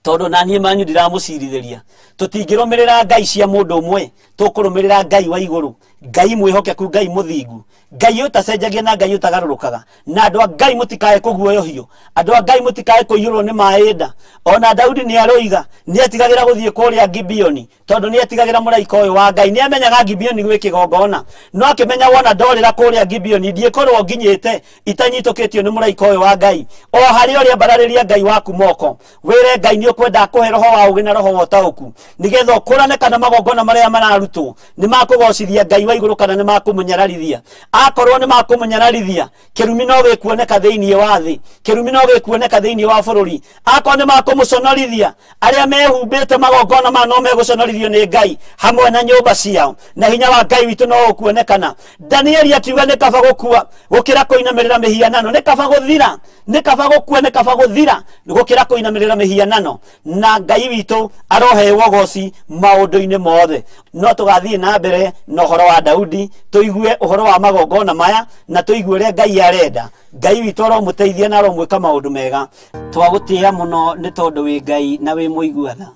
tondũ na niĩ manyu ndiramũcirithĩria. Tũtingĩrũmĩrĩra Ngai cia mũndũ ũmwe, tũkũrũmĩrĩra Ngai wa igũrũ, Ngai mwĩhokeku, Ngai mũthingu, Ngai ũtacenjagia na Ngai ũtagarũrũkaga. Na andũ a Ngai mũtikae kũguoyohio, andũ a Ngai mũtikae kũiyũrwo nĩ maĩ nda. Ona Daudi nĩ aroiga nĩ etigagĩra gũthiĩ kũrĩa Gibeoni, tondũ nĩ etigagĩra mũraika ũyũ wa Ngai. Nĩ amenyaga Gibeoni gwĩ kĩgongona, no akĩmenya wona ndorĩra kũrĩa Gibeoni ndiĩkorwo nginyĩte itanyitũkĩtio nĩ mũraika ũyũ wa Ngai. O harĩa ũrĩa ambararĩria Ngai waku moko, wĩre Ngai nĩ ũkwenda akũhe roho wa ũũgĩ na roho wa ũtaũku, nĩgetha ũkũrane kana magongona marĩa mararutwo nĩ makũgocithia Ngai wa igũrũ kana nĩ makũmũnyararithia. Akorwo nĩ makũmũnyararithia, kĩrumi no gĩkuoneka thĩinĩ wa thĩ, kĩrumi no gĩkuoneka thĩinĩ wa bũrũri. Akorwo nĩ makũmũconorithia, arĩa mehumbĩte magongona maya no megũconorithio nĩ Ngai hamwe na nyũmba ciao, na hinya wa Ngai witũ no ũkuonekana. Danieli akiuga nĩ kaba gũkua gũkĩra kũinamĩrĩra mĩhianano, nĩ kaba gũthira, nĩ kaba gũkua, nĩ kaba gũthira gũkĩra kũinamĩrĩra mĩhianano. Na Ngai witũ aroheo ũgoci maũndũ-inĩ mothe. No tũgathiĩ na mbere na ũhoro wa Daudi, tũigue ũhoro wa magongona maya, na tũigue ũrĩa Ngai arenda. Ngai witũ aromũteithia na aromwĩka maũndũ mega. Twagũtĩĩa mũno nĩ tondũ wĩ Ngai na wĩ mũigua tha.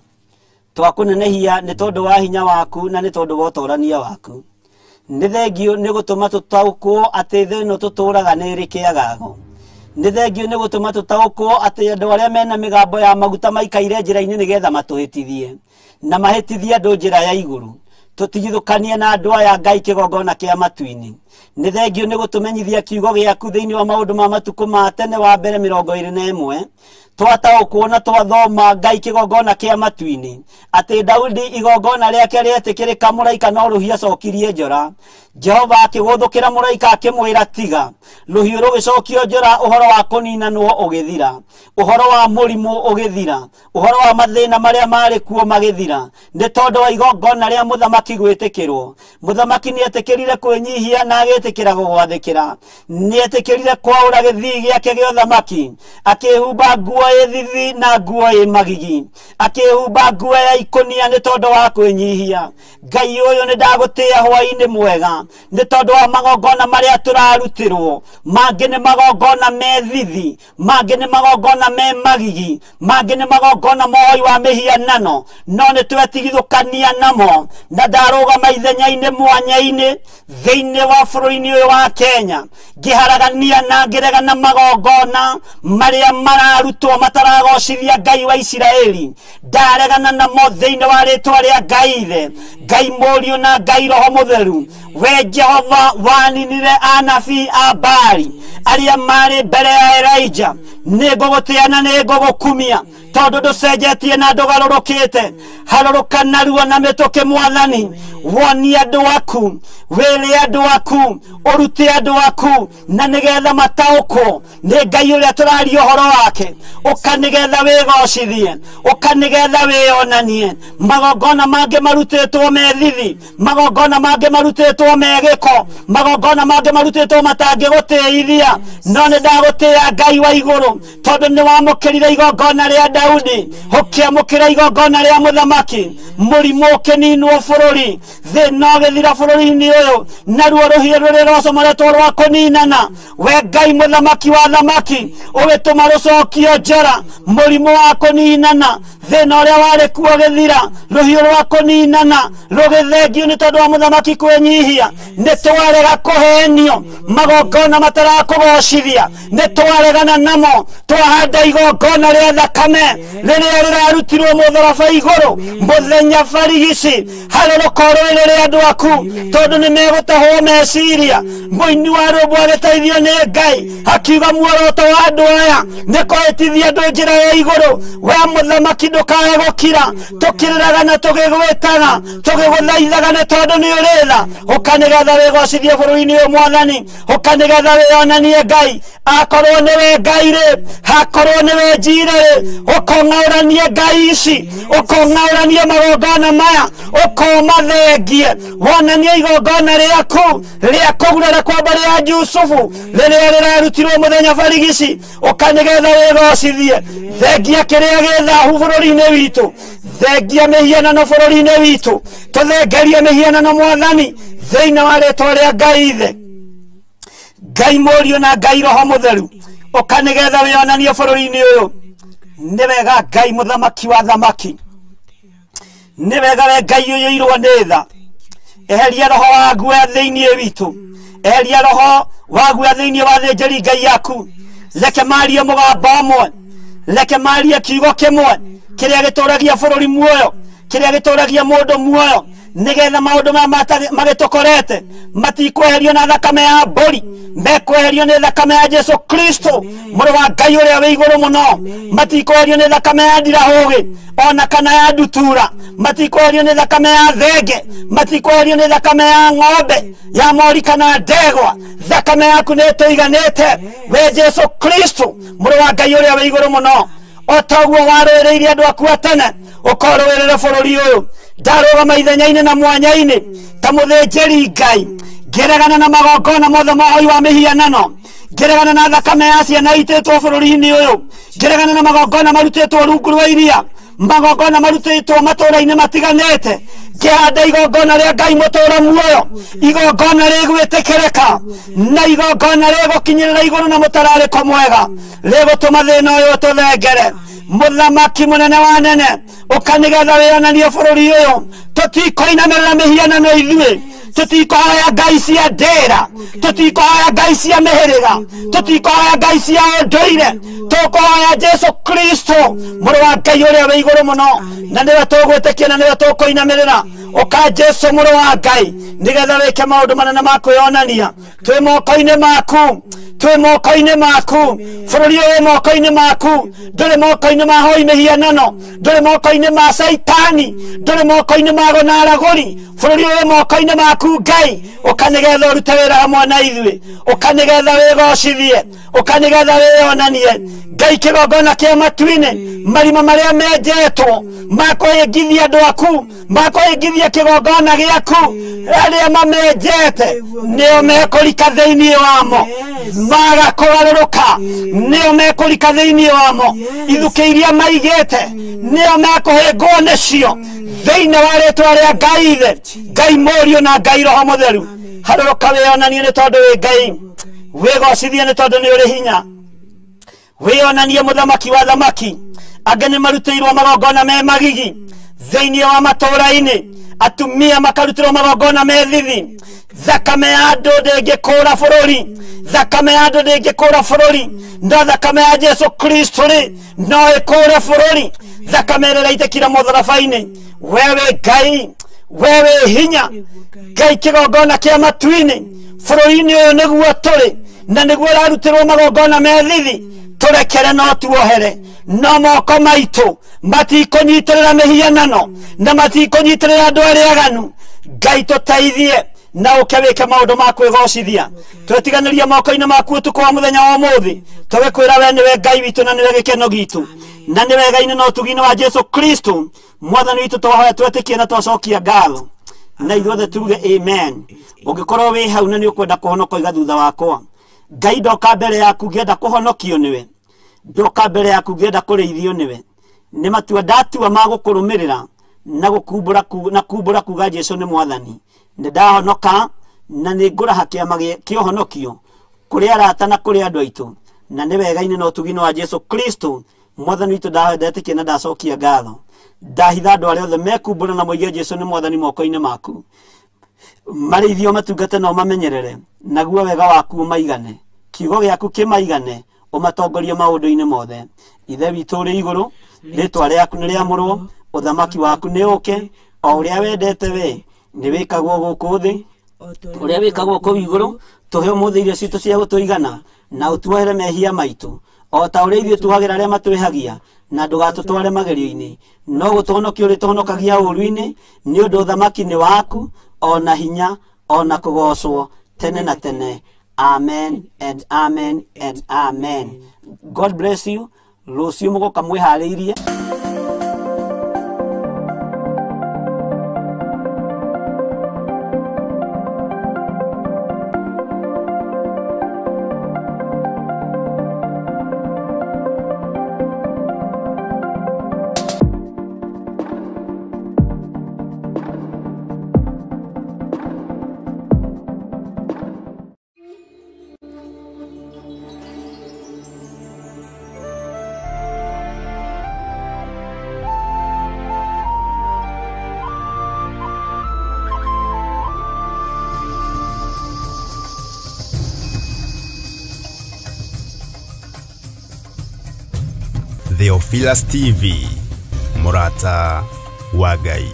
Twakũnenehia nĩ tondũ wa hinya waku na nĩ tondũ wa ũtorania waku. Nĩ thengio nĩ gũtũma tũtaũkwo atĩ thĩ ĩno tũtũraga nĩ ĩrĩ kĩagago. Nĩ thengio nĩ gũtũma tũtaũkwo atĩ andũ arĩa mena mĩgambo ya maguta maikaire njĩra-inĩ nĩgetha matũhĩtithie, na mahĩtithie andũ njĩra ya igũrũ. Tũtigithũkanie na andũ aya Ngai kĩgongona kĩa matu-inĩ. Nĩ thengio nĩ gũtũmenyithia kiugo gĩaku thĩinĩ wa maũndũ ma matukũ ma tene wa mbere 21. Twataũkwo na twathoma Ngai kĩgongona kĩa matu-inĩ, atĩ Daudi igongona rĩake rĩetĩkĩrĩka, mũraika no rũhiũ acokirie njora. Jehova akĩgũthũkĩra mũraika akĩmwĩra tiga, rũhiũ rũgĩcokio njora, ũhoro wa kũninanwo ũgĩthira, ũhoro wa mũrimũ ũgĩthira, ũhoro wa mathĩna marĩa marĩ kuo magĩthira, nĩ tondũ wa igongona rĩa mũthamaki gwĩtĩkĩrwo. Mũthamaki nĩetĩkĩrire kwĩnyihia na agĩtĩkĩra gũgwathĩkĩra, nĩetĩkĩrire kwaũra gĩthii gĩake gĩa ũthamaki, akĩhumba nguo ĩ thithi na nguo ĩ magigi, akĩhumba nguo ya ikũnia nĩ tondũ wa kwĩnyihia. Ngai ũyũ nĩ ndagũtĩĩa hwaĩ-inĩ mwega nĩ tondũ wa magongona marĩa tũrarutĩrwo. Mangĩ nĩ magongona me thithi, mangĩ nĩ magongona me magigi, mangĩ nĩ magongona mohoi wa mĩhianano, no nĩ twetigithũkania namo. Na Ndarũgama ithenya-inĩ mwanya-inĩ thĩinĩ wa bũrũri-inĩ ũyũ wa Kenya, ngĩharagania na ngĩregana magongona marĩa mararutwo mataragocithia Ngai wa Isiraeli. Ndaregana namo thĩinĩ wa rĩtwa rĩa Ngai Ithe, Ngai Mũriũ na Ngai Roho Mũtheru. We Jehova waninire anabii a Baali arĩa marĩ mbere ya Elijah, nĩngũgũtĩa na nĩngũgũkumia tondũ ndũcenjetie na ndũgarũrũkĩte. Harũrũka narua na mĩtũkĩ Mwathani, wonie andũ aku, wĩre andũ aku, ũrute andũ aku, na nĩgetha mataũkwo nĩ Ngai ũrĩa tũraria ũhoro wake. Ũka nĩgetha wĩgocithie, ũka nĩgetha wĩonanie. Magongona mangĩ marutĩtwo me thithi, magongona mangĩ marutĩtwo me gĩko, magongona mangĩ marutĩtwo matangĩgũtĩithia, no nĩ ndagũtĩĩa Ngai wa igũrũ tondũ nĩ wamũkĩrire igongona rĩa Daudi, ũkĩamũkĩra igongona rĩa mũthamaki. Mũrimũ ũkĩninwo bũrũri, thĩna ũgĩthira bũrũri-inĩ ũyũ, naruo rũhiũ rũrĩa rwacomoretwo rwa kũninana. We Ngai mũthamaki wa thamaki, ũgĩtũma rũcokio njora. Mũrimũ wa kũninana, thĩna ũrĩa warĩ kuo ũgĩthira, rũhiũ rwa kũninana rũgĩthengio nĩ tondũ wa mũthamaki kwĩnyihia. Nĩ twarega kũhenio magongona matarakũgocithia, nĩ twaregana namo, twahanda igongona rĩa thakame rĩrĩa rĩrarutirwo mũtharaba igũrũ mũthenya barigici. Harũrũka ũrũĩrĩre andũ aku tondũ nĩ megũtahwo meciria. Mũini wa rwĩmbo agĩteithio nĩ Ngai akiuga muoroto wa andũ aya nĩ kũhĩtithia andũ njĩra ya igũrũ. We mũthamaki ndũkae gũkira, tũkĩrĩraga na tũgĩgwĩtaga, tũgĩgũthaithaga nĩ tondũ nĩ ũrĩ tha. Ũka nĩgetha wĩgocithie bũrũri-inĩ ũyũ Mwathani, ũka nĩgetha wĩonanie Ngai. Akorwo nĩwe Ngai rĩ, akorwo nĩwe Njire rĩ, ũkong'aũranie Ngai ici, ũkong'aũranie magongona maya, ũkomathengie, wonanie igongona rĩaku rĩa kũgurara kwa mbarĩ ya Jusufu rĩrĩa rĩrarutirwo mũthenya barigici. Ũka nĩgetha wĩgocithie. Thengia kĩrĩa gĩ thahu bũrũri-inĩ witũ, thengia mĩhianano bũrũri-inĩ witũ, tũthengerie mĩhianano Mwathani thĩinĩ wa rĩtwa rĩa Ngai Ithe, Ngai Mũriũ na Ngai Roho Mũtheru. Ũka nĩgetha wĩonanie bũrũri-inĩ ũyũ. Nĩ wega Ngai mũthamaki wa thamaki, nĩ wega we Ngai ũiyũirwo nĩ tha. Eheria roho wa guoya thĩinĩ witũ, eheria roho wa guoya thĩinĩ wa thĩnjĩri Ngai yaku. Reke marie mũgambo ũmwe, reke marie kiugo kĩmwe kĩrĩa gĩtũragia bũrũri muoyo, kĩrĩa gĩtũragia mũndũ muoyo, nĩgetha maũndũ maya magĩtũkorete matikweherio na thakame ya mbũri, mekweherio nĩ thakame ya Jesu Kristo mũrũ wa Ngai ũrĩa wĩ igũrũ mũno. Matikweherio nĩ thakame ya ndirahũgĩ ona kana ya ndutura, matikweherio nĩ thakame ya thenge, matikweherio nĩ thakame ya ng'ombe, ya mori kana ndegwa. Thakame yaku nĩ ĩtũiganĩte we Jesu Kristo mũrũ wa Ngai ũrĩa wĩ igũrũ mũno. O taguo warũĩrĩire andũ aku a tene, ũkorũĩrĩre bũrũri ũyũ. Ndarũgama ithenya-inĩ na mwanya-inĩ ta mũthĩnjĩri Ngai, ngĩregana na magongona mothe ma ũhoi wa mĩhianano, ngĩregana na thakame ya ciana itĩtwo bũrũri-inĩ ũyũ, ngĩregana na magongona marutĩtwo rungu rwa iria, magongona marutĩtwo matũũra-inĩ matiganĩte. Ngĩhanda igongona rĩa Ngai mũtũũra muoyo, igongona rĩgwĩtĩkĩrĩka na igongona rĩgũkinyĩrĩra igũrũ na mũtararĩko mwega, rĩgũtũma thĩna ũyũ ũtũthengere. Mũthamaki mũnene wa nene, ũka nĩgetha wĩonanie bũrũri ũyũ. Tũtikoinamĩrĩra mĩhianano ithuĩ, tũtikohoya ngai cia ndĩra, tũtikohoya ngai cia mĩhĩrĩga, tũtikohoya ngai cia ũndũire, tũkũhoya Jesu Kristo mũrũ wa Ngai ũrĩa wĩ igũrũ mũno, na nĩwe tũgwĩtĩkia na nĩwe tũkũinamĩrĩra. Ũka Jesu mũrũ wa Ngai nĩgetha wĩke maũndũ manene ma kwĩonania. Twĩ moko-inĩ maku, twĩ moko-inĩ maku, bũrũri ũyũ wĩ moko-inĩ maku, ndũrĩ moko-inĩ ma hoi mĩhianano, ndũrĩ moko-inĩ ma Caitani, ndũrĩ moko-inĩ ma ago na aragũri. Bũrũri ũyũ wĩ moko-inĩ maku Ngai. Ũka nĩgetha ũrute wĩra hamwe na ithuĩ, ũka nĩgetha wĩgocithie, ũka nĩgetha wĩonanie. Ngai kĩgongona kĩa matu-inĩ, marima marĩa menjetwo ma kũhĩngithia andũ aku, ma kũhĩngithia kĩgongona gĩaku, arĩa mamenjete nĩo mekũrika thĩinĩ wamo, maga kũgarũrũka nĩo mekũrika thĩinĩ wamo. Ithukĩ iria maigĩte nĩo mekũhĩngwo nĩcio thĩinĩ wa rĩtwa rĩa Ngai Ithe, Ngai Mũriũ na Ngai Roho Mũtheru. Harũrũka wĩonanie nĩ tondũ wĩ Ngai, wĩgocithie nĩ tondũ nĩ ũrĩ hinya, wĩonanie mũthamaki wa thamaki. Angĩ nĩ marutĩirwo magongona me magigi thĩinĩ wa matũũra-inĩ, Atumia makarutirwo magongona me thithi. Thakame ya andũ ndĩngĩkũra bũrũri, thakame ya andũ ndĩngĩkũra bũrũri, no thakame ya Jesu Kristo rĩ no ĩkũre bũrũri. Thakame ĩrĩa ĩraitĩkire mũtharaba-inĩ. Wewe Ngai, wewe hinya Ngai, kĩgongona kĩa matu-inĩ bũrũri-inĩ ũyũ nĩguo tũrĩ na nĩguo ũrarutirwo magongona me thithi. Tũrekere no tuohere, no moko maitũ matikũnyitĩrĩra mĩhianano na matikũnyitĩrĩra andũ arĩa aganu. Ngai tũteithie na ũke wĩke maũndũ ma kwĩgocithia. Twetiganĩria moko-inĩ maku ũtukũ wa mũthenya wa ũmũthĩ, tũgĩkwĩra we nĩwe Ngai witũ na nĩwe gĩkeno gitũ na nĩ wega-inĩ na ũtugi-inĩ wa Jesu Kristo mwathani witũ twahoya twetĩkie na twacokia ngatho na ithuothe tuge amen. Ũngĩkorwo wĩ hau na nĩ ũkwenda kũhonoka iga thutha wakwa. Ngai ndoka mbere yaku ngĩenda kũhonokio nĩwe, ndoka mbere yaku ngĩenda kũrĩithio nĩwe. Nĩ matua ndatua ma gũkũrũmĩrĩra na gũkumbũra na kumbũra kuga Jesu nĩ mwathani. Nĩ ndahonoka na nĩ ngũraha kĩama kĩa ũhonokio kũrĩ arata na kũrĩ andũ aitũ, na nĩ wega-inĩ na ũtugi-inĩ wa Jesu Kristo mwathani witũ ndahoya ndetĩkia na ndacokia ngatho. Ndahitha andũ arĩa othe mekumbũra na moige Jesu nĩ mwathani moko-inĩ maku, marĩithio matungate na ũmamenyerere, naguo wega waku ũmaigane, kiugo gĩaku kĩmaigane, ũmatongorie maũndũ-inĩ mothe. Ithe witũ ũrĩ igũrũ, rĩtwa rĩaku nĩ rĩamũrwo, ũthamaki waku nĩ ũke, o ũrĩa wendete we nĩ wĩkagwo gũkũ thĩ ũrĩa wĩkagwo kũu igũrũ. Tũhe ũmũthĩ irio citũ cia gũtũigana, na ũtuohere mehia maitũ o ta ũrĩa ithuĩ tuohagĩra arĩa matwĩhagia, na ndũgatũtware magerio-inĩ, no gũtũhonokia ũrĩtũhonokagia ũũru-inĩ, nĩ ũndũ ũthamaki nĩ waku, o na hinya, o na kũgoocwo tene na tene. Amen and amen and amen. God bless you. Rũciũ mũgoka mwĩharĩirie. Theophilus TV, Murata wa Ngai.